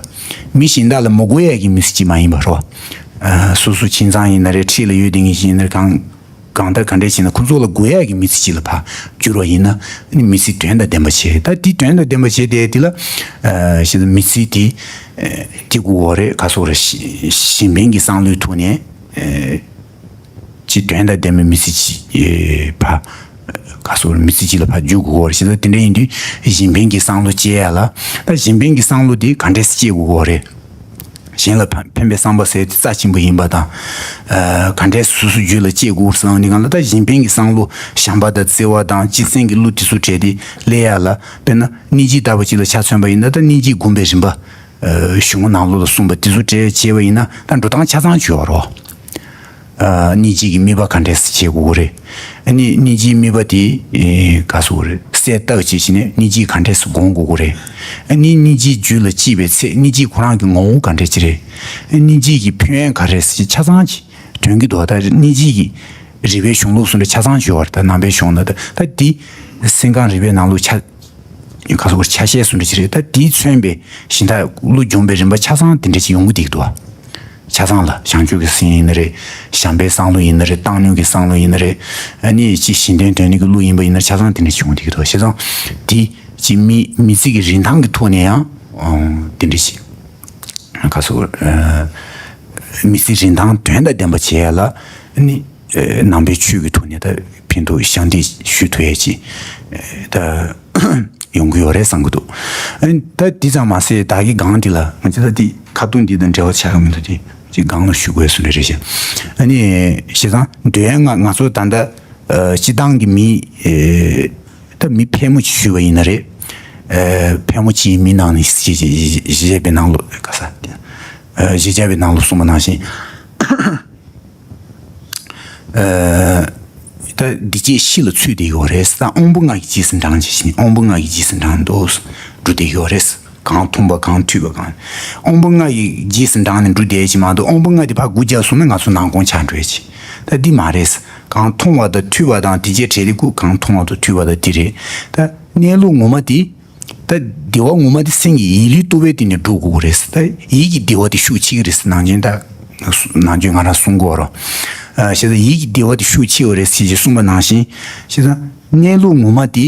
མི་གཞན་དག་ལ་མི་དགོས་ཡ་གི་མི་ཚེ་ཅིག་མ་ཡིན་པ་རོ། ཨ་སོ་སོ་ཁྱིམ་ཚང་ཡིན་ན་རེད། འཁྲིས་ལ་ཡོད་བསྡད་མཁན་ཞིག་ཡིན་ན་རེད། གང་གང་ལྟར་ག་འདྲས་བྱས་ན་ཁོ་ཚོ་ལ་དགོས་ཡ་གི་མི་ཚེ་ཅིག་ལ་ཕར་བསྒྱུར་བ་ཡིན་ན་ནི་མི་ཚེ་དོན་དང་ལྡན་པ་བྱེད། ད་དེ་དོན་དང་ལྡན་པ་བྱེད་དེ་དེ་ལ་ཨ་ཞེ་ན་མི་ཚེ་དེ་ཨ་དེ་དགོས་བ་རེད། ག་སོགས་རེད། གཞན་ཕན་གྱི་བསམ་བློའི་ཐོག་ནས། ཨེ་ཅི་དོན་དང་ལྡན་པའི་མི་ཚེ་ཅིག་ཨེ་ཕ་ག་སོགས་མི་ཚེ་ཅིག་ལ་ཕར་འཇུག་དགོས་པ་རེད། བྱས་ཙང་དེ་འདྲ་ཡིན་དུས་གཞན་ཕན་གྱི་བསམ་བློ་སྐྱེ་ཡ་ལ། ད་གཞན་ཕན་གྱི་བསམ་བློ་དེ་ག་འདྲས་སེ་སྐྱེ་དགོས་པ་རེད། གཞན་ལ་ཕན་ཕན་པའི་བསམ་པ་ཟེར་དེ་རྩ་ཆེན་པོ་ཡིན་པ་དང་། ཨ་ག་འདྲས་སོ་སོ་རྒྱུད་ལ་སྐྱེ་དགོས་བསམ་ནས་གང་ལ། ད་གཞན་ཕན་གྱི་བསམ་བློ་བྱམས་པ་དང་བརྩེ་བ་དང་སྤྱི་བཙན་གྱི་བློ་དེ་ཚོ་བྲལ་ཏེ་སླེབས་ཡ་ལ། དཔེར་ན་སྙིང་རྗེ་ལྟ་བུ་ཅིག་ལ་ཆ་མཚོན་པ་ཡིན་ན། ད་སྙིང་རྗེ་བསྒོམ་པའི་རིམ་པ་ཨ་གཞུང་ནང་ལོགས་ལ་གསུངས་པ་དེ་ཚོ་བྲལ་བྱས་པ་ཡིན་ན། ད་འགྲོ་སྟངས་ཆ་ཚང་བྱོས་པ་རོ། ཨ་སྙིང་རྗེ་གི་དམིགས་པ་ག་འདྲས་སེ་བྱེད་དགོས་ཀྱི་རེད། ཨ་ནི་སྙིང་རྗེའི་དམིགས་པ་དེ་ཨེ་ག་སོགས་རེད། གསལ་བཏབ་བྱས་བྱས་ནས་སྙིང་རྗེ་ག་འདྲས་སེ་སྒོམ་དགོས་ཀྱི་རེད། ཨ་ནི་སྙིང་རྗེ་རྒྱུད་ལ་སྐྱེས་པའི་ཚེ་སྙིང་རྗེ་ཁོ་རང་གི་ངོ་བོ་ག་འདྲས་ཅིག་རེད། ཨ་སྙིང་རྗེ་གི་ཕན་ཡོན་ག་རེ་རེད་ཟེར་ཆ་ཚང་ཅིག་དྲན་གྱི་འདུག་ད་སྙིང་རྗེ་གི་རིགས་པའི་གཞུང་ལུགས་སུ་འདྲ་ཆ་ཚང་བྱོས་པ་རེད། ད་ནང་པའི་གཞུང་ན་ད་ད་དེ་སེམས་ཁམས་རིག་པའི་ནང་ལུགས་ཆ་ཁ་སོགས་ཆ་ཤས་སུ་འདྲ་ཅིག་རེད། ད་དེས་མཚོན་པའི་གཞན་དག་བློ་སྦྱོང་བའི་རིམ་པ་ཆ་ཚང་དེ་འདྲ་ཅིག་ཡོང་གི་འདུག་ད། ཆ་ཚང་ལ་བྱང་ཆུབ་ཀྱི་སེམས་ཡིན་ན་རེད། བྱམས་པའི་བསམ་བློ་ཡིན་ན་རེད། བཏང་སྙོམས་ཀྱི་བསམ་བློ་ཡིན་ན་རེད། ཨ་ནི་ཅིག་གཞན་དོན་དོན་གཉེར་གྱི་བློ་ཡིན་པ་ཡིན་ན་ཆ་ཚང་དེ་འདྲ་ཅིག་ཡོང་གི་འདུག་ད། བྱས་ཙང་དེ་ཅིག་མི་མི་ཚེ་གི་རིན་ཐང་གི་ཐོག་ནས་ཡང་ཨང་དེ་འདྲ་ཞིག་ཁ་སོགས་ཨ་མི་ཚེ་རིན་ཐང་དོན་དང་ལྡན་པ་བྱེད་ཡ་ལ་ནི་ཨ་ནང་པའི་ཆོས་ཀྱི་ཐོག་ནས་ད་ཕན་ཐོགས་ཞབས་འདེགས་ཞུ་ཐུབ་ཡ་ཅིག་ཨ་ད་ཡོང་གི་ཡོད་རེད་བསམ་གྱི་འདུག་ཨ་ནི་ད་དེ་ཙམ་མ་ཟད་བདག་གི་སྒང་འདི་ལ་ང་ཚོ་ད་དེ་ཁ་རྡུང་འདི་དང་འབྲེལ་བ་ཆགས་ཀྱི་མི་འདུག་དེ་ཅིག་སྒང་ལ་ཞུ་དགོས་སུ་རེད་རེད་ཤག་ཨ་ནི་བྱས་ཙང་འདོད་ཡོན་ང་ང་ཚོ་ད་ལྟ་ཨ་སྤྱི་བཏང་གི་མི་ཨ་ད་མི་ཕལ་མོ་ཆེ་ཞུས་པ་ཡིན་ན་རེད། ཨ་ཕལ་མོ་ཆེའི་མི་ནང་ནས་གཞི་གཞི་གཞི་བྱས་པའི་ནང་ལོགས་ག་ས་ཨ་གཞི་བྱས་པའི་ནང་ལོགས་གསུངས་པ་ནང་བཞིན་ཨ་ད་འདི་སྐྱེས་ཤི་ལ་ཚུད་བསྡད་ཡོད་རེད། ད་དབང་པོ་ལྔ་གི་རྗེས་སུ་འབྲངས་བྱས་ཤིང་དབང་པོ་ལྔ་གི་རྗེས་སུ་འབྲངས་འདུག་འགྲོ་བསྡད་ཡོད་རེད། གང་མཐོང་བ་གང་ཐོས་པ་གང་། དབང་པོ་ལྔ་ཡི་རྗེས་སུ་འབྲངས་ནས་འགྲོ་བསྡད་ཀྱི་མ་གཏོགས་དབང་པོ་ལྔ་དེ་ཕར་སྒོ་རྒྱབ་སོང་ན་ང་ཚོ་ནང་དགོང་ཆགས་འགྲོ་ཡ་ཅིག་ད་འདི་མ་རེད། གང་མཐོང་བ་དང་ཐོས་པ་དང་དེ་བཅས་བྲལ་ཏེ་ཀུ་གང་མཐོང་བ་དང་ཐོས་པ་དང་དེ་རེད། ད་གནས་ལུགས་ངོ་མ་དེ་ད་བདེ་བ་ངོ་མ་དེ་སེམས་ཀྱི་ཡིད་ལུས་རྟོག་པའི་སྟེང་ནས་འགྲོ་དགོས་ཀྱི་རེད། ད་ཡིད་ཀྱི་བདེ་བ་དེ་ཤུགས་ཆེ་གི་རེད། ནང་ཆེན་ད་ནང་ཆེན་ང་རང་གསུང་གི་ཡོད་རེད། ཨ་བྱས་ཙང་ཡིད་ཀྱི་བདེ་བ་དེ་ཤུགས་ཆེ་བ་རེད་ཟེར་ཅིག་གསུངས་པ་ནང་བཞིན་བྱས་ཙང་གནས་ལུགས་ངོ་མ་དེ།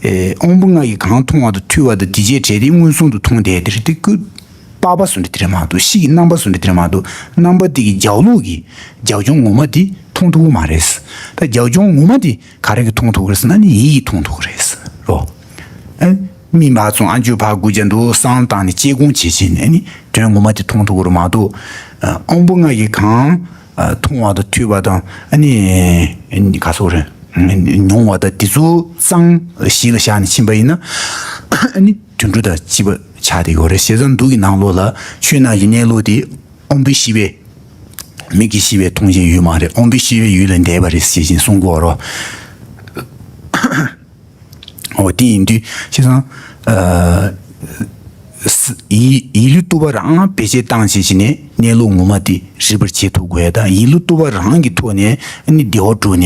ཨེ་དབང་པོ་ལྔ་ཡིས་གང་མཐོང་བ་དང་ཐོས་པ་དང་དེ་བཅས་བྲལ་ཏེ་མངོན་སུམ་དུ་མཐོང་བསྡད་དེ་རེད། དེ་ཀུན་པགས་པ་བཟོ་འདྲ་དེ་རེད་མ་གཏོགས་ཤི་གི་རྣམ་པ་བཟོ་འདྲ་དེ་རེད་མ་གཏོགས་རྣམ་པ་དེ་གི་རྒྱབ་ལོགས་ཀྱི་རྒྱབ་ལྗོངས་ངོ་མ་དེ་མཐོང་ཐུབ་ཀྱི་མ་རེད། ད་རྒྱབ་ལྗོངས་ངོ་མ་དེ་ག་རེ་གིས་མཐོང་ཐུབ་ཀྱི་རེད་ཟེར་ན་ནི་ཡིད་ཀྱིས་མཐོང་ཐུབ་ཀྱི་རེད་རོ། ཨེ་མི་མ་ཚང་ཨ་མཆོད་ཕར་དགུ་བརྒྱ་འདུག་བསང་བཏང་ནས་ལྕེ་གོང་བྱེད་བྱེད་ནས་ནི་དོན་ངོ་མ་དེ་མཐོང་ཐུབ་ཀྱི་རེད་མ་གཏོགས་ཨ་དབང་པོ་ལྔ་ཡིས་གང་། ཨ་མཐོང་བ་དང་ཐོས་པ་དང་ཨ་ནི་ག་སོགས་རེད། མྱོང་བ་དང་དེ་ཚོ་གཙང་གཞི་ལ་བཞག་ནས་ཕྱིན་པ་ཡིན་ན་ཨ་ནི་དུད་འགྲོ་དང་གཅིག་པ་ཆགས་བསྡད་ཡོད་རེད། བྱས་ཙང་མདོ་གི་ནང་ལོགས་ལ་ཆོས་རྣམས་ཀྱི་གནས་ལུགས་དེ་དབང་པོའི་ཤེས་པས་མིག་གི་ཤེས་པས་མཐོང་བྱའི་ཡུལ་མ་རེད། དབང་པོའི་ཤེས་པའི་ཡུལ་ལས་འདས་པ་རེད་ཞེས་བཞིན་གསུང་གི་ཡོད་རེད། འོ་དེ་ཡིན་དུས་བྱས་ཙང་ཨ་ཡིད་ཡིད་ལུས་རྟོག་པ་རང་བེད་སྤྱོད་བཏང་བྱས་བྱས་ནས་གནས་ལུགས་ངོ་མ་དེ་རིག་པར་བྱེད་ཐུབ་དགོས་ཡ་དང་ཡིད་ལུས་རྟོག་པ་རང་གི་ཐོག་ནས་ནི་བདེ་བ་སྒྲུབ་ནས་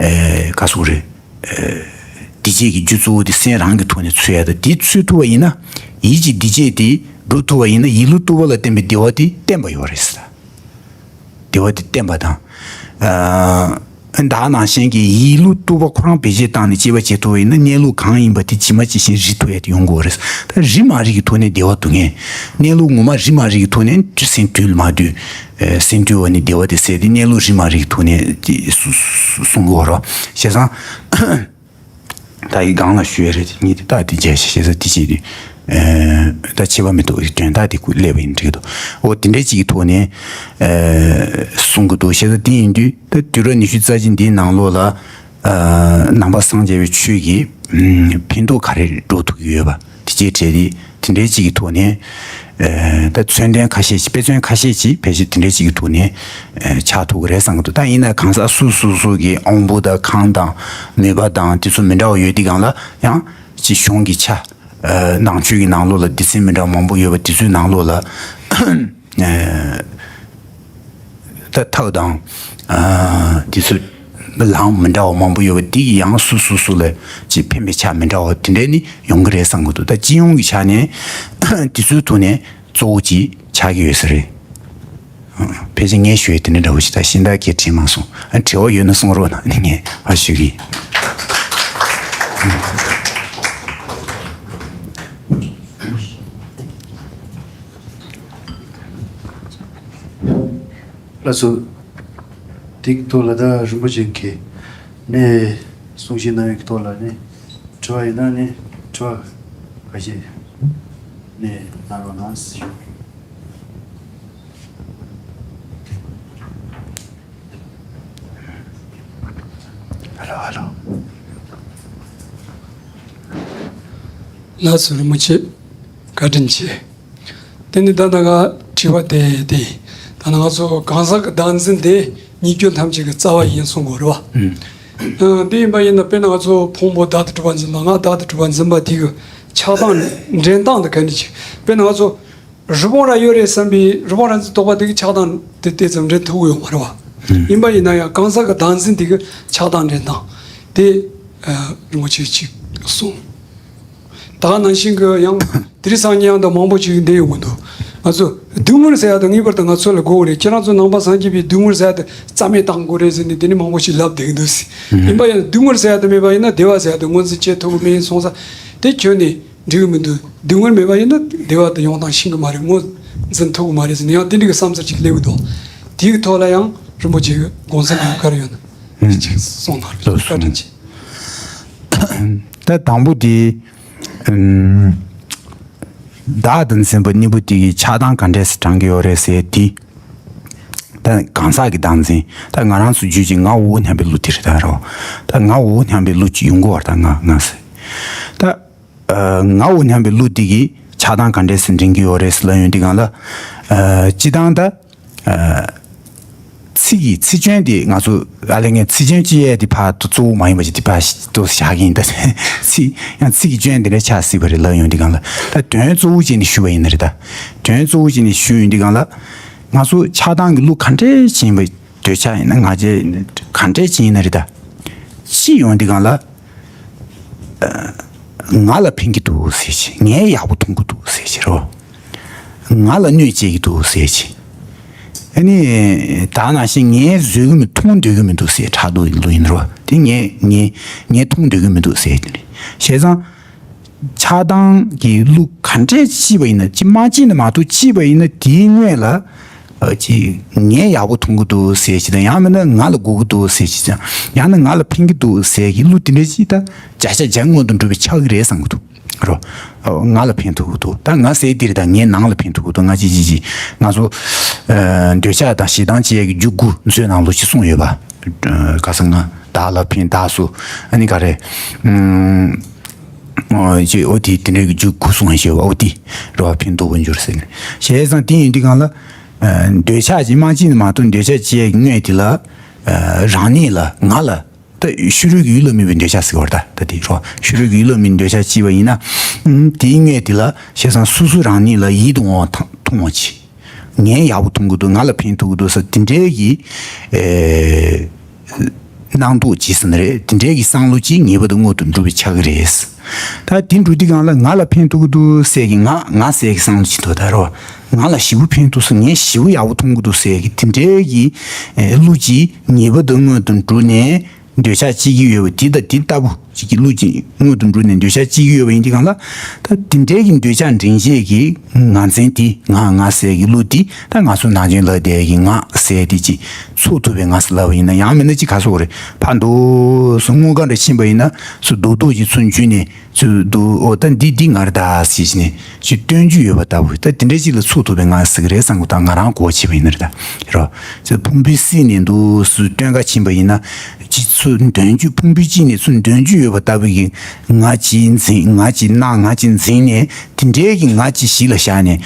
ཨ་ག་སོགས་རེད། ཨ་བདེ་སྐྱིད་ཀྱི་རྒྱུ་གཙོ་བོ་དེ་སེམས་རང་གི་ཐོག་ནས་འཚོལ་ཡ་དང་དེ་འཚོལ་ཐུབ་པ་ཡིན་ན་ཡིད་ཀྱི་བདེ་སྐྱིད་དེ་སྒྲུབ་ཐུབ་པ་ཡིན་ན་ཡིད་ལུས་རྟོག་པ་ལ་བརྟེན་པའི་བདེ་བ་དེ་བརྟན་པ་ཡོད་རེད། བདེ་བ་དེ་བརྟན་པ་དང་། ཨ་ད་ནང་བཞིན་གྱི་ཡིད་ལུས་རྟོག་པ་ཁོ་རང་བེད་སྤྱོད་བཏང་ནས་དཔྱད་པ་བྱེད་ཐུབ་པ་ཡིན་ན་གནས་ལུགས་གང་ཡིན་པ་དེ་ཇི་མ་ཇི་བཞིན་རིག་ཐུབ་ཡ་དེ་ཡོང་གི་ཡོད་རེད། ད་རིག་མ་རིག་གི་ཐོག་ནས་བདེ་བ་སྡུག་བསྔལ། གནས་ལུགས་ངོ་མ་རིག་མ་རིག་གི་ཐོག་ནས་སེམས་དུལ་མ་དུལ། ཨ་སེམས་དུལ་བ་ནི་བདེ་བ་དེ་ཟེར་ཏེ་གནས་ལུགས་རིག་མ་རིག་གི་ཐོག་ནས་དེ་གསུ་གསུ་གསུང་གི་ཡོད་རེད། བྱས་ཙང་། ད་ཡི་སྒང་ལ་ཞུ་ཡ་རེད། ངས་དེ་ད་དེ་རྒྱས་ཤེས་ཤེས་ས་དེ་བྱས་ཏེ། ཨ་ད་ཁྱད་པར་མི་འདུག་དོན་དག་དེ་ཀུན་སླེབས་པ་ཡིན་འགྲིག་འདུག་འོ་དེ་འདྲའི་ཅིག་གི་ཐོག་ནས་ཨ་གསུང་གི་འདུག་བྱས་ཙང་དེ་ཡིན་དུས་ད་དུས་རབས་ཉི་ཤུ་རྩ་གཅིག་འདིའི་ནང་ལོགས་ལ་ཨ་ནང་པ་སངས་རྒྱས་པའི་ཆོས་ཀྱི་ཨམ་ཕན་ཐོགས་ག་རེ་འགྲོ་ཐུབ་ཀྱི་ཡོད་པ་དེ་བཅས་བྲལ་ཏེ་དེ་འདྲའི་ཅིག་གི་ཐོག་ནས། ཨ་ད་མཚོན་དོན་ཁ་ཤས་ཅིག་དཔེ་མཚོན་ཁ་ཤས་ཅིག་ཕལ་ཆེར་དེ་འདྲའི་ཅིག་གི་ཐོག་ནས་ཨ་ཆགས་ཐུབ་ཀྱི་རེད་བསམ་གྱི་འདུག་ད་ཡིན་ན་གང་ཟག་སོ་སོ་སོ་གི་དབང་པོ་དང་ཁམས་དང་མོས་པ་དང་དེ་ཚོ་མི་འདྲ་བ་ཡོད་དུས་སྒང་ལ་ཡང་ཅིག་གཞུང་གི་ཆ་ཨ་ནང་ཆོས་ཀྱི་ནང་ལོགས་ལ་སྡེ་ཚན་མི་འདྲ་བ་མང་པོ་ཡོད་པ་དེ་ཚོའི་ནང་ལོགས་ལ་ཨ་ད་ཐབས་དང་ཨ་དེ་ཚོ་ལམ་མི་འདྲ་བ་མང་པོ་ཡོད་པ་དེ་ཡི་ཡང་སོ་སོ་སོ་ལ་ཅིག་ཕན་པའི་ཆ་མི་འདྲ་བ་དེ་འདྲ་ནི་ཡོང་གི་རེད་བསམ་གྱི་འདུག་ད་སྤྱི་ཡོངས་ཀྱི་ཆ་ནས་དེ་ཚོའི་ཐོག་ནས་གཙོ་བོ་ཅིག་ཆགས་ཀྱི་ཡོད་ས་རེད། ཕལ་ཆེར་ངས་ཞུ་ཡས་དེ་འདྲ་འདྲ་བོ་ཞིག་ད་གཞན་དག་གིས་དྲིས་མ་སོང་། ཨ་དྲི་བ་ཡོད་ན་གསུང་རོགས་གནང་། ངས་ཕར་ཞུ་གི་ཡིན། ལགས་སོ། དེའི་ཐོག་ལ་ད་རིན་པོ་ཆེ་མཁྱེན་ནས་གསུང་བཤད་གནང་བའི་ཐོག་ལ་ནི་དྲི་བ་ཡིན་ན་ནི་དྲི་བ་ཁ་ཤས་ནི་གནང་རོགས་གནང་ཞུ། ཧ་ལོ་ཧ་ལོ། ལགས་སོ། རིན་པོ་ཆེ་བཀའ་དྲིན་ཆེ། དེ་ནི་ད་ལྟ་ང་དྲི་བ་དེ་དེ་ད་ནི་ང་ཚོ་གང་ཟག་གི་བདག་འཛིན་དེ་ཉེས་སྤྱོད་ཐམས་ཅད་ཀྱི་རྩ་བ་ཡིན་གསུང་དགོས་རེད་བ། ཨ། དེ་ཡིན་པ་ཡིན་ན་དཔེར་ན་ང་ཚོ་ཕུང་པོ་བདག་ཏུ་གྲུབ་པ་འཛིན་པ་ང་བདག་ཏུ་གྲུབ་པ་འཛིན་པ་དེ་གི་ཆགས་སྡང་འདྲེན་སྟངས་དེ་ག་འདྲ་ཅིག་དཔེར་ན་ང་ཚོ་རི་བོང་རྭ་ཡོད་རེད་བསམ་པའི་རི་བོང་རྭ་འཛིན་རྟོག་པ་དེ་གི་ཆགས་སྡང་དེ་དེ་ཙམ་འདྲེན་ཐུབ་ཀྱི་ཡོད་མ་རེད་བ། ཡིན་པ་ཡིན་ན་ཡང་གང་ཟག་གི་བདག་འཛིན་དེ་གི་ཆགས་སྡང་འདྲེན་སྟངས་དེ་རིན་པོ་ཆེ་ཅིག་གསུངས། ད་ག་ནང་བཞིན་གི་ཡང་དེ་རིང་སང་ཉིན་ཡང་ད་མང་པོ་ཅིག་འདི་ཡོང་གི་འདུག་ང་ཚོ་སྡུག་བསྔལ་ཟེར་ཡ་ད་ངེས་པར་དུ་ང་ཚོ་ལ་དགོས་རེད། ཁྱེད་རང་ཚོ་ནང་པ་སངས་རྒྱས་པའི་སྡུག་བསྔལ་ཟེར་ཡ་ད་རྩ་མེད་བཏང་དགོས་རེད་ཟེར་ནས་དེ་ནི་མང་པོ་ཞིག་ལབ་བསྡད་ཀྱི་འདུག་ཟེར། ཡིན་པ་ཡང་སྡུག་བསྔལ་ཟེར་ཡ་ད་མེད་པ་ཡིན་ན་བདེ་བ་ཟེར་ཡ་ད་ངོས་འཛིན་བྱེད་ཐུབ་ཀྱི་མེད་ཡིན་སོང་ཙང་དེ་ཁྱོན་ནས་འགྲིག་གི་མི་འདུག་སྡུག་བསྔལ་མེད་པ་ཡིན་ན་བདེ་བ་ད་ཡོང་སྟངས་ཤེས་ཀྱི་མ་རེད། ངོས་འཛིན་ཐུབ་ཀྱི་མ་རེད་ཟེར་ནས་ཡང་དེ་འདྲ་གི་བསམ་ཚུལ་ཅིག་སླེབས་ཀྱི་འདུག་དེའི་ཐོག་ལ་ཡང་རིན་པོ་ཆེ་གི་དགོངས་ཚུལ་ཡང་ག་རེ་ཡོད་ན་ཅིག་གསུངས་དང་། བཀའ་དྲིན་ཆེ། ད་དང་པོ་དེ། ཨམ། བདག་དང་འཛིན་པ་གཉིས་པོ་དེ་གི་ཆགས་སྡང་ག་འདྲས་སེ་དྲངས་ཀྱི་ཡོད་རེད་ཟེར་དེ། ད་གང་ཟག་གི་བདག་འཛིན། ད་ང་རང་ཚོ་རྒྱུད་ཀྱི་ངའོ་སྙམ་པའི་བློ་དེ་རེད་ད་རོ། ད་ངའོ་སྙམ་པའི་བློ་ཅིག་ཡོང་གི་ཡོད་རེད་ད་ང་ང་ཟེར། ད། ཨ། ངའོ་སྙམ་པའི་བློ་དེ་གི་ཆགས་སྡང་ག་འདྲས་སེ་འདྲེན་གྱི་ཡོད་རེད་ཟེར་ལབ་ཡོང་དུས་སྒང་ལ། ཨ། སྤྱིར་བཏང་ད། ཨ། ཚིག་གི་ཚིག་སྐྱོན་དེ་ང་ཚོ་ཨ་ལས་ངས་ཚིག་སྐྱོན་ཅི་ཡས་དེ་ཕར་དུ་གཙོ་བོ་མ་ཡིན་པ་ཅིག་དེ་ཕར་དུ་བཞག་གི་ཡིན་ད། ཚིག་ཡང་ཚིག་གི་སྐྱོན་དེ་འདྲ་ཆགས་སྲིད་པ་རེད་ལབ་ཡོང་དུས་སྒང་ལ། ད་དོན་གཙོ་བོ་བྱས་ནས་ཞུ་བ་ཡིན་ན་རེད་ད། དོན་གཙོ་བོ་བྱས་ནས་ཞུ་ཡོང་དུས་སྒང་ལ། ང་ཚོ་ཆགས་སྡང་གི་བློ་ག་འདྲས་བྱས་ཡིན་པ་འདོད་ཆགས་ཡིན་ན་ང་རྒྱལ་ཡིན་ན་ག་འདྲས་བྱས་ཡིན་ན་རེད་ད། ཅི་ཡོང་དུས་སྒང་ལ། ང་ལ་ཕན་གྱི་འདུག་ཟེར་གྱི། ངས་ཡག་པོ་མཐོང་གི་འདུག་ཟེར་གྱི་རོ། ང་ལ་གནོད་བྱེད་ཀྱི་འདུག་ཟེར་གྱི། ཨ་ནི་ད་ནང་བཞིན་ངས་བཟོད་ཀྱི་མི་མཐོང་འདོད་ཀྱི་མི་འདུག་ཟེར་ཕྲག་དོག་གི་བློ་ཡིན་རོ། དེ་ངས་ངས་ངས་མཐོང་འདོད་ཀྱི་མི་འདུག་ཟེར་གྱི་རེད། བྱས་ཙང་། ཆགས་སྡང་གི་བློ་ག་འདྲས་སྐྱེས་པ་ཡིན་ན་ཅི་མ་སྐྱེས་ན་མ་གཏོགས་སྐྱེས་པ་ཡིན་ན་དེའི་སྔོན་ལ། ཨ། ཅི། ངས་ཡག་པོ་མཐོང་གི་འདུག་ཟེར་གྱི་དང་ཡང་མིན་ན་ང་ལ་དགོས་ཀྱི་འདུག་ཟེར་གྱི་དང་ཡང་ན་ང་ལ་ཕན་གྱི་འདུག་ཟེར་གྱི་བློ་དེ་འདྲ་ཅིག་ད་བརྒྱ་ཆ་བརྒྱ་མངོན་དུ་འགྲོ་བའི་ཆགས་ཀྱི་རེད་བསམ་གྱི་འདུག་རོ། ཨ། ང་ལ་ཕན་ཐོགས་ཀྱི་འདུག་ད་ང་ཟེར་དེ་རེད་ད། ངའི་ནང་ལ་ཕན་ཐོགས་ཀྱི་འདུག་ང་ཅི་ཅི་ཅི་ང་ཚོ། ཨ། འདོད་ཆགས་དང་ཞེ་སྡང་བཅས་ཀྱི་རྒྱུ་དགུ་མཛོད་ནང་ལོགས་ཅིག་གསུངས་ཡོད་པ། ཨ། ག་ས་ང་བདག་ལ་ཕན་བདག་སོགས་ཨ་ནི་ག་རེ། ཨུམ། ཨོ་ཅེ་ཨོ་དེ་དེ་འདྲའི་རྒྱུ་དགུ་གསུངས་ཞེས་པ་ཨོ་དེ་རོ། ཕན་ཐོགས་པར་འགྱུར་ཟེར་ནས། བྱས་ཙང་དེ་ཡིན་དུས་སྒང་ལ། ཨ། འདོད་ཆགས་ཀྱིས་མ་བཅིངས་ནས་མ་གཏོགས་འདོད་ཆགས་སྐྱེ་ཡག་གི་དངོས་དེ་ལ། ཨ། རང་ཉིད་ལ་ང་ལ། ད་ཕྱི་རོལ་གྱི་ཡུལ་ལ་དམིགས་པའི་འདོད་ཆགས་ཟེར་བ་རེད་ད། ད་དེ་རོ། ཕྱི་རོལ་གྱི་ཡུལ་ལ་དམིགས་འདོད་ཆགས་སྐྱེས་པ་ཡིན་ན། ཨུམ། དེའི་དངོས་དེ་ལ་བྱས་ཙང་སོ་སོ་རང་ཉིད་ལ་ཡིད་དུ་འོང་བ་མཐོང་བ་བྱེད། ངས་ཡག་པོ་མཐོང་གི་འདུག་ང་ལ་ཕན་ཐོགས་ཀྱི་འདུག་ཟེར་དེ་འདྲའི་གི། ཨེ། སྣང་དོགས་བྱེད་ཟེར་ན་རེད། དེ་འདྲའི་གི་བསམ་བློ་ཅིག་ངེས་པར་དུ་མངོན་དུ་འགྲོ་བའི་ཆགས་ཀྱི་རེད། ད་དེ་འགྲོ་དུས་སྒང་ལ་ང་ལ་ཕན་ཐོགས་ཀྱི་འདུག་ཟེར་གི་ང་ང་ཟེར་གི་བསམ་བློ་ཅིག་འདུག་ད་རོ། ང་ལ་ཞེ་པོ་ཕན་ཐོགས་སོང་། ངས་ཞེ་པོ་ཡག་པོ་མཐོང་གི་འདུག་ཟེར་གི་དེ་འདྲའི་གི། ཨེ། བློ་ཅིག་ངེས་པར་དུ་མངོན་དུ་འགྲོ་ནས། འདོད་ཆགས་སྐྱེ་གི་ཡོད་པ་དེ་དང་དེ་ལྟ་བུ་ཅིག་གི་བློ་ཅིག་མངོན་དུ་འགྲོ་ནས་འདོད་ཆགས་སྐྱེ་གི་ཡོད་པ་ཡིན་དུས་སྒང་ལ། ད་དེ་འདྲའི་གི་འདོད་ཆགས་འདྲེན་བྱེད་ཀྱི་ངར་འཛིན་དེ། ང་ང་ཟེར་གི་བློ་དེ་ད་ང་ཚོ་ནང་ཆེན་ལ་བསྡད་ཀྱི་ང་ཟེར་དེ་ཅིག་ཚུགས་ཐུབ་པའི་ང་ཟེར་ལབ་པ་ཡིན་ན། ཡང་མིན་ན་ཅིག་ག་སོགས་རེད། ཕར་འདུག་སེ་དངོས་ག་འདྲ་ཕྱིན་པ་ཡིན་ན་སུ་རྡོག་རྡོག་ཅིག་ཚུར་འཇུས་ནས། ཚུར་འདུག་ཨོ་ད་འདི་འདི་ང་རེད་ད་ཟེར་བྱས་ནས་ཅིག་སྟོན་རྒྱུ་ཡོད་པ་ལྟ་བུ། ད་དེ་འདྲ་ཅིག་ལ་ཚུགས་ཐུབ་པའི་ང་ཟེར་གི་རེད་བསམ་གི་འདུག་ད་ང་རང་གོ་བྱས་པ་ཡིན་ན་རེད་ད། རོ། ཚུར་ཕུང་པོའི་སྲིད་ནས་འདུག་སེ་སྟོན་ག་ཕྱིན་པ་ཡིན་ན། ཅིག་ཚུར་འདོན་རྒྱུ། ཕུང་པོའི་དཀྱིལ་ནས་ཚུར་འདོན་རྒྱུ་ཡོད་པ་ལྟ་བུ་གི་ང་ཅིག་འཛིན། ང་ཅིག་སྣང་། ང་ཅིག་འཛིན་ནས་དེ་འདྲའི་གི་ང་ཅིག་གཞི་ལ་བཞག་ནས།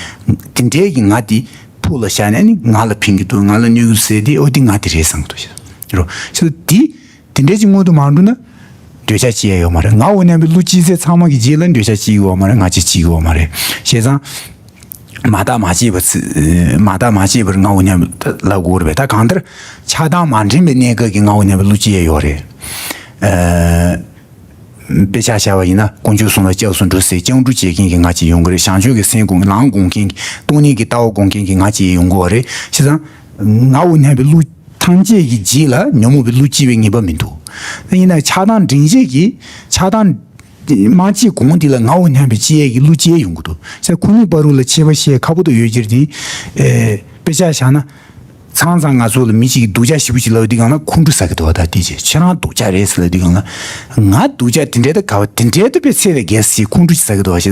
དེ་འདྲའི་གི་ང་དེ་ཕུགས་ལ་བཞག་ནས་ནི་ང་ལ་ཕན་གི་འདུག་ང་ལ་གནོད་གི་འདུག་ཟེར་དེ་ཨོ་དེ་ང་དེ་རེད་བསམ་གི་འདུག་ཤག་རོ། ཚུར་དེ། དེ་འདྲ་ཅིག་མངོན་དུ་མ་འགྲོ་ན། འདོད་ཆགས་སྐྱེ་ཡ་ཡོད་མ་རེད། ངའོ་སྙམ་པའི་བློ་སྐྱེས་ཚད་ཚང་མ་གི་རྗེས་ལ་འདོད་ཆགས་སྐྱེ་གི་ཡོད་མ་རེད། ང་རྒྱལ་སྐྱེ་གི་ཡོད་མ་རེད། བྱས་ཙང་། མ་བརྟགས་མ་དཔྱད་པར་ཚུ། མ་བརྟགས་མ་དཔྱད་པར་ངའོ་སྙམ་ལབ་དགོས་རེད་པས། ད་གང་ལྟར་ཆགས་སྡང་མ་འདྲེན་པའི་གནས་སྐབས་ཀྱི་ངའོ་སྙམ་པའི་བློ་སྐྱེ་ཡ་ཡོད་རེད། ཨ། དཔེ་ཆ་བཞག་པ་ཡིན་ན་དཀོན་མཆོག་གསུམ་ལ་སྐྱབས་སུ་འགྲོ་ཟེར་སྐྱབས་འགྲོ་བྱེད་མཁན་གྱི་ང་ཅིག་ཡོང་གི་རེད། བྱང་ཆུབ་ཀྱི་སེམས་སྒོམ། ལམ་སྒོམ་མཁན་གྱི། སྟོང་ཉིད་ཀྱི་ལྟ་བ་སྒོམ་མཁན་གྱི་ང་ཅིག་ཡོང་གི་རེད། བྱས་ཙང་། ངའོ་སྙམ་པའི་བློ། ཐམས་ཅད་ཀྱི་རྗེས་ལ་ཉོན་མོངས་པའི་བློ་སྐྱེ་བའི་ངེས་པ་མི་འདུག་ཡིན་ན་ཆགས་སྡང་འདྲེན་བྱེད་ཀྱི་ཆགས་སྡང་མ་སྐྱེས་གོང་དེ་ལ་ངའོ་སྙམ་པའི་སྐྱེ་ཡས་ཀྱི་བློ་སྐྱེ་ཡོང་གི་འདུག་ས། ཁོ་གཉིས་བར་དུ་ལ་ཁྱད་པར་བཤད་ཁག་པོ་དུ་ཡོད་ཀྱི་རེད་དེ། ཨེ། དཔེ་ཆ་བཞག་ན། མཚམས་མཚམས་ང་ཚོ་ལ་མི་གཅིག་གིས་སྡུག་ཅག་ཞེ་པོ་ཅིག་ལབ་དུས་སྒང་ལ་ཁོང་ཁྲོ་ཟ་གི་འདུག་བ། ད་དེ་ཅི་ཁྱེད་རང་སྡུག་ཅག་རེད་ཟེར་ལབ་དུས་སྒང་ལ། ང་སྡུག་ཅག་དེ་འདྲའི་ད་ག་བ་དེ་འདྲའི་ད་དཔེ་ཚད་ལས་བརྒལ་ཟེར་ཁོང་ཁྲོ་ཅིག་ཟ་གི་འདུག་བ། བྱས་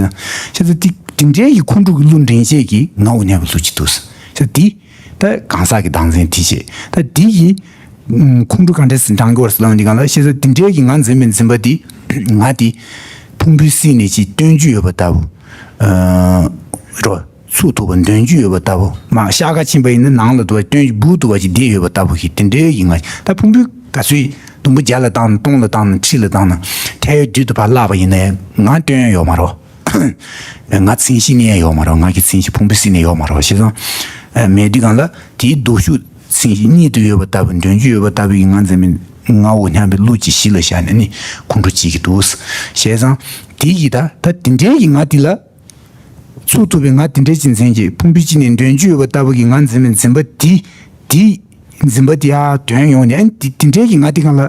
ཙང་བྱས་ཙང་དེ་དེ་འདྲའི་གི་ཁོང་ཁྲོ་གི་གླུ་འདྲེན་བྱེད་ཀྱི་ངའོ་སྙམ་པའི་གླུ་ཅིག་འདུག་ཟེར། བྱས་ཙང་དེ་ད་གང་ཟག་གི་བདག་འཛིན་དེ་བྱས་ད་དེ་ཡི་ཁོང་ཁྲོ་ག་འདྲ་ཟེར་འདྲ་གི་བར་སླེབས་དུས་སྒང་ལ། བྱས་ཙང་དེ་འདྲའི་གི་ང་འཛིན་པའི་འཛིན་པ་དེ་ང་དེ་ཕུང་པོའི་གསེང་ནས་ཅིག་བཏོན་རྒྱུ་ཡོད་པ་ལྟ་བུ། ཨ་རོ། ཚུགས་ཐུབ་པ་འདོན་རྒྱུ་ཡོད་པ་ལྟ་བུ། མར་ཤར་ཁ་ཕྱིན་པ་ཡིན་ན་ནང་ལ་འདུག་པ། སྟོན་གྱི་སྦུག་འདུག་པ་ཅིག་བསྡད་ཡོད་པ་ལྟ་བུ་ཞིག་དེ་འདྲའི་ཡིན་ང་། ད་ཕུང་པོའི་ག་ཚོད་ཟླུམ་པོ་བརྒྱ་ལ་བཏང་ན་སྟོང་ལ་བཏང་ན་ཁྲི་ལ་བཏང་ན་ཐལ་བའི་དུས་དུ་ཕར་བརླག་པ་ཡིན་ན་ང་སྟོན་ཡོད་མ་རོ། ང་མཚན་གཞི་རྙེད་ཡོད་མ་རོ། ང་གི་མཚན་གཞི་ཕུང་པོའི་གསེང་ནས་ཡོད་མ་རོ། བྱས་ཙང་མེད་དུས་སྒང་ལ་དེའི་སྡུག་ཤོས་མཚན་གཞི་རྙེད་དུ་ཡོད་པ་ལྟ་བུ། འདོན་རྒྱུ་ཡོད་པ་ལྟ་བུའི་ང་འཛིན་པའི་ངའོ་སྙམ་པའི་གླུ་ཅིག་གཞི་ལ་བཞག་ནས་ནི་ཁོང་ཁྲོ་སྐྱེ་གི་འདུག། བྱས་ཙང་དེ་ཡིས་ད་ད་དེ་འདྲའི་ཡི་ང་དེ་ལ། ཚུགས་ཐུབ་པའི་ང་དེ་འདྲའི་ཅིག་འཛིན་གྱི། ཕུང་པོའི་དཀྱིལ་ནས་འདོན་རྒྱུ་ཡོད་པ་ལྟ་བུ་གི་ང་འཛིན་པའི་འཛིན་པ་དེ། དེ་འཛིན་པ་དེ་ཡར་དོན་ཡོང་ནས། ཨ་ནི་དེ་དེ་འདྲའི་གི་ང་དེ་སྒང་ལ་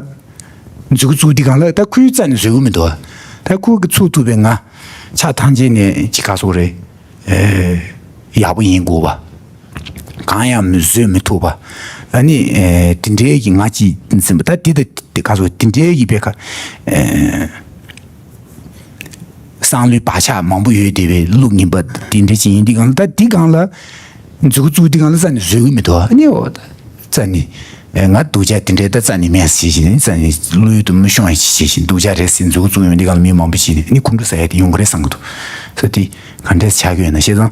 མཛུབ་གུ་བཙུགས་དུས་སྒང་ལ་ད་ཁོའི་རྩ་ནས་བཟོད་གི་མི་འདུག། ད་ཁོ་གི་ཚུགས་ཐུབ་པའི་ང་ཆ་ཐམས་ཅད་ནས་ཅིག་ག་སོགས་རེད། ཨེ། ཡག་པོ་ཡིན་དགོས་པ། གང་ཡང་མི་བཟོད་མི་ཐུབ་པ། ཨ་ནི་ཨེ་དེ་འདྲའི་གི་ང་ཅིག་འཛིན་པ་ད་དེ་ད་དེ་ག་སོགས་དེ་འདྲའི་གི་བེ་ཁ་ཨེ། བསམ་བློའི་བག་ཆགས་མང་པོ་ཡོད་བསྡད་པའི་གླུ་ངན་པ་དེ་འདྲ་ཅིག་ཡིན་དུས་སྒང་ལ། ད་དེ་སྒང་ལ་མཛུབ་གུ་བཙུགས་དུས་སྒང་ལ་རྩ་ནས་བཟོད་གི་མི་འདུག། ཨ་ནི་འོ་ད་རྩ་ནས་ང་སྡུག་ཅག་དེ་འདྲའི་ད་རྩ་ནས་མེད་ཟེར་བཞིན། རྩ་ནས་བློ་ཡུལ་དུ་མི་ཤོང་ཡ་ཅིག་བྱེད་བཞིན། སྡུག་ཅག་རེད་ཟེར་མཛུབ་གུ་བཙུགས་ཡོང་དུས་སྒང་ལ་མི་མང་པོ་ཅིག་ནས་ཨ་ནི་ཁོང་ཁྲོ་ཟ་ཡ་དེ་ཡོང་གི་རེད་བསམ་གི་འདུག། ས་དེ་ག་འདྲས་ཆགས་ཀྱི་ཡོད་ན། བྱས་ཙང་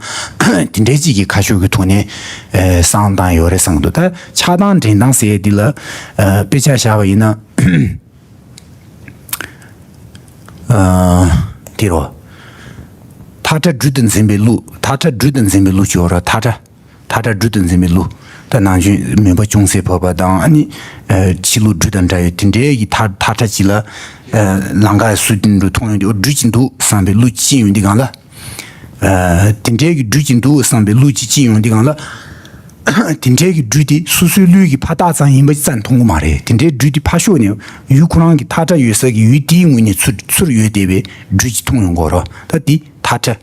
དེ་འདྲའི་ཅིག་གི་ཁ་ཕྱོགས་ཀྱི་ཐོག་ནས་བསམ་སྟངས་ཡོད་རེད་བསམ་གི་འདུག། ད་ཆགས་སྟངས་འདྲེན་སྟངས་ཟེར་ཡ་དེ་ལ་དཔེ་ཆ་བཞག་པ་ཡིན་ན། ཨ། དེ་རོ། ཐག་ཁྲ་སྦྲུལ་དུ་འཛིན་པའི་གླུ། ཐག་ཁྲ་སྦྲུལ་དུ་འཛིན་པའི་གླུ་ཅིག་ཡོད་ར། ཐག་ཁྲ། ཐག་ཁྲ་སྦྲུལ་དུ་འཛིན་པའི་གླུ། ད་ནང་ཆོས་མུན་པ་ཅུང་ཟད་བབས་པ་དང་། ཨ་ནི་ཨ་ཕྱི་ལུགས་སྦྲུལ་དང་འདྲ་བའི་དེ་འདྲའི་གི་ཐག་ཐག་ཁྲ་ཅིག་ལ། ཨ་ལམ་ཁ་སུ་དེ་འདྲ་མཐོང་ཡོང་དུས་འོ་སྦྲུལ་ཅིག་འདུག་བསམ་པའི་གླུ་ཅིག་ཡོང་དུས་སྒང་ལ། ཨ་དེ་འདྲའི་གི་སྦྲུལ་ཅིག་འདུག་བསམ་པའི་གླུ་ཅིག་ཅིག་ཡོང་དུས་སྒང་ལ། དེ་འདྲའི་གི་སྦྲུལ་དེ་སོ་སོའི་ལུས་ཀྱི་ཕར་བཏགས་ཙམ་ཡིན་པ་ཅིག་རྩ་ནས་མཐོང་གི་མ་རེད། དེ་འདྲའི་སྦྲུལ་དེ་ཕར་ཕྱོགས་ནས་ཡུལ་ཁོ་རང་གི་ཐག་ཁྲ་ཡོད་ས་གི་ཡུལ་དེའི་ངོས་ནས་ཚུར་ཚུར་ཡོད་བསྡད་པའི་སྦྲུལ་ཅིག་མཐོང་ཡོང་གི་ཡོད་རེད། ད་དེ་ཐག་ཁྲ།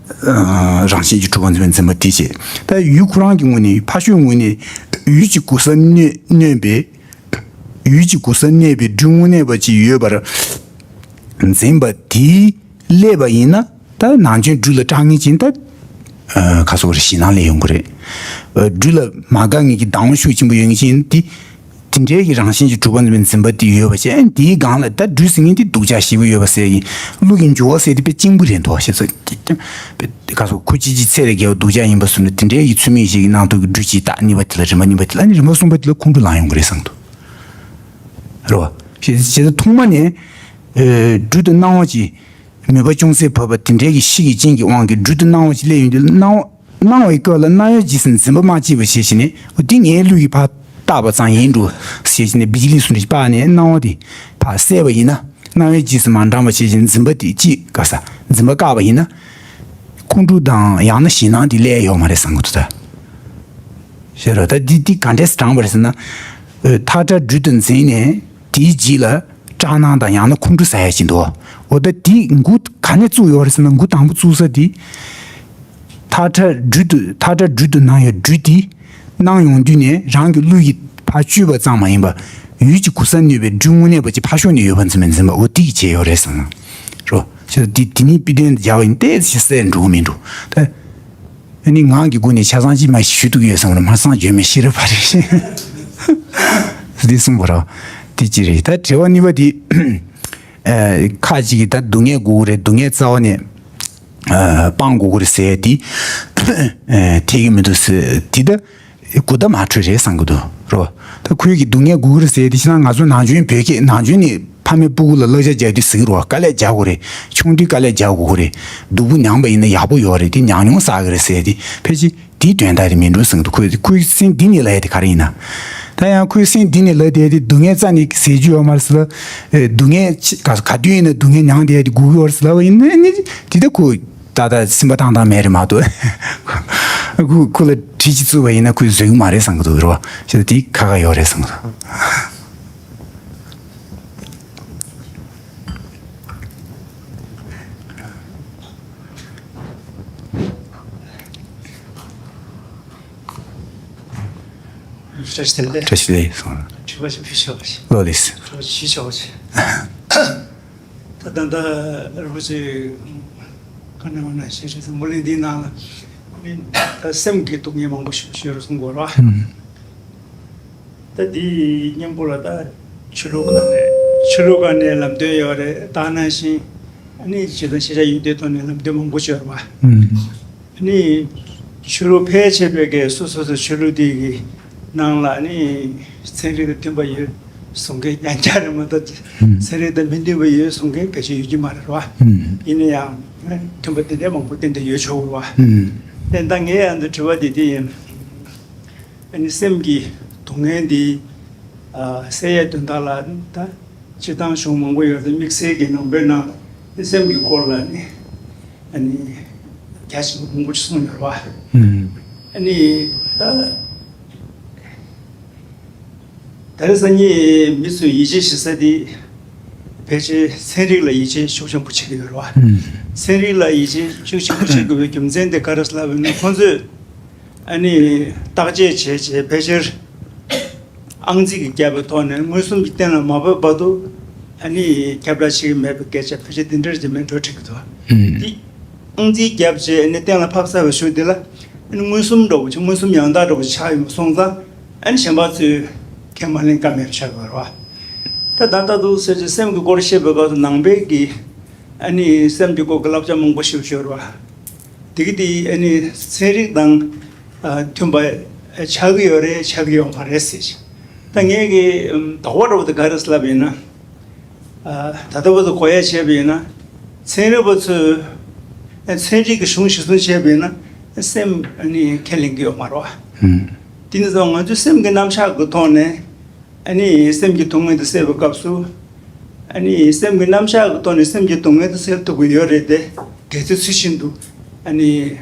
ཨ་རང་བཞིན་གྱིས་གྲུབ་པ་འཛིན་པའི་འཛིན་པ་དེ་བྱས། ད་ཡུལ་ཁོ་རང་གི་ངོས་ནས་ཕར་ཕྱོགས་ངོས་ནས་ཡུལ་གྱི་གོ་ས་གནས་གནས་པའི། ཡུལ་གྱི་གོ་ས་གནས་པའི་སྦྲུལ་དངོས་གནས་པ་ཅིག་ཡོད་པར་འཛིན་པ་དེས་སླེབས་པ་ཡིན་ན། ད་ནང་ཆོས་སྦྲུལ་ལ་སྐྲག་ངེས་ཅན་ད། ཨ་ཁ་སོགས་རེ་ཞེད་སྣང་སླེབས་ཡོང་གི་རེད། ཨ་སྦྲུལ་ལ་མ་དགའ་ངེས་ཀྱི་སྡང་བ་ཤུགས་ཆེན་པོ་ཡོད་ངེས་ཅན་དེ། དེ་འདྲའི་གི་རང་བཞིན་གྱིས་གྲུབ་པ་འཛིན་པའི་འཛིན་པ་དེ་ཡོད་པ་བྱས། དེའི་སྒང་ལ་ད་སྦྲུལ་ཟེར་མཁན་དེ་སྡུག་ཅག་ཞེ་པོ་ཡོད་པ་ཟེར་གི་གླུ་གི་འགྱུར་བ་ཟེར་དེ་དཔེ་གཅིག་པུ་རེད་འདུག་ཞེས་སོ། ཁ་སོགས་ཁོ་ཅི་ཅི་ཚེ་ལས་བརྒལ་བ་སྡུག་ཅག་ཡིན་པ་བཟུང་ནས་དེ་འདྲའི་གི་ཚུལ་མིན་ཞིག་གི་ནང་དུ་གི་སྦྲུལ་གྱིས་བཏགས་གཉིས་པ་དེ་ལ་རིམ་པ་གཉིས་པ་དེ་ལ་ནི་རིམ་པ་གསུམ་པ་དེ་ལ་ཁོང་ཁྲོ་ལངས་ཡོང་གི་རེད་བསམ་འདུག་རེད་བ། ཞེས་ཞེས་ཐོག་མ་ནས་སྦྲུལ་དུ་སྣང་བ་ཅིག་མོས་པ་ཅུང་ཟད་བབས་པ་དེ་འདྲའི་གི་གཤིས་ཀྱི་རྐྱེན་གྱི་དབང་གིས་སྦྲུལ་དུ་སྣང་བ་ཅིག་སླེབས་ཡོང་དུས་སྣང་བ། སྣང་བའི་སྐབས་ལ་སྣང་བའི་རྗེས་སུ་འཛིན་པ་མ་སྐྱེས་པ་བྱས་ཤིང་ནས། འོ་འདི་ངའི་ལུས་ཀྱིས་ཕར་བཏགས་པ་ཙམ་ཡིན་འགྲོ་ཞེས་ཤིང་ནས་བི་ཇི་ལི་སུ་འདྲ་ཞིག་སྤར་ནས་སྣང་བ་དེ་ཕར་བསལ་བ་ཡིན་ན། སྣང་བའི་རྗེས་སུ་མ་འབྲངས་པ་བྱས་ཤིང་འཛིན་པ་དེ་ཅིག་ག་ས་འཛིན་པ་བཀག་པ་ཡིན་ན། ཁོང་ཁྲོ་དང་ཡང་ན་ཞེད་སྣང་དེ་སླེབས་ཡོད་མ་རེད་བསམ་གི་འདུག་ད། ཤེས་རོགས། ད་འདི་འདི་ག་འདྲས་སུ་དྲངས་པ་རེད་ཟེར་ན། ཨ་ཐག་ཁྲ་སྦྲུལ་དུ་འཛིན་ནས་དེའི་རྗེས་ལ་སྐྲག་སྣང་དང་ཡང་ན་ཁོང་ཁྲོ་ཟ་ཡ་ཞིག་འདུག་འོ་ད་དེ་འགོ་ག་ནས་བཙུགས་ཡོད་རེད་ཟེར་ན། འགོ་དང་པོ་བཙུགས་ས་དེ། ཐག་ཁྲ་སྦྲུལ་དུ་ཐག་ཁྲ་སྦྲུལ་དུ་སྣང་ཡོད་སྦྲུལ་དེ་སྣང་ཡོང་དུས་ནས་རང་གི་བློ་ཡིས་ཕར་བཅོས་པ་ཙམ་མ་ཡིན་པར་ཡུལ་གྱི་གོ་ས་གནས་པའི་སྦྲུལ་དངོས་གནས་པ་ཅིག་ཕར་ཕྱོགས་ནས་ཡོད་པ་འཛིན་པའི་འཛིན་པ་འོ་དེ་གིས་བྱས་ཡོད་རེད་བསམ་རོ། ཤེས་རོགས། དེ་དེ་ནི་དཔེ་དོན་སྦྱར་བ་ཡིན་ཏེ་ཞེ་སེ་འགྲོ་གི་མི་འགྲོ་ད། ཨ་ནི་ངག་གི་སྒོ་ནས་ཆ་ཚང་ཅིག་མ་ཞུ་ཐུབ་ཀྱི་ཡོད་བསམ་རོ། མ་གསང་བརྗོད་མེད་ཤེས་རབ་ཕ་རེ་ཞེས་འདི་གསུངས་པ་རོ། དེ་ཅི་རེད། ད་དྲི་བ་གཉིས་པ་དེ། ཨ་ཁ་ཅིག་གིས་ད་སྡུག་བསྔལ་དགོས་ཀྱི་རེད། སྡུག་བསྔལ་རྩ་བ་ནས་ཨ་སྤང་དགོས་ཀྱི་རེད་ཟེར་དེ། ཨ་འཐད་ཀྱི་མི་འདུག་ཟེར་དེ་ད། གུ་ད་མ་འཕྲོད་རེད་བསམ་གྱི་འདུག་རོ། ད་ཁོས་ཀྱི་སྡུག་བསྔལ་དགོས་ཀྱི་རེད་ཟེར་དེ་ཕྱི་ནང་ང་ཚོ་ནང་ཆོས་བོད་སྐད་ནང་ཆོས་ནས་ཕ་མས་སྤུ་གུ་ལ་བསླབ་བྱ་རྒྱག་དུས་ཟེར་གྱི་རོ། དཀའ་ལས་རྒྱག་དགོས་རེད། ཆུང་དུས་དཀའ་ལས་རྒྱག་དགོས་ཀྱི་རེད། སྡུག་པོ་མྱངས་པ་ཡིན་ན་ཡག་པོ་ཡོད་རེད། དེ་ཉག་ཉོག་བསགས་ཀྱི་རེད་ཟེར་དེ་ཕལ་ཆེར་དེའི་དོན་དག་རེད་མིན་འགྲོ་བསམ་གྱི་འདུག་ཁོས་ཁོའི་སེམས་འདི་ནས་ལབ་ཡ་དེ་ག་རེ་ཡིན་ན། ད་ཡང་ཁོའི་སེམས་འདི་ནས་ལབ་བསྡད་དེ་སྡུག་བསྔལ་རྩ་ནས་ཟེར་རྒྱུ་ཡོད་མ་རེད་ཟེར་ལ། སྡུག་བསྔལ་ཆེ་ག་ག་དུས་ཡིན་ན་སྡུག་བསྔལ་མྱངས་བསྡད་དེ་སྒུག་གི་ཡོད་རེད་ཟེར་ལབ་པ་ཡིན་ན་ནི་དེ་ད་ཁོ། ད་ལྟ་སེམས་པ་ཐང་ཐང་མེད་རེད་མ་གཏོགས། ཁོ་ཁོ་ལ་དྲི་ཅིག་བཙུགས་པ་ཡིན་ན་ཁོས་བཟོད་ཀྱི་མ་རེད་བསམ་གྱི་འདུག་རེད་བ། ཞེས་དེ་ཁ་ཁ་ཡོད་རེད་བསམ་གྱི་འདུག་བཀྲ་ཤིས་བདེ་ལེགས། བཀྲ་ཤིས་བདེ་ལེགས་སོང་། དྲི་བ་ཞིག་ཕུལ་ཆོག་པ་ཞིག་ལོ་ལེགས། དྲི་བ་ཞིག་ཞུ་ཆོག་པ་ཞིག་ད་ད་ལྟ་རུ་ཅིག་ག་ནས་འོང་ན་ཞེས་བྱས་ཙང་མུ་ལི་འདིའི་ནང་ལ་ནི་ད་སེམས་ཀྱི་སྡུག་བསྔལ་མང་པོ་ཞིག་ཡོད་རེད་གསུང་གི་ཡོད་རེད་བ། ད་འདིའི་སྙིང་པོ་ལ་ད་ཆོས་ལུགས་སྒང་ནས་ཆོས་ལུགས་སྒང་ནས་ལམ་སྟོན་ཡོད་རེད། ད་ནང་བཞིན་ཨ་ནི་ཇི་ལྟར་ཤེས་བྱ་ཡོན་ཏན་ཐོག་ནས་ལམ་སྟོན་མང་པོ་ཞིག་ཡོད་རེད་བ། ནི་ཆོས་ལུགས་ཕལ་ཆེ་བའི་གི་སོ་སོ་སོ་ཆོས་ལུགས་དེ་གི་ནང་ལ་ནི་ཚན་རིག་དང་མཐུན་པ་ཡོད་གསུང་མཁན་ཡང་བསྐྱར་རེ་མ་གཏོགས་ཚན་རིག་དང་མི་མཐུན་པ་ཡོད་གསུང་མཁན་ཕལ་ཆེར་ཡོད་ཀྱི་མ་རེད་བ། ཡིན་ན་ཡང་མཐུན་པ་དེ་འདྲའི་མང་པོ་ཏན་ཏན་ཡོད་ཆོག་གི་རེད་བ། དེ་ད་ངས་ཡང་འདི་དྲི་བ་དེ་དེ་ཡིན། ཨ་ནི་སེམས་ཀྱི་སྡུག་བསྔལ་འདི་ཨ་སེལ་ཡས་དོན་དག་ལ་ད་སྤྱིར་བཏང་གཞུང་མང་པོ་ཡོད་དེ་དམིགས་བསལ་གྱི་ནང་པའི་ནང་ནི་སེམས་ཀྱི་སྐོར་ལ་ནི་ཨ་ནི་རྒྱ་ཆེན་པོ་མང་པོ་ཞིག་གསུངས་ཡོད་རེད་བ། ཨ་ནི་ད་ད་རེས་སང་ཉིན་མི་ཚོས་ཡིད་ཆེས་བྱེད་ས་དེ་ཕལ་ཆེར་ཚན་རིག་ལ་ཡིད་ཆེས་ཤུགས་ཆེན་པོ་བྱེད་ཀྱི་ཡོད་རེད་བ། ཚན་རིག་ལ་ཡིད་ཆེས་ཤུགས་ཆེན་པོ་བྱེད་དགོས་པའི་རྒྱུ་མཚན་དེ་ག་རེ་ལབ་ན་ཁོང་ཚོས། ཨ་ནི་བརྟག་དཔྱད་བྱས་བྱས་ཕལ་ཆེར་ཨང་རྩིས་ཀྱི་རྒྱབ་པའི་ཐོག་ནས་མངོན་སུམ་གྱི་སྟེང་ལ་མ་བབས་བར་དུ་ཨ་ནི་ཁྱབ་བསྒྲགས་བྱེད་ཀྱི་མེད་པའི་སྐད་ཆ་ཕལ་ཆེར་འདི་འདྲར་བྱས་མེད་འགྲོ་འགྲིག་གི་འདུག་འདི་ཨང་རྩིས་རྒྱབ་བྱས་ཨ་ནི་གཏན་ལ་ཕབ་ཚར་བའི་གཞུག་འདི་ལ་ཨ་ནི་མངོན་སུམ་འདྲ་བོ་ཅིག་མངོན་སུམ་ཡང་དག་འདྲ་བོ་ཅིག་ཆགས་ཡོང་སོང་ཙང་ཨ་ནི་གཞན་པ་ཚོས་ཁས་མ་ལེན་ཀ་མེད་པ་ཆགས་ཡོད་རེད་བ། ད་ད་ལྟ་འདུག་ཟེར་གྱི་སེམས་ཀྱི་སྐོར་བཤད་པའི་སྐབས་སུ་ནང་པའི་གི་ཨ་ནི་སེམས་ཀྱི་སྐོར་གྱི་བསླབ་བྱ་མང་པོ་ཞིག་ཤོར་བ། དེ་གི་དེ་ཨ་ནི་ཚན་རིག་དང་ཨ་མཐུན་པ་ཆགས་ཀྱི་ཡོད་རེད་ཆགས་ཀྱི་ཡོད་མ་རེད་ཟེར་གྱི། ད་ངས་གི་ཨམ་དོགས་པ་འདྲ་བོ་དེ་ག་རེ་ལབ་ཡིན་ན། ཨ་ད་ལྟ་བར་དུ་གོ་ཡ་བྱས་པ་ཡིན་ན་ཚན་རིག་པ་ཚོས་ཨ་ཚན་རིག་གི་གཞུང་གཞིར་བཟུང་བྱས་པ་ཡིན་ན་སེམས་ཨ་ནི་ཁས་ལེན་གྱི་ཡོད་མ་རེད་བ། དེ་ནི་ཙང་ང་ཚོའི་སེམས་ཀྱི་རྣམ་གཞག་གི་ཐོག་ནས། ཨ་ནི་སེམས་ཀྱི་སྡུག་བསྔལ་དེ་སེལ་བའི་སྐབས་སུ། ཨ་ནི་སེམས་ཀྱི་རྣམ་གཞག་གི་ཐོག་ནས་སེམས་ཀྱི་སྡུག་བསྔལ་དེ་སེལ་ཐུབ་ཀྱི་ཡོད་རེད་དེ། གལ་སྲིད་ཚུལ་བཞིན་དུ། ཨ་ནི།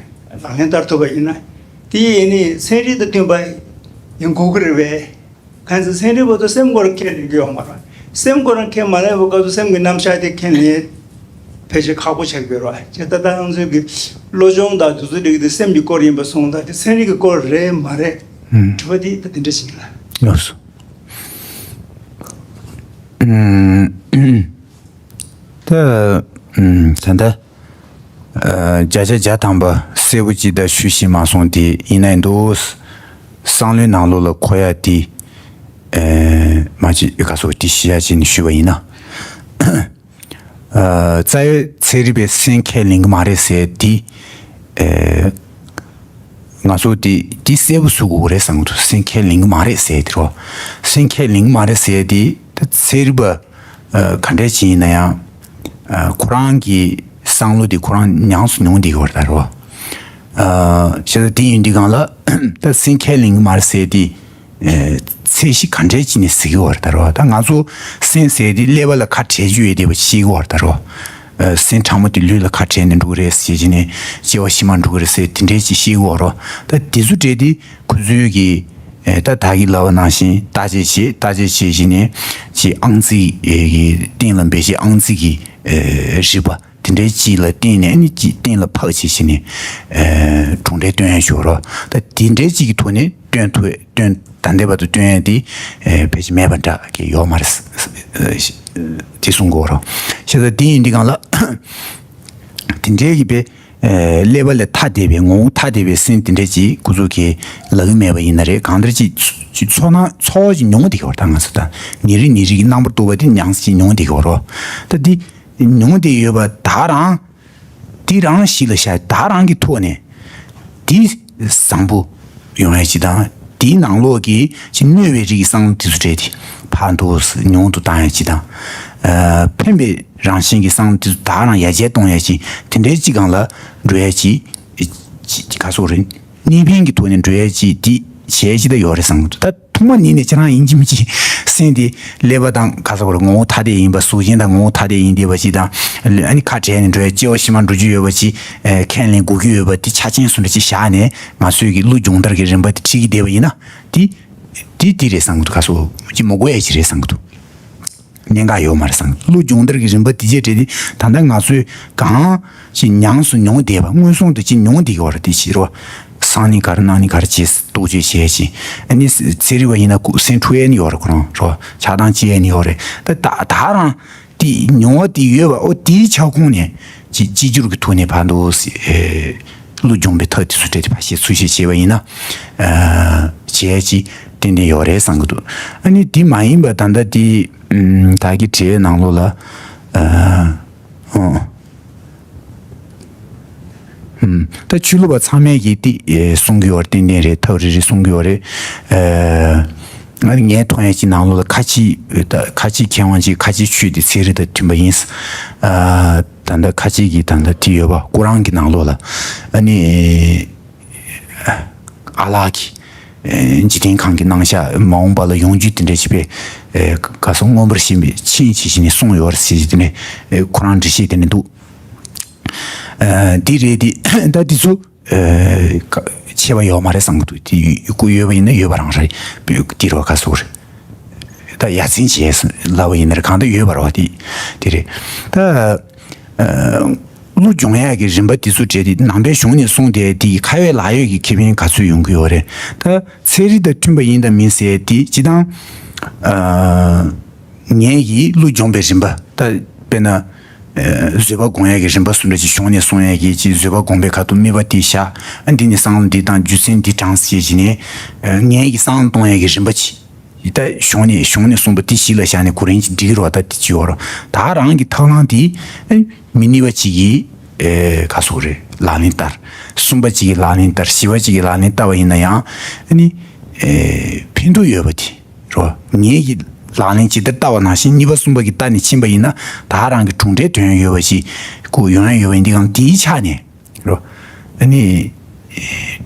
ལག་ལེན་བསྟར་ཐུབ་པ་ཡིན་ན། དེ་ཡིན་ནི་ཚན་རིག་དང་མཐུན་པ་ཡིན་དགོས་ཀྱི་རེད་པས། གང་ཚེ་ཚན་རིག་པ་ཚོ་སེམས་སྐོར་ཁས་ལེན་གྱི་ཡོད་མ་རེད། སེམས་སྐོར་ཁས་མ་ལེན་པའི་སྐབས་སུ་སེམས་ཀྱི་རྣམ་གཞག་དེ་ཁས་ལེན། ཕལ་ཆེར་ཁག་པོ་ཆགས་ཀྱི་ཡོད་རེད་བ། ཅེས་ད་ལྟ་ང་ཚོའི་གི་བློ་སྦྱོང་དང་དེ་ཚོ་རིགས་དེ་སེམས་ཀྱི་སྐོར་ཡིན་པ་སོང་ཙང་དེ་ཚན་རིག་གི་སྐོར་རེད་མ་རེད། དྲི་བ་དེ་ད་དེ་འདྲ་ཞིག་ཡིན་ལ། ལགས་སོ། ད་ད་ལྟ་བརྒྱ་ཆ་བརྒྱ་ཐམ་པ་གསལ་པོ་ཅིག་ད་ཞུ་ཤེས་མ་སོང་དེ་ཡིན་ན་ཡིན་འདུག་བསམ་བློའི་ནང་ལོགས་ལ་འཁོར་ཡ་དེ་མ་ཅིག་ག་སོགས་དེ་ཤེས་ཡ་ཅིག་ནས་ཞུས་པ་ཡིན་ན། རྩ་བའི་ཚན་རིག་པས་སེམས་ཁས་ལེན་གྱི་མ་རེད་ཟེར་དེ། ང་ཚོ་དེ་དེ་གསལ་པོ་བཟོ་དགོས་རེད་བསམ་གྱི་འདུག་སེམས་ཁས་ལེན་གྱི་མ་རེད་ཟེར་དེ་རོ། སེམས་ཁས་ལེན་གྱི་མ་རེད་ཟེར་དེ་ད་ཚན་རིག་པ་ག་འདྲས་ཅིག་ཡིན་ན་ཡང་ཁོ་རང་གི་བསམ་བློ་དེ་ཁོ་རང་ཉམས་སུ་མྱོང་བསྡད་ཀྱི་ཡོད་རེད་ད་རོ། བྱས་ཙང་དེ་ཡིན་དུས་སྒང་ལ་ད་སེམས་ཁས་ལེན་གྱི་མ་རེད་ཟེར་དེ། ཚད་གཞི་ག་འདྲས་ཅིག་ནས་ཟེར་གྱི་ཡོད་རེད་ད་རོ། ད་ང་ཚོ་སེམས་ཟེར་དེ་ཀླད་པ་ལ་ཁ་བྲལ་རྒྱུ་ཡོད་བསྡད་པ་ཤེས་ཀྱི་ཡོད་རེད་ད་རོ། སེམས་ཕྲ་མོ་དེ་ལུས་ལ་ཁ་བྲལ་ནས་འགྲོ་གི་རེད་ཟེར་གྱི་ནས་སྐྱེ་བ་ཕྱི་མ་འགྲོ་གི་རེད་ཟེར་དེ་འདྲས་ཅིག་ཤེས་ཀྱི་ཡོད་རོ། ད་དེ་ཚོ་འདྲས་དེ་ཁོ་ཚོའི་གི་ད་ད་གི་ལབ་པ་ནང་བཞིན་བརྟག་དཔྱད་བྱེད་བརྟག་དཔྱད་བྱེད་གྱི་ནས་ཅིག་ཨང་རྩིས་ཀྱི་སྟེང་ལ་འབད་ཞིག་ཨང་རྩིས་ཀྱི་རིག་པ། དེ་འདྲའི་ཅིག་ལ་བརྟེན་ནས་ནི་ཅིག་གཏན་ལ་ཕབ་བྱས་བྱས་ནས་གྲུབ་འབྲས་སྟོན་ཡ་ཞུ་རོགས། ད་དེ་འདྲའི་ཅིག་གི་ཐོག་ནས་སྟོན་ཐུབ་སྟོན་ད་ལྟའི་བར་དུ་སྟོན་ཡ་དེ་ཕལ་ཆེར་མེད་པ་འདྲ་གི་ཡོད་མ་རེད། དེ་གསུང་དགོས་རོགས། བྱས་ཙང་དེ་ཡིན་དུས་སྒང་ལ་དེ་འདྲའི་གི་པའི་ཀླད་པ་ལས་ཐ་དད་པའི་ངོ་བོ་ཐ་དད་པའི་སེམས་དེ་འདྲ་ཅིག་ཁོ་ཚོ་གི་ལབ་ཀྱི་མེད་པ་ཡིན་ན་རེད། གང་ལྟར་ཅིག་ཚོར་སྣང་ཚོར་བ་ཅིག་མྱོང་བསྡད་ཀྱི་ཡོད་རེད། ད་ང་ཚོ་ད་ཉིན་རེ་ཉིན་རེ་གི་རྣམ་པར་རྟོག་པ་དེ་ཉམས་སུ་ཅིག་མྱོང་བསྡད་ཀྱི་ཡོད་རེད། ད་འདི། མྱོང་བསྡད་ཡོད་པ་ད་རང་། འདི་རང་གཞི་ལ་བཞག་ད་རང་གི་ཐོག་ནས། འདི་བཟང་པོ་ཡོང་ཡ་ཅིག་དང་། འདིའི་ནང་ལོགས་ཀྱི་ཅིག་གནོད་པའི་རིགས་ཀྱི་བསམ་བློ་དེ་ཚོ་སྤྲད་དེ་ཕར་འདུག་ཉུང་དུ་བཏང་ཡ་ཅིག་དང་། ཕན་པའི་རང་བཞིན་གྱི་བསམ་བློ་དེ་ཚོ་ད་རང་ཡར་རྒྱས་གཏོང་ཡ་ཅིག་དེ་འདྲའི་ཅིག་སྒང་ལ་འགྲོ་ཡ་ཅིག་ཅིག་ག་སོགས་རེད། གནས་ཕན་གྱི་ཐོག་ནས་འགྲོ་ཡ་ཅིག་འདི་བྱས་ཅིག་ད་ཡོད་རེད་བསམ་གི་འདུག་ད་ཐོག་མ་ཉིད་ནས་ཁྱེད་རང་ཡིན་གཅིག་མིན་གཅིག་སེམས་དེ་ཀླད་པ་དང་ག་ས་བར་ངོ་བོ་ཐ་དད་ཡིན་པ་གཟུགས་ཅན་དང་ངོ་བོ་ཐ་དད་ཡིན་བསྡད་པ་ཅིག་དང་། ཨ་ནི་ཁ་བྲལ་ནས་འགྲོ་ཡ་སྐྱེ་བ་ཕྱི་མ་འགྲོ་རྒྱུ་ཡོད་པ་ཅིག་ཁས་ལེན་དགོས་ཀྱི་ཡོད་པ་དེ་ཆ་རྐྱེན་སུ་འདྲ་ཅིག་བཞག་ནས་ང་ཚོས་ཀྱི་གླུ་སྦྱོང་བརྡར་གྱི་རིམ་པ་དེ་ཁྲིད་ཀྱི་བསྡད་པ་ཡིན་ན་དེ་དེ་དེ་རེད་བསམ་གི་འདུག་ག་སོ་ཅིག་མ་གོ་ཡ་ཅིག་རེད་བསམ་གི་འདུག་གནད་འགག་ཡོད་མ་རེད་བསམ་གི་འདུག་གླུ་སྦྱོང་བརྡར་གྱི་རིམ་པ་དེ་རྗེས་འབྲེལ་ཏེ་ད་ལྟ་ང་ཚོས་གང་ཅིག་ཉམས་སུ་མྱོང་བསྡད་པ་མངོན་སུམ་དུ་ཅིག་མྱོང་བསྡད་ཀྱི་ཡོད་རེད་དེ་ཕྱི་རོ། གསང་ནི་ག་རེ་གནང་ནི་ག་རེ་བྱེད་རྟོག་དཔྱོད་བྱས་ཤིང་། ཨ་ནི་ཚན་རིག་པ་ཡིན་ན་སེམས་འཁྲུག་ཡས་ནི་ཡོད་རེད། ཁོ་རང་རོ་ཆགས་སྡང་སྐྱེ་ཡས་ནི་ཡོད་རེད། ད་ད་ད་རང་དེ་མྱོང་བ་དེ་ཡོད་པ། ཨོ་དེའི་ཆ་ཁོངས་ནས་ཅི་ཅི་འགྱུར་གྱི་ཐོག་ནས་ཕར་འདུག་ཟེར། ཨེ། བློ་སྦྱོང་བའི་ཐབས་དེ་ཚོ་སྤྲད་དེ་ཕར་བཤད་ཚུར་བཤད་བྱས་པ་ཡིན་ན། ཨ། བྱས་ཅི་ཏན་ཏན་ཡོད་རེད་བསམ་གྱི་འདུག་ཨ་ནི་དེ་མ་ཡིན་པ་ད་ལྟ་དེ་ཨམ། ད་གི་དྲི་བའི་ནང་ལོགས་ལ། ཨ། ཨོ། ཨམ། ད་ཆོས་ལུགས་པ་ཚང་མས་ཀྱིས་དེ་ཨེ། གསུང་གི་ཡོད་རེད། ཏན་ཏན་རེད། ཐག་རིང་རིང་གསུང་གི་ཡོད་རེད། ཨ། ང་ངས་མཐོང་ཡ་ཅིག་ནང་ལོགས་ལ་ཁ་ཆེ་ད་ཁ་ཆེ་མཁས་དབང་ཅིག་ཁ་ཆེ་ཆོས་དེ་ཚན་རིག་དང་མཐུན་པ་ཡིན། ཨ། ད་ལྟ་ཁ་ཆེ་གི་ད་ལྟ་དེ་ཡོད་པ་ཀོ་རང་གི་ནང་ལོགས་ལ། ཨ་ནི་ཨ་ལགས་ཀྱི་ཨ། འཇིག་རྟེན་ཁམས་ཀྱི་སྣང་ཤས་མ་འོངས་པ་ལ་ཡོང་རྒྱུ་དེ་འདྲ་ཞིག་པས། ཨ། ག་སོང་མངོན་པར་ཤེས་པའི་ཆིངས་ཆེ་ཞིག་ནས་གསུངས་ཡོད་རེད་ཟེར་གྱི་དེ་ནས། ཨ། ཁོ་རང་འགྲེལ་བཤད་དེ་ནས་འདུག་ཨ། འདི་རེད་དེ་ད་འདི་ཚོ། ཨ། ཆད་པ་ཡོད་མ་རེད་བསམ་གྱི་འདུག་དེ་ཡོད་ཡོད་པ་ཡིན་ན་ཡོད་པ་རང་རེད། དེ་རོ་ག་སོགས་རེད། ད་ཡ་མཚན་བྱས་ལབ་པ་ཡིན་ན་རེད། གང་ལྟར་ཡོད་པ་རེད་བ། དེ་དེ་རེད། ད་ཨ། བློ་སྦྱོང་ཡག་གི་རིམ་པ་དེ་ཚོ་བྲལ་ཏེ་ནང་པའི་གཞུང་ནས་གསུངས་ཏེ་དེ་ཁ་ཡོད་ལག་ཡོད་ཀྱི་ཁེ་ཕན་ག་ཚོད་ཡོང་གི་ཡོད་རེད། ད་ཚན་རིག་དང་མཐུན་པ་ཡིན་དང་མིན་ཟེར་དེ་སྤྱི་བཏང་ཨ། ངེད་ཀྱིས་བློ་སྦྱོང་བའི་རིམ་པ། ད་དཔེར་ན། ཨ། བཟོད་པ་སྒོམ་ཡས་ཀྱི་རིམ་པ་སུ་འདྲ་ཅིག་གཞུང་ནས་གསུང་ཡས་ཀྱི་ཅིག་བཟོད་པ་སྒོམ་པའི་ཁ་ཐུག་དམིགས་པ་དེ་བཞག་ཨ། འདི་ནས་བསམ་བློ་འདི་དང་རྒྱུ་མཚན་འདི་དྲངས་ཟེར་བྱས་ནས། ཨ། ངེད་ཀྱིས་བསམ་བློ་གཏོང་ཡས་ཀྱི་རིམ་པ་ཅིག་ད་གཞུང་ནས་གཞུང་ནས་གསུངས་པ་དེ་གཞི་ལ་བཞག་ནས་གོ་རིམ་ཅིག་སྒྲིག་རོགས། ད་དེ་ཅིག་ཡོད་རོགས། ད་རང་གི་ཐབས་ལམ་དེ་ཨ། མི་གཉིས་པ་ཅིག་གིས་ཨེ། ག་སོགས་རེད། ལག་ལེན་བསྟར། གསུམ་པ་ཅིག་གིས་ལག་ལེན་བསྟར། བཞི་པ་ཅིག་གིས་ལག་ལེན་བསྟར་བ་ཡིན་ན་ཡང་ཨ་ནི་ཨེ། ཕན་ཐོགས་ཡོད་པ་དེ། རོ། ངེད་ཀྱིས་ལག་ལེན་ཇི་ལྟར་བསྟར་བ་ནང་བཞིན་གཉིས་པ་གསུམ་པ་གིས་བསྟར་ནས་ཕྱིན་པ་ཡིན་ན་ད་རང་གི་གྲུབ་འབྲས་དོན་ཡོད་པ་ཞིག་ཁོ་ཡོང་ཡ་ཡོད་པ་ཡིན། འདི་གང་དེའི་ཆ་ནས་རོ། ཨ་ནི་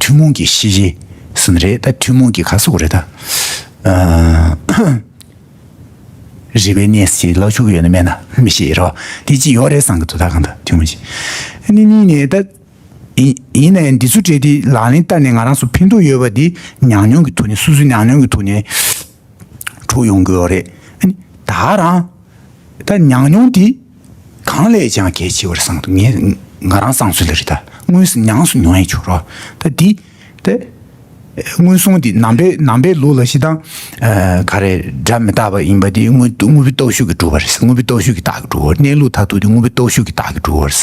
ཐུན་མོང་གི་ཤེས་བྱའི་ཟིན་རེད། ད་ཐུན་མོང་གི་ག་སོགས་རེད་ད། ཨ། རིག་པའི་གནས་ཞེས་ལབ་ཆོག་གི་ཡོད་ན་མེད་ན་མི་ཤེས་རོ། དེ་ཅི་ཡོད་རེད་བསམ་གི་འདུག་ད་གང་ད་ཐུན་མོང་ཞིག་ཨ་ནི་གཉིས་ནས་ད། ཡིན་ཡིན་ནའི་འདི་ཚོ་བྲལ་ཏེ་ལག་ལེན་བསྟར་ནས་ང་རང་ཚོ་ཕན་ཐོགས་ཡོད་པ་འདི་ཉམས་མྱོང་གི་ཐོག་ནས་སོ་སོའི་ཉམས་མྱོང་གི་ཐོག་ནས་འཕྲོག་ཡོང་གི་ཡོད་རེད། ཨ་ནི་ད་རང་ད་ཉམས་མྱོང་འདི་གང་ལས་ཀྱང་གལ་ཆེ་བར་བསམ་འདུག་ངས་ང་རང་བསམ་ཚུལ་ལ་རེད། ད་དངོས་སུ་ཉམས་སུ་མྱོང་ཡས་ཆོག་རོགས། ད་འདི་ད་མངོན་སུམ་འདི་ནང་པའི་ནང་པའི་ལུགས་ལ་ཤི་དང་། ཨ། ག་རེ་སྒྲ་མི་རྟག་པ་ཡིན་པ་དེ་དངོས་དངོས་པོའི་སྟོབས་ཤུགས་ཀྱིས་གྲུབ་པ་རེད། དངོས་པོའི་སྟོབས་ཤུགས་ཀྱིས་རྟག་གི་གྲུབ་པ་རེད། གནས་ལུགས་མཐར་ཐུག་དེ་དངོས་པོའི་སྟོབས་ཤུགས་ཀྱིས་རྟག་གི་གྲུབ་པ་རེད།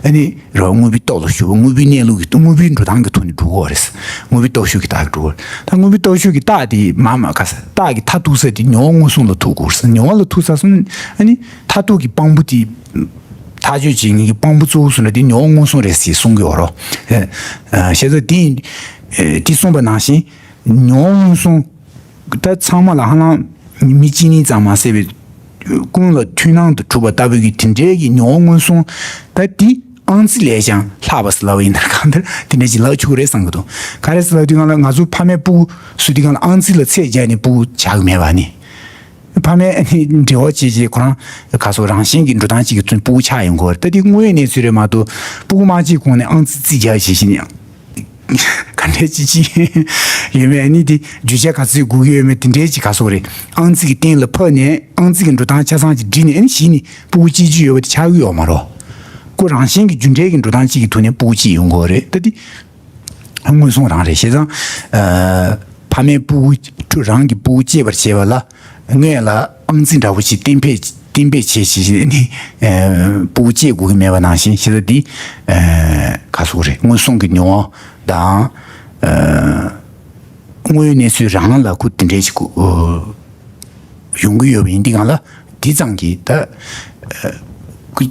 ཨ་ནི་རོ་དངོས་པོའི་སྟོབས་ལ་ཞུགས་པ་དངོས་པོའི་གནས་ལུགས་ཀྱི་དངོས་པོའི་འགྲོ་སྟངས་ཀྱི་ཐོག་ནས་གྲུབ་པ་རེད། དངོས་པོའི་སྟོབས་ཤུགས་ཀྱིས་རྟག་གི་གྲུབ་པ་རེད། ད་དངོས་པོའི་སྟོབས་ཤུགས་ཀྱིས་རྟག་དེ་མ་མ་ག་ས་རྟག་གི་མཐར་ཐུག་ས་དེ་མྱོང་བ་མངོན་སུམ་ལ་ཐུག་དགོས་རེད། མྱོང་བ་ལ་ཐུག་ས་སོང་ཨ་ནི་མཐར་ཐུག་གི་དཔང་པོ་དེ། ཐག་གཅོད་བྱེད་མཁན་གྱི་དཔང་པོ་གཙོ་བོ་སུ་འདྲ་དེ་མྱོང་བ་མངོན་སུམ་རེད་ཟེར་གསུང་གི་ཡོད་རོ། ཨ། ཤེས་ཚོད་དེ་ཡིན། ཨེ། དེ་གསུངས་པ་ནང་བཞིན། མྱོང་བ་མངོན་སུམ། ད་ཚང་མ་ལ་ཧ་ལམ་མི་གཅིག་གཉིས་ཙམ་མ་ཟད་པའི་ཀུན་ལ་མཐུན་སྣང་དུ་གྲུབ་པ་ལྟ་བུའི་གི་དེ་འདྲའི་གི་མྱོང་བ་མངོན་སུམ། ད་དེ་ཨང་རྩིས་ལས་ཀྱང་ལྷག་པ་ཟེར་ལབ་པ་ཡིན་ན་གང་ལྟར་དེ་འདྲ་ཅིག་ལབ་ཆོག་གི་རེད་བསམ་གི་འདུག་ག་རེ་ཟེར་ལབ་དུས་སྒང་ལ་ང་ཚོ་ཕ་མས་སྤུ་གུ་གསོ་དུས་སྒང་ལ་ཨང་རྩིས་ལ་ཚད་སྦྱར་ནས་སྤུ་གུ་བྱ་གི་མེད་པ་ནི། ཕ་མས་འབྲེལ་བ་བྱེད་བྱེད་ཁོ་རང་ག་སོགས་རང་བཞིན་གྱི་འགྲོ་སྟངས་གཅིག་གི་ཚུན་སྤུ་གུ་ཆགས་ཡོང་གི་ཡོད་རེད། ད་དེ་དངོས་ཡོད་གནས་ཚུལ་རེད་མ་གཏོགས་སྤུ་གུ་མ་སྐྱེས་གོང་ནས་ཨང་རྩིས་རྩིས་རྒྱག་བྱེད་བཞིན་ཡང་ག་འདྲས་ཅིག་ཅིག་ཡོད་མེད་ནི་དེ་བརྗོད་བྱ་ག་ཚོད་དགོས་ཀྱི་ཡོད་མེད་དེ་འདྲས་ཅིག་ག་སོགས་རེད། ཨང་རྩིས་ཀྱི་སྟེང་ལ་ཕབ་ནས་ཨང་རྩིས་ཀྱི་འགྲོ་སྟངས་ཆ་ཚང་ཅིག་བསྒྲིགས་ནས་ཨ་ནི་གཞི་ནས་སྤུ་གུ་སྐྱེ་རྒྱུ་ཡོད་པ་དེ་ཆགས་ཀྱི་ཡོད་མ་རེད། ཁོ་རང་བཞིན་གྱི་རྒྱུ་འབྲས་ཀྱི་འགྲོ་སྟངས་གཅིག་གི་ཐོག་ནས་སྤུ་གུ་སྐྱེས་ཡོང་གི་ཡོད་རེད། ད་དེ། མངོན་སུམ་རང་རེད། བྱས་ཙང་། ཨ། ཕ་མས་སྤུ་གུ་རང་གི་སྤུ་གུ་སྐྱེས་པར་བྱེད་པ་ལ་སྔོན་ལ་ཨང་རྩིས་འདྲ་པོ་ཞིག་གཏན་འབེབས་གཏན་འབེབས་བྱས་བྱས་བྱས་ནི། ཨ། སྤུ་གུ་སྐྱེ་དགོས་ཀྱི་མེད་པ་ནང་བཞིན་བྱས་ཙང་འདི། ཨ། ག་སོགས་རེད། མངོན་སུམ་གྱི་མྱོང་བ་དང་། ཨ། དངོས་ཡོད་གནས་ཚུལ་རང་ལ་ཁུ་དེ་འདྲའི་ཞིག་གུ། ཨ། ཡོང་གི་ཡོད་པ་ཡིན་དུས་སྒང་ལ་འདི་ཙམ་གྱིས་ད། ཨ། ཁུ།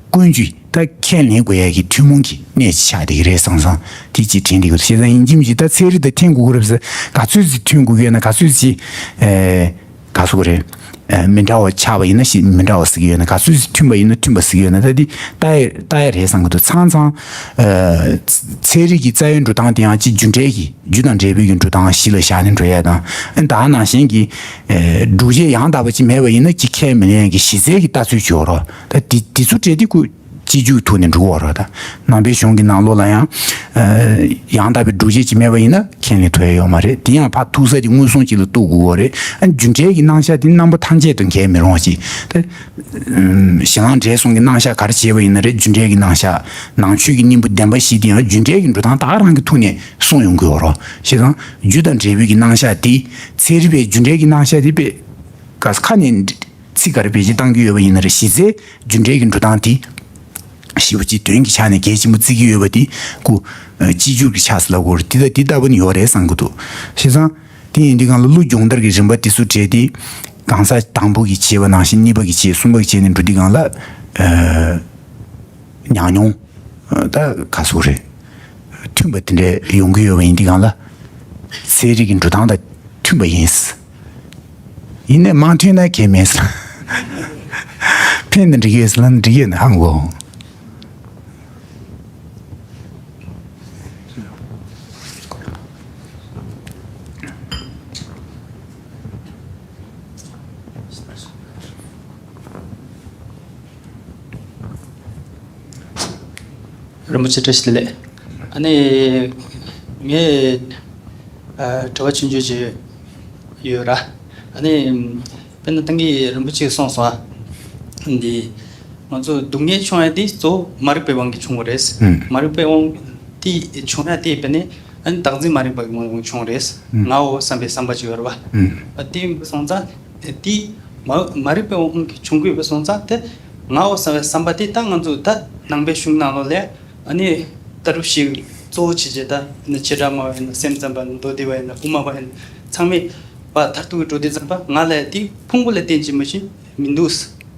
ཀུན་གྱིས་ད་ཁས་ལེན་དགོས་ཡ་གི་ཐུན་མོང་གི་གནས་ཅིག་ཆགས་བསྡད་ཀྱི་རེད་བསམ་བསམ་དེ་ཅིག་དྲན་བསྡད་ཀྱི་འདུག་བྱས་ཙང་ཡིན་གཅིག་མིན་གཅིག་ད་ཚན་རིག་དང་མཐུན་དགོས་ཀྱི་རེད་ཟེར། ག་ཚོད་ཅིག་མཐུན་དགོས་ཀྱི་ཡོད་ན་ག་ཚོད་ཅིག་ཨེ། ག་སོགས་རེད། ཨེ། མི་འདྲ་བ་ཆགས་པ་ཡིན་ན་ཞིག་མི་འདྲ་བ་ཟེར་གྱི་ཡོད་ན། ག་ཚོད་ཅིག་མཐུན་པ་ཡིན་ན་མཐུན་པ་ཟེར་གྱི་ཡོད་ན། ད་འདི་ལྟ་ཡ་ལྟ་ཡ་རེད་བསམ་གྱི་འདུག་ཚང་ཚང་། ཨེ། ཚན་རིག་གི་རྩ་བའི་འགྲོ་སྟངས་དེ་ཡང་ཅིག་རྒྱུ་འབྲས་ཀྱི་རྒྱུ་དང་འབྲས་བུའི་གི་འགྲོ་སྟངས་གཞི་ལ་བཞག་ནས་འགྲོ་ཡ་དང་། ཨ། ད་ནང་བཞིན་གྱི། ཨེ། སྒྲུབ་བྱེད་ཡང་དག་པ་ཅིག་མེད་པ་ཡིན་ན་ཅིག་ཁས་མི་ལེན་གྱི་གཞི་རྩའི་གི་ལྟ་ཚུལ་ཅིག་ཡོད་རོགས། ད་དེ་དེ་ཚོ་འབྲེལ་དེ་ཀུ་ སྤྱི་རྒྱུ་ཐོག་ནས་འགྲོ་བ་རེད་ད། ནང་པའི་གཞུང་གི་ནང་ལོགས་ལ་ཡང་། ཡང་དག་པའི་སྒྲུབ་བྱེད་ཅིག་མེད་པ་ཡིན་ན་ཁས་ལེན་ཐུབ་ཡ་ཡོད་མ་རེད། དེ་ཡང་ཕར་ཐུག་ས་ཅིག་མངོན་སུམ་ཅིག་ལ་རྟོགས་དགོས་པ་རེད། ཨ་ནི་རྒྱུ་འབྲས་ཀྱི་རྣམ་གཞག་དེ་རྣམ་པ་ཐམས་ཅད་དང་འགལ་མི་རུང་བ་ཅིག་ད། གཞན་དབང་འབྲས་གསུམ་གྱི་རྣམ་གཞག་ག་རེ་བྱས་པ་ཡིན་ན་རེད། རྒྱུ་འབྲས་ཀྱི་རྣམ་གཞག་ནང་ཆོས་ཀྱི་སྙིང་པོ་བདེན་པ་བཞི་དེ་ཡང་རྒྱུ་འབྲས་ཀྱི་འགྲོ་སྟངས་ད་ག་རང་གི་ཐོག་ནས་གསུངས་ཡོང་གི་ཡོད་རེད། བྱས་ཙང་རྒྱུ་དང་འབྲས་བུ་གི་རྣམ་གཞག་དེ་ཚན་རིག་པས་རྒྱུ་འབྲས་ཀྱི་རྣམ་གཞག་དེ་དཔེ་ག་ས་ཁ་ནས་ཚིག་ག་རེ་བེད་སྤྱོད་བཏང་གི་ཡོད་པ་ཡིན་ན་རེད། གཞི་རྩའི་རྒྱུ་འབྲས་ཀྱི་འགྲོ་སྟངས་དེ་ཞེ་པོ་ཅིག་དོན་གྱི་ཆ་ནས་གལ་ཆེན་པོ་བརྩི་གི་ཡོད་པ་དེ་ཀུ་སྤྱི་རྒྱུ་གི་ཆ་ཟེར་ལབ་དགོས་རེད། དེ་ལྟ་དེ་ལྟ་བུ་ནི་ཡོད་རེད་བསམ་གི་འདུག་བྱས་ཙང་དེ་ཡིན་དུས་སྒང་ལ་ཀླུ་སྦྱོང་བརྡར་གྱི་རིམ་པ་དེ་ཚོ་བྲལ་ཏེ་གང་ཟག་དང་པོ་གིས་བྱས་པ་ནང་བཞིན་གཉིས་པ་གིས་བྱས། གསུམ་པ་གིས་བྱས་ནས་འགྲོ་དུས་སྒང་ལ་ཨ་ཉམས་མྱོང་ད་ག་ཟེར་དགོས་རེད། མཐུན་པ་དེ་འདྲ་ཡོང་གི་ཡོད་པ་ཡིན་དུས་སྒང་ལ་ཚན་རིག་གི་འགྲོ་སྟངས་དང་མཐུན་པ་ཡིན། ཡིན་ནའི་མ་མཐུན་ན་གལ་མེད་ཟེར། ཕན་ན་འགྲིག་ཡོད་ཟེར་ན་འགྲིག་ཡོད་ན་ཧང་གོ། རིན་པོ་ཆེ་བཀྲ་ཤིས་བདེ་ལེགས། ཨ་ནི་ངས་ཨ་དྲི་བ་ཆུང་ཆུང་ཅིག་ཡོད་ར། ཨ་ནི་དཔེར་ན་ཏང་གི་རིན་པོ་ཆེས་གསུངས་སོང་ཨ། འདི་ང་ཚོ་སྡུག་བསྔལ་བྱུང་ཡ་དེ་གཙོ་བོ་མ་རིག་པའི་དབང་གིས་བྱུང་བ་རེད། ཨུམ། མ་རིག་པའི་དབང་དེ་བྱུང་ཡ་དེ་དཔེར་ན་ཨ་ནི་བདག་འཛིན་མ་རིག་པ་གི་དབང་གིས་བྱུང་བ་རེད། ཨུམ། ངའོ་བསམ་པའི་བསམ་པ་ཅིག་ཡོད་རེད་བ། ཨུམ། ཨ་དེ་སོང་ཙང་དེ་མ་མ་རིག་པའི་དབང་གིས་བྱུང་གི་ཡོད་པ་སོང་ཙང་དེ་ངའོ་བསམ་པའི་བསམ་པ་དེ་ད་ང་ཚོ་ད་ནང་པའི་གཞུང་ནང་ལོགས་ལ་ཨ་ནི་ལྟ་གྲུབ་བཞི་གཙོ་བོ་བྱེད་བྱེད་ད་ནི་བྱེ་བྲག་སྨྲ་བ་ཡིན་ན་སེམས་ཙམ་པ་མདོ་སྡེ་པ་ཡིན་ན་དབུ་མ་པ་ཡིན་ན་ཚང་མས་པ་མཐར་ཐུག་གི་འགྲོ་དུས་ཙམ་པ་ང་ལ་དེ་ཕུང་པོ་ལ་བརྟེན་གྱི་མ་གཏོགས་མི་འདུག་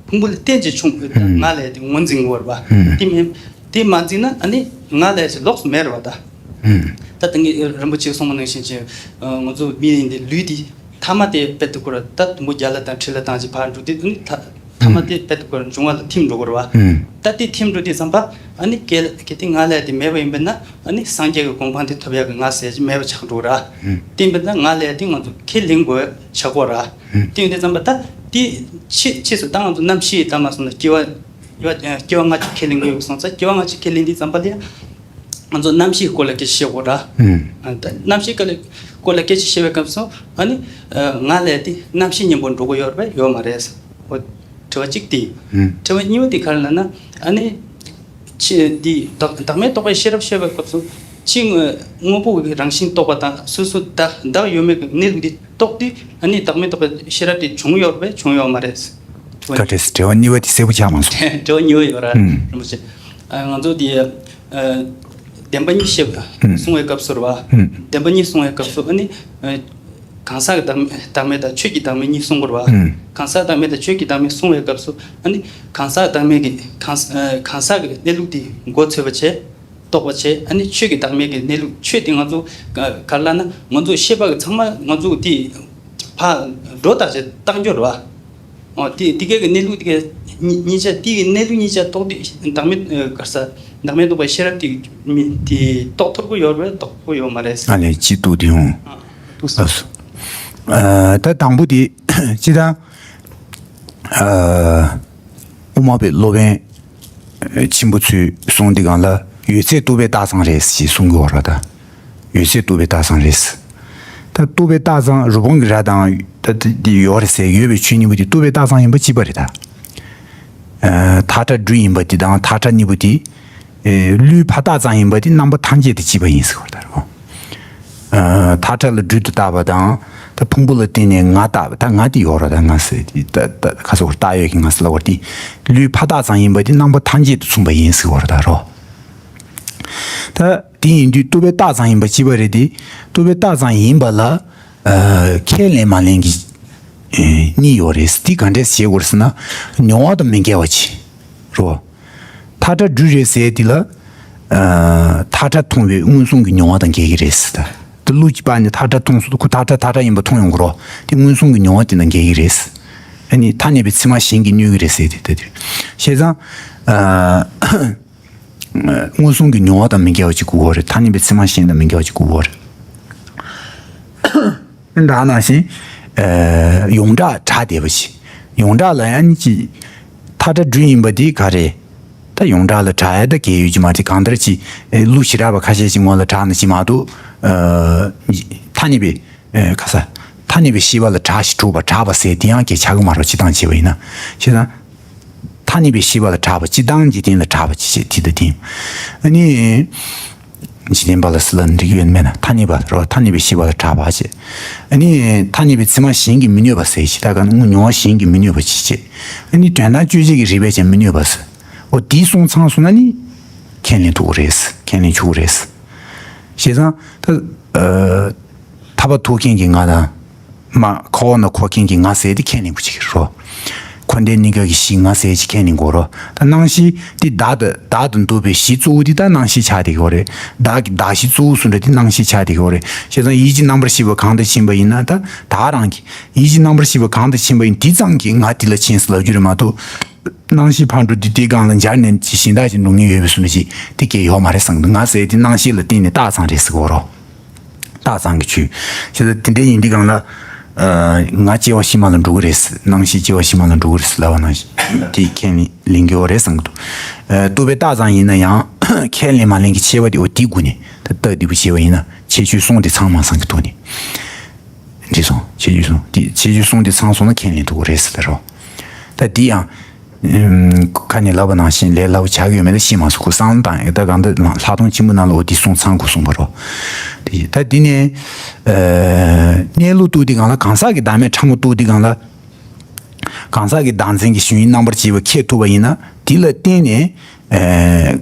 ཕུང་པོ་ལ་བརྟེན་གྱི་བྱུང་ཡོད་ད་ཧུམ། ང་ལ་དེ་ངོས་འཛིན་དགོས་རེད་པ། ཧུམ། དེ་མིན་དེ་མ་འཛིན་ན་ཨ་ནི་ང་ལ་ཞིག་ལོགས་སུ་མེད་རེད་པ་ད། ཧུམ། ད་དེང་གི་རིན་པོ་ཆེས་གསུངས་པ་ནང་བཞིན་གྱི་ང་ཚོ་མི་ཡིན་དེ་ལུས་དེ་ཐ་མ་དེ་དཔེ་དེ་ཁོ་ར་ད་དུམ་བུ་བརྒྱ་ལ་དང་ཁྲི་ལ་དང་ཅིག་ཕར་འགྲོ་དུས་ཨ་ནི་ད་ཐ་མ་དེ་དཔེ་དེ་ཁོ་ར་འབྱུང་བ་ལ་ཐིམ་འགྲོ་གི་རེད་པ། ཧུམ། ད་དེ་ཐིམ་འགྲོ་དུས་ཙམ་པ་ཨ་ནི་གལ་གལ་ཏེ་ང་ལ་དེ་མེད་པ་ཡིན་པ་ན་ཨ་ནི་སངས་རྒྱས་ཀྱི་གོ་འཕང་དེ་ཐོབ་ཡག་གི་ང་ཟེར་གྱི་མེད་པ་ཆགས་འགྲོ་ར། ཧུམ། དེ་ཡིན་པ་ན་ང་ལ་དེ་ང་ཚོ་ཁས་ལེན་དགོས་ཆགས་གོ་ར། ཧུམ། དེ་ཡིན་དུས་ཙམ་པ་ད་དེ་ཕྱིས་ཕྱིས་སུ་ད་ང་ཚོ་རྣམ་ཤེས་ལྟ་མ་སོང་ན་སྐྱེ་བ་སྐྱེ་བ་སྐྱེ་བ་ལྔ་བཅུ་ཁས་ལེན་དགོས་སོང་ཙང་སྐྱེ་བ་ལྔ་བཅུ་ཁས་ལེན་དུས་ཙམ་པ་ལ་ང་ཚོ་རྣམ་ཤེས་སྐོར་ལ་སྐད་ཆ་བཤད་དགོས་ར། ཨུམ། ཨ་ད་རྣམ་ཤེས་སྐོར་ལ་སྐོར་ལ་སྐད་ཆ་བཤད་པའི་སྐབས་སུ་ཨ་ནི་ང་ལ་དེ་རྣམ་ཤེས་གཉིས་པོ་འགྲོ་གི་ཡོད་རེད་པས་ཡོད་མ་རེད། འོ་དྲི་བ་གཅིག་དེ། ཨུམ། དྲི་བ་གཉིས་པ་དེ་ག་རེ་ལབ་ན་ཨ་ནི་ཕྱི་འདི་བདག་བདག་མེད་རྟོག་པའི་ཤེས་རབ་བཤད་པའི་སྐབས་སུ་ཕྱི་དངོས་དངོས་པོ་གི་རང་བཞིན་རྟོགས་པ་དང་སོ་སོ་བདག་བདག་ཡོད་མེད་ཀྱི་གནས་ལུགས་དེ་རྟོགས་དུས་ཨ་ནི་བདག་མེད་རྟོག་པའི་ཤེས་རབ་དེ་བྱུང་ཡོད་རེད་པས་བྱུང་ཡོད་མ་རེད། བཀའ་དྲིན་ཆེ། དྲི་བ་གཉིས་པ་དེ་གསལ་པོ་ཆགས་མ་སོང་། དྲི་བ་གཉིས་པ་ཡོད་ར། ཨུམ། རིན་པོ་ཆེ། ཨ་ང་ཚོ་དེ་ཨ་བདེན་པ་གཉིས་བཤད་ཨུམ། གསུང་བའི་སྐབས་སུ་རེད་བ། ཨུམ། བདེན་པ་གཉིས་གསུང་བའི་སྐབས་སུ་ཨ་ནི་ཨ་གང་ཟག་གི་བདག་མེད་བདག་མེད་དང་ཆོས་ཀྱི་བདག་མེད་གཉིས་གསུང་དགོས་རེད་བ། ཨུམ། གང་ཟག་བདག་མེད་དང་ཆོས་ཀྱི་བདག་མེད་གསུང་བའི་སྐབས་སུ་ཨ་ནི་གང་ཟག་བདག་མེད་ཀྱི་གང་ཨ་གང་ཟག་གི་གནས་ལུགས་དེ་མགོ་ཚོས་པ་བྱས། རྟོགས་པ་བྱས། ཨ་ནི་ཆོས་ཀྱི་བདག་མེད་ཀྱི་གནས་ལུགས་ཆོས་དེ་ང་ཚོ་ག་ག་རེ་ལབ་ན་ང་ཚོ་ཤེས་པ་གི་ཚང་མ་ང་ཚོ་དེ་ཕར་སྒྲོ་བཏགས་བྱས་བཏང་རྒྱུ་རེད་བ། འོ་དེ་དེ་གའི་གི་གནས་ལུགས་དེ་གའི་གཉིས་གཉིས་ཆ་དེ་གི་གནས་ལུགས་གཉིས་ཆ་རྟོགས་དུས་བདག་མེད་ག་རེ་ཟ་བདག་མེད་རྟོགས་པའི་ཤེས་རབ་དེ་མི་དེ་རྟོགས་ཐུབ་ཀྱི་ཡོད་རེད་རྟོགས་ཐུབ་ཀྱི་ཡོད་མ་རེད། ཨ་ལས་ཅི་ཏུ་དེ་ཡོང་། ཨ་ལགས་སོ། ཨ་ད་དང་པོ་དེ་ཅི་ད། ཨ་དབུ་མ་པའི་སློབ་དཔོན་ཆེན་པོ་ཚོས་གསུངས་དེ་གང་ལ་ཡོད་ཚད་རྟོགས་པའི་རྟགས་ཙམ་རེད་ཞེས་གསུང་གི་ཡོད་རེད་ད། ཡོད་ཚད་རྟོགས་པའི་རྟགས་ཙམ་རེད། ད་རྟོགས་པའི་རྟགས་ཙམ་རི་བོང་གི་རྭ་དང་ད་དེ་ཡོད་རེད་ཟེར་ཡོད་པའི་ཆོས་གཉིས་པོ་དེ་རྟོགས་པའི་རྟགས་ཙམ་ཡིན་པ་གཅིག་པ་རེད་ད། ཨ་མཐའ་བྲལ་སྦྲུལ་ཡིན་པ་དེ་དང་མཐའ་བྲལ་གཉིས་པོ་དེ་ཨེ་ལུས་ཕར་རྟགས་ཙམ་ཡིན་པ་དེ་རྣམ་པ་ཐམས་ཅད་དེ་གཅིག་པ་ཡིན་ཟེར་བ་ལྟར་གོ། ཨ་མཐའ་བྲལ་ལ་སྦྲུལ་དུ་བཏགས་པ་དང་ད་ཕུང་པོ་ལ་བརྟེན་ནས་ང་བཏགས་པ་ད་ང་དེ་ཡོད་རེད་ད་ང་ཟེར་དེ་ད་ད་ཁ་སོགས་བཏགས་ཡོད་ཀྱི་ང་ཟེར་ལབ་པ་དེ་ལུས་ཕར་རྟགས་ཙམ་ཡིན་པ་དེ་རྣམ་པ་ཐམས་ཅད་དུ་མཚུངས་པ་ཡིན་ཟེར་བ་རེད་ད་རོ། ད་དེ་ཡིན་དུས་རྟོགས་པའི་རྟགས་ཙམ་ཡིན་པ་གཅིག་པ་རེད་དེ་རྟོགས་པའི་རྟགས་ཙམ་ཡིན་པ་ལ་ཨ་ཁས་ལེན་མ་ལེན་གྱི་ཨེ་གཉིས་ཡོད་རེད། དེ་ག་འདྲས་བྱེད་དགོས་རེད་ཟེར་ན་མྱོང་བ་དང་མི་འགལ་བ་ཅིག་རོ། མཐའ་བྲལ་སྦྲུལ་རེད་ཟེར་དེ་ལ་ཨ་མཐའ་བྲལ་མཐོང་བའི་མངོན་སུམ་གྱི་མྱོང་བ་དང་འགལ་གྱི་རེད་ཟེར་ད། དེ་ལུས་ཀྱི་པ་ནི་མཐའ་བྲལ་མཐོང་སོང་ཁོ་མཐའ་བྲལ་མཐའ་བྲལ་ཡིན་པ་མཐོང་ཡོང་གི་རོ། དེ་མངོན་སུམ་གྱི་མྱོང་བ་དེ་དང་འགལ་གྱི་རེད། ཨ་ནི་ཐ་སྙད་པའི་ཚད་མ་གཞན་གྱིས་གནོད་ཀྱི་རེད་ཟེར་དེ་ད་དེ་བྱས་ཙང་ཨ། མངོན་སུམ་གྱི་མྱོང་བ་དང་མི་འགལ་བ་ཅིག་དགོས་པ་རེད། ཐ་སྙད་པའི་ཚད་མ་གཞན་དང་མི་འགལ་བ་ཅིག་དགོས་པ་རེད། ད་ནང་བཞིན་ཡོངས་གྲགས་གྲགས་བསྡད་པ་ཅིག་ཡོངས་གྲགས་ལ་ཡང་ཅིག་མཐའ་བྲལ་སྦྲུལ་ཡིན་པ་དེ་ག་རེད། ད་ ད་ཡོངས་གྲགས་ལ་གྲགས་ཡ་ད་གལ་ཡོད་ཀྱི་མ་རེད། གང་ལྟར་ཅིག་ཨེ་ཀླུ་ཞི་དྲག་པ་ཁ་ཤས་ཀྱི་ངོ་ལ་གྲགས་ན་ཅི་མ་གཏོགས། ཨ་ཐ་སྙད་པའི་ཨེ་ག་ས་ཐ་སྙད་པའི་ཤེས་པ་ལ་གྲགས་ཤིང་གྲུབ་པ་གྲགས་པ་ཟེར་དེ་ཡང་གལ་ཆགས་ཀྱི་མ་རེད། སྤྱིར་བཏང་བྱས་པ་ཡིན་ན། བྱས་ཙང་ཐ་སྙད་པའི་ཤེས་པ་ལ་གྲགས་པ། སྤྱིར་བཏང་འཇིག་རྟེན་ལ་གྲགས་པ་ཅི་བྱེད་དེ་ལྟ་སྟེ། ཨ་ནི། འཇིག་རྟེན་པ་ལ་སུ་ལ་འགྲིག་ཡོད་མེད་ན་ཐ་སྙད་པ་རོ། ཐ་སྙད་པའི་ཤེས་པ་ལ་གྲགས་པ་བྱེད། ཨ་ནི་ཐ་སྙད་པའི་ཚད་མ་གཞན་གྱིས་མི་གནོད་པ་ཟེར་ཞིག་ད་ག་ནི་མྱོང་བ་གཞན་གྱིས་མི་གནོད་པ་ཅི་བྱེད། ཨ་ནི་དོན་དམ་དཔྱོད་བྱེད་ཀྱི་རིགས་པས་ཀྱང་མི་གནོད་པ་ཟེར། འོ་དེའི་གསུང་ཚང་སོང་ན་ནི་ཁས་ལེན་ཐུབ་ཀྱི་རེད། ཁས་ལེན་ཆོག་གི་རེད། བྱས་ཙང་ད་ཨ་ཐར་པ་ཐོབ་མཁན་གྱི་ང་དང་། མ་འཁོར་བ་ན་འཁོར་མཁན་གྱི་ང་ཟེར་དེ་ཁས་ལེན་དགོས་ཀྱི་རེད་རོ། འཁོར་འདས་གཉིས་ཀ་གི་གཞི་ང་ཟེར་ཅིག་ཁས་ལེན་དགོས་རོ། ད་སྣང་གཞི་དེ་བདག་ཏུ་བདག་ཏུ་འདོད་པའི་གཞི་གཙོ་བོ་དེ་ད་སྣང་གཞི་ཆགས་བསྡད་ཀྱི་ཡོད་རེད། བདག་གི་བདག་གཞི་གཙོ་བོ་སུ་འདྲ་དེ་སྣང་གཞི་ཆགས་བསྡད་ཀྱི་ཡོད་རེད། བྱས་ཙང་ཡིད་ཀྱི་རྣམ་པར་ཤེས་པ་གང་དུ་ཕྱིན་པ་ཡིན་ན། ད་བདག་རང་གི་ཡིད་ཀྱི་རྣམ་པར་ཤེས་པ་གང་དུ་ཕྱིན་པ་ཡིན་དེ་ཙམ་གྱིས་ང་དེ་ལ་ཕྱིན་ཟེར་ལབ་རྒྱུ་རེད་མ་གཏོགས། སྣང་གཞི་ཕར་འགྲོ་དུས་དེའི་སྒང་ལ་འབྱར་ནས་ཅི་གཞན་དག་ཅིག་འགྲོ་མཁན་ཡོད་པའི་བཟོ་འདྲ་ཅིག་དེ་སྐད་ཡོད་མ་རེད་བསམ་གི་འདུག་ང་ཟེར་དེ་སྣང་གཞི་ལ་བརྟེན་ནས་རྟགས་ཙམ་རེད་ཟེར་གོ་རོ། རྟགས་ཙམ་གྱི་ཆོས། བྱས་ཙང་དེ་འདྲ་ཡིན་དུས་སྒང་ལ། ཨ་ང་སྐྱེ་བ་ཕྱི་མ་ལ་འགྲོ་གི་རེད། སྣང་གཞི་སྐྱེ་བ་ཕྱི་མ་ལ་འགྲོ་གི་རེད་ལབ་པ་ནང་བཞིན་དེ་ཁས་ལེན་གྱི་ཡོད་རེད་བསམ་གི་འདུག་ཨ་རྟོག་པའི་རྟགས་ཙམ་ཡིན་ན་ཡང་ཁས་ལེན་མ་ལེན་གྱི་ཁྱད་པར་དེ་འོ་དེའི་སྒོ་ནས་ད་རྟགས་དེ་བུ་བྱས་པ་ཡིན་ན་ཁྱད་ཆོས་གསུམ་དེ་ཚང་མ་བསམ་གྱི་ཐོག་ནས། འགྲིག་སོང་། ཁྱད་ཆོས་གསུམ་དེ་ཁྱད་ཆོས་གསུམ་དེ་ཚང་སོང་ན་ཁས་ལེན་ཐུབ་ཀྱི་རེད་ཟེར་ལབ་རོ། ད་དེ་ཡང་། ཨུམ། ཁ་ནས་ལབ་པ་ནང་བཞིན་ལས་སླ་པོ་ཆགས་ཀྱི་ཡོད་མེད་ལ་ཤེས་མ་སོང་། ཁོ་བསམ་བློ་བཏང་ཡོད། ད་གང་ལྟར་ལྷག་མཐོང་ཆེན་པོ་ནང་ལ་འོ་དེ་གསུང་ཚང་དགོས་གསུངས་པ་རོ། དེ་ད་དེ་ནས་ཨ་གནས་ལུགས་རྟོགས་དུས་སྒང་ལ་གང་ཟག་གི་བདག་མེད་ཕྲ་མོ་རྟོགས་དུས་སྒང་ལ། གང་ཟག་གི་བདག་འཛིན་གྱི་ཞེན་ཡུལ་རྣམ་པར་བཅད་པ་ཁེགས་ཐུབ་པ་ཡིན་ན་དེ་ལ་བརྟེན་ནས་ཨ་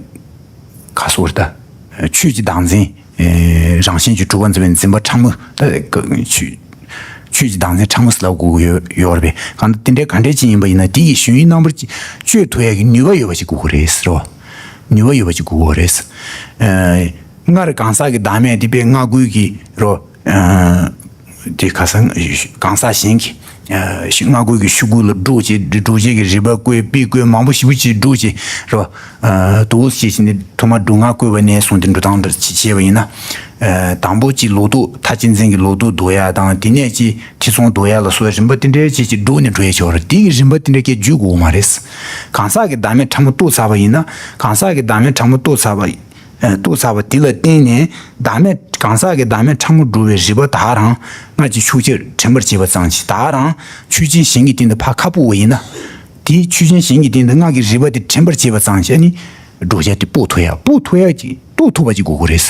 ག་སོ་རེད་ད། ཆོས་ཀྱི་བདག་འཛིན། ཨེ་རང་བཞིན་གྱིས་གྲུབ་པར་འཛིན་པའི་འཛིན་པ་ཕྲ་མོ་ད་ཆོས་ཆོས་ཀྱི་བདག་འཛིན་ཕྲ་མོ་ཟེར་ལབ་དགོས་ཀྱི་ཡོད་ཡོད་རེད་པས། གང་ལྟར་དེ་འདྲའི་ག་འདྲས་ཅིག་ཡིན་པ་ཡིན་ན་དེ་ཡི་ཞེན་ཡུལ་རྣམ་པར་གཅོད་ཐུབ་ཡག་གི་ནུས་པ་ཡོད་པ་ཞིག་དགོས་ཀྱི་རེད་ཟེར་རོ། ནུས་པ་ཡོད་པ་ཞིག་དགོས་ཀྱི་རེད། ཨེ་སྔར་གང་ཟག་གི་བདག་མེད་དེ་པས་སྔ་རྒོལ་གྱི་རོ། ཨེ་དེ་ཁ་སང་གང་ཟག་གཞན་གྱི་ཨ་སྔ་རྒོལ་གྱི་ཤུ་གུ་ལ་སྒྲོག་བྱས། སྒྲོག་བྱེད་ཀྱི་རིགས་པ་བཀོད། དཔེ་བཀོད། མང་པོ་ཞེ་པོ་ཅིག་སྒྲོག་བྱས་རོ། ཨ་དུ་ཞེས་བྱས་ནས་ཐོག་མར་སྒྲུབ་ངག་བཀོད་པ་ནས་བཟུང་སྟེ་འགྲོ་སྟངས་འདྲ་ཅིག་བྱས་པ་ཡིན་ན། ཨ་དང་པོ་ཅིག་ལོག་རྟོག་མཐར་ཕྱིན་འཛིན་གྱི་ལོག་རྟོག་བཟློག་ཡ་དང་དེ་ནས་ཅིག་ཐེ་ཚོམ་བཟློག་ཡ་ལ་སོགས་རིམ་པ་དེ་འདྲའི་ཅིག་ཅིག་སྒྲོག་ནས་འགྲོ་ཡ་ཅིག་ཡོད་རེད། དེ་གི་རིམ་པ་དེ་འདྲ་སྐད་བརྗོད་དགོས་མ་རེད། གང་ཟག་གི་བདག་མེད་ཕྲ་མོ་རྟོགས་ཚར་བ་ཡིན་ན། གང་ཟག་གི་བདག་མེད་ཕྲ་མོ་རྟོགས་ཚར་བ། ཨ་རྟོགས་ཚར་བ་དེ་ལ་བརྟེན་ནས་བདག་མེད་གང་ཟག་གི་བདག་མེད་ཕྲ་མོ་སྒྲུབ་པའི་རིགས་པ་དག་རང་སྔར་གྱི་ཕྱོགས་ཆོས་དྲན་པར་བྱེད་པ་ཙམ་གྱིས། དག་རང་ཆོས་ཅན་གཞན་གྱི་སྟེང་དུ་ཕར་ཁ་ཕོག་པ་ཡིན་ན། དེའི་ཆོས་ཅན་གཞན་གྱི་སྟེང་དུ་སྔར་གྱི་རིགས་པ་དེ་དྲན་པར་བྱེད་པ་ཙམ་གྱིས་ནི་བཟློག་བྱ་དེ་སྤོ་ཐུབ་ཡ། སྤོ་ཐུབ་ཡ་ཅིག་རྟོགས་ཐུབ་པ་ཅིག་དགོས་ཀྱི་རེད།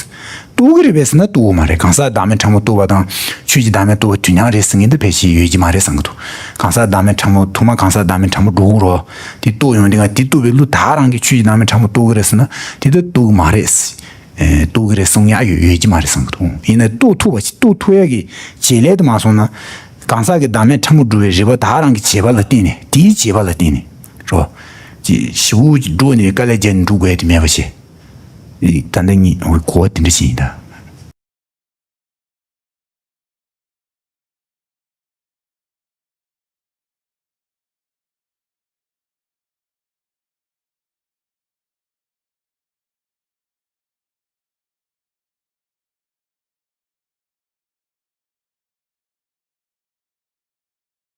རྟོགས་ཀྱི་རེད་པས་ཟེར་ན་རྟོགས་ཀྱི་མ་རེད། གང་ཟག་བདག་མེད་ཕྲ་མོ་རྟོགས་པ་དང་ཆོས་ཀྱི་བདག་མེད་རྟོགས་པ་དུས་མཉམ་རེད་ཟེར་མཁན་དེ་ཕལ་ཆེར་ཡོད་ཀྱི་མ་རེད་བསམ་གྱི་འདུག་གང་ཟག་བདག་མེད་ཕྲ་མོ་ཐོག་མར་གང་ཟག་བདག་མེད་ཕྲ་མོ་སྒྲུབ་དགོས་རོ། དེ་རྟོགས་ཡོང་དུས་ང་དེ་རྟོགས་པའི་ལུགས་དག་རང་གིས་ཆོས་ཀྱི་བདག་མེད་ཕྲ་མོ་རྟོགས་ཀྱི་རེད་ཟེར་ན་དེ་ལྟར་རྟོགས་ཀྱི་མ་རེད། ཨེ་རྟོགས་ཀྱི་རེད་གསུང་ཡག་ཡོད་ཡོད་ཀྱི་མ་རེད་བསམ་གྱི་འདུག་ཡིན་ན་རྟོགས་ཐུབ་པ་ཞིག་རྟོགས་ཐུབ་ཡག་གི་བྱེད་ལས་དུ་མ་སོང་ན། གང་ཟག་གི་བདག་མེད་ཕྲ་མོ་སྒྲུབ་པའི་རིགས་པ་དག་རང་གི་བྱེད་པ་ལ་བརྟེན་ནས། དེའི་བྱེད་པ་ལ་བརྟེན་ནས་རོ། ཅིག་ཞེ་པོ་ཅིག་སྒྲོག་ནས་དཀའ་ལས་བརྒྱབ་ནས་འགྲོ་དགོས་ཡ་དེ་མེད་པ་བྱས། ད་ལྟ་ཉིད་འོ་གོ་བ་དེ་འདྲ་ཞིག་ཡིན་ད།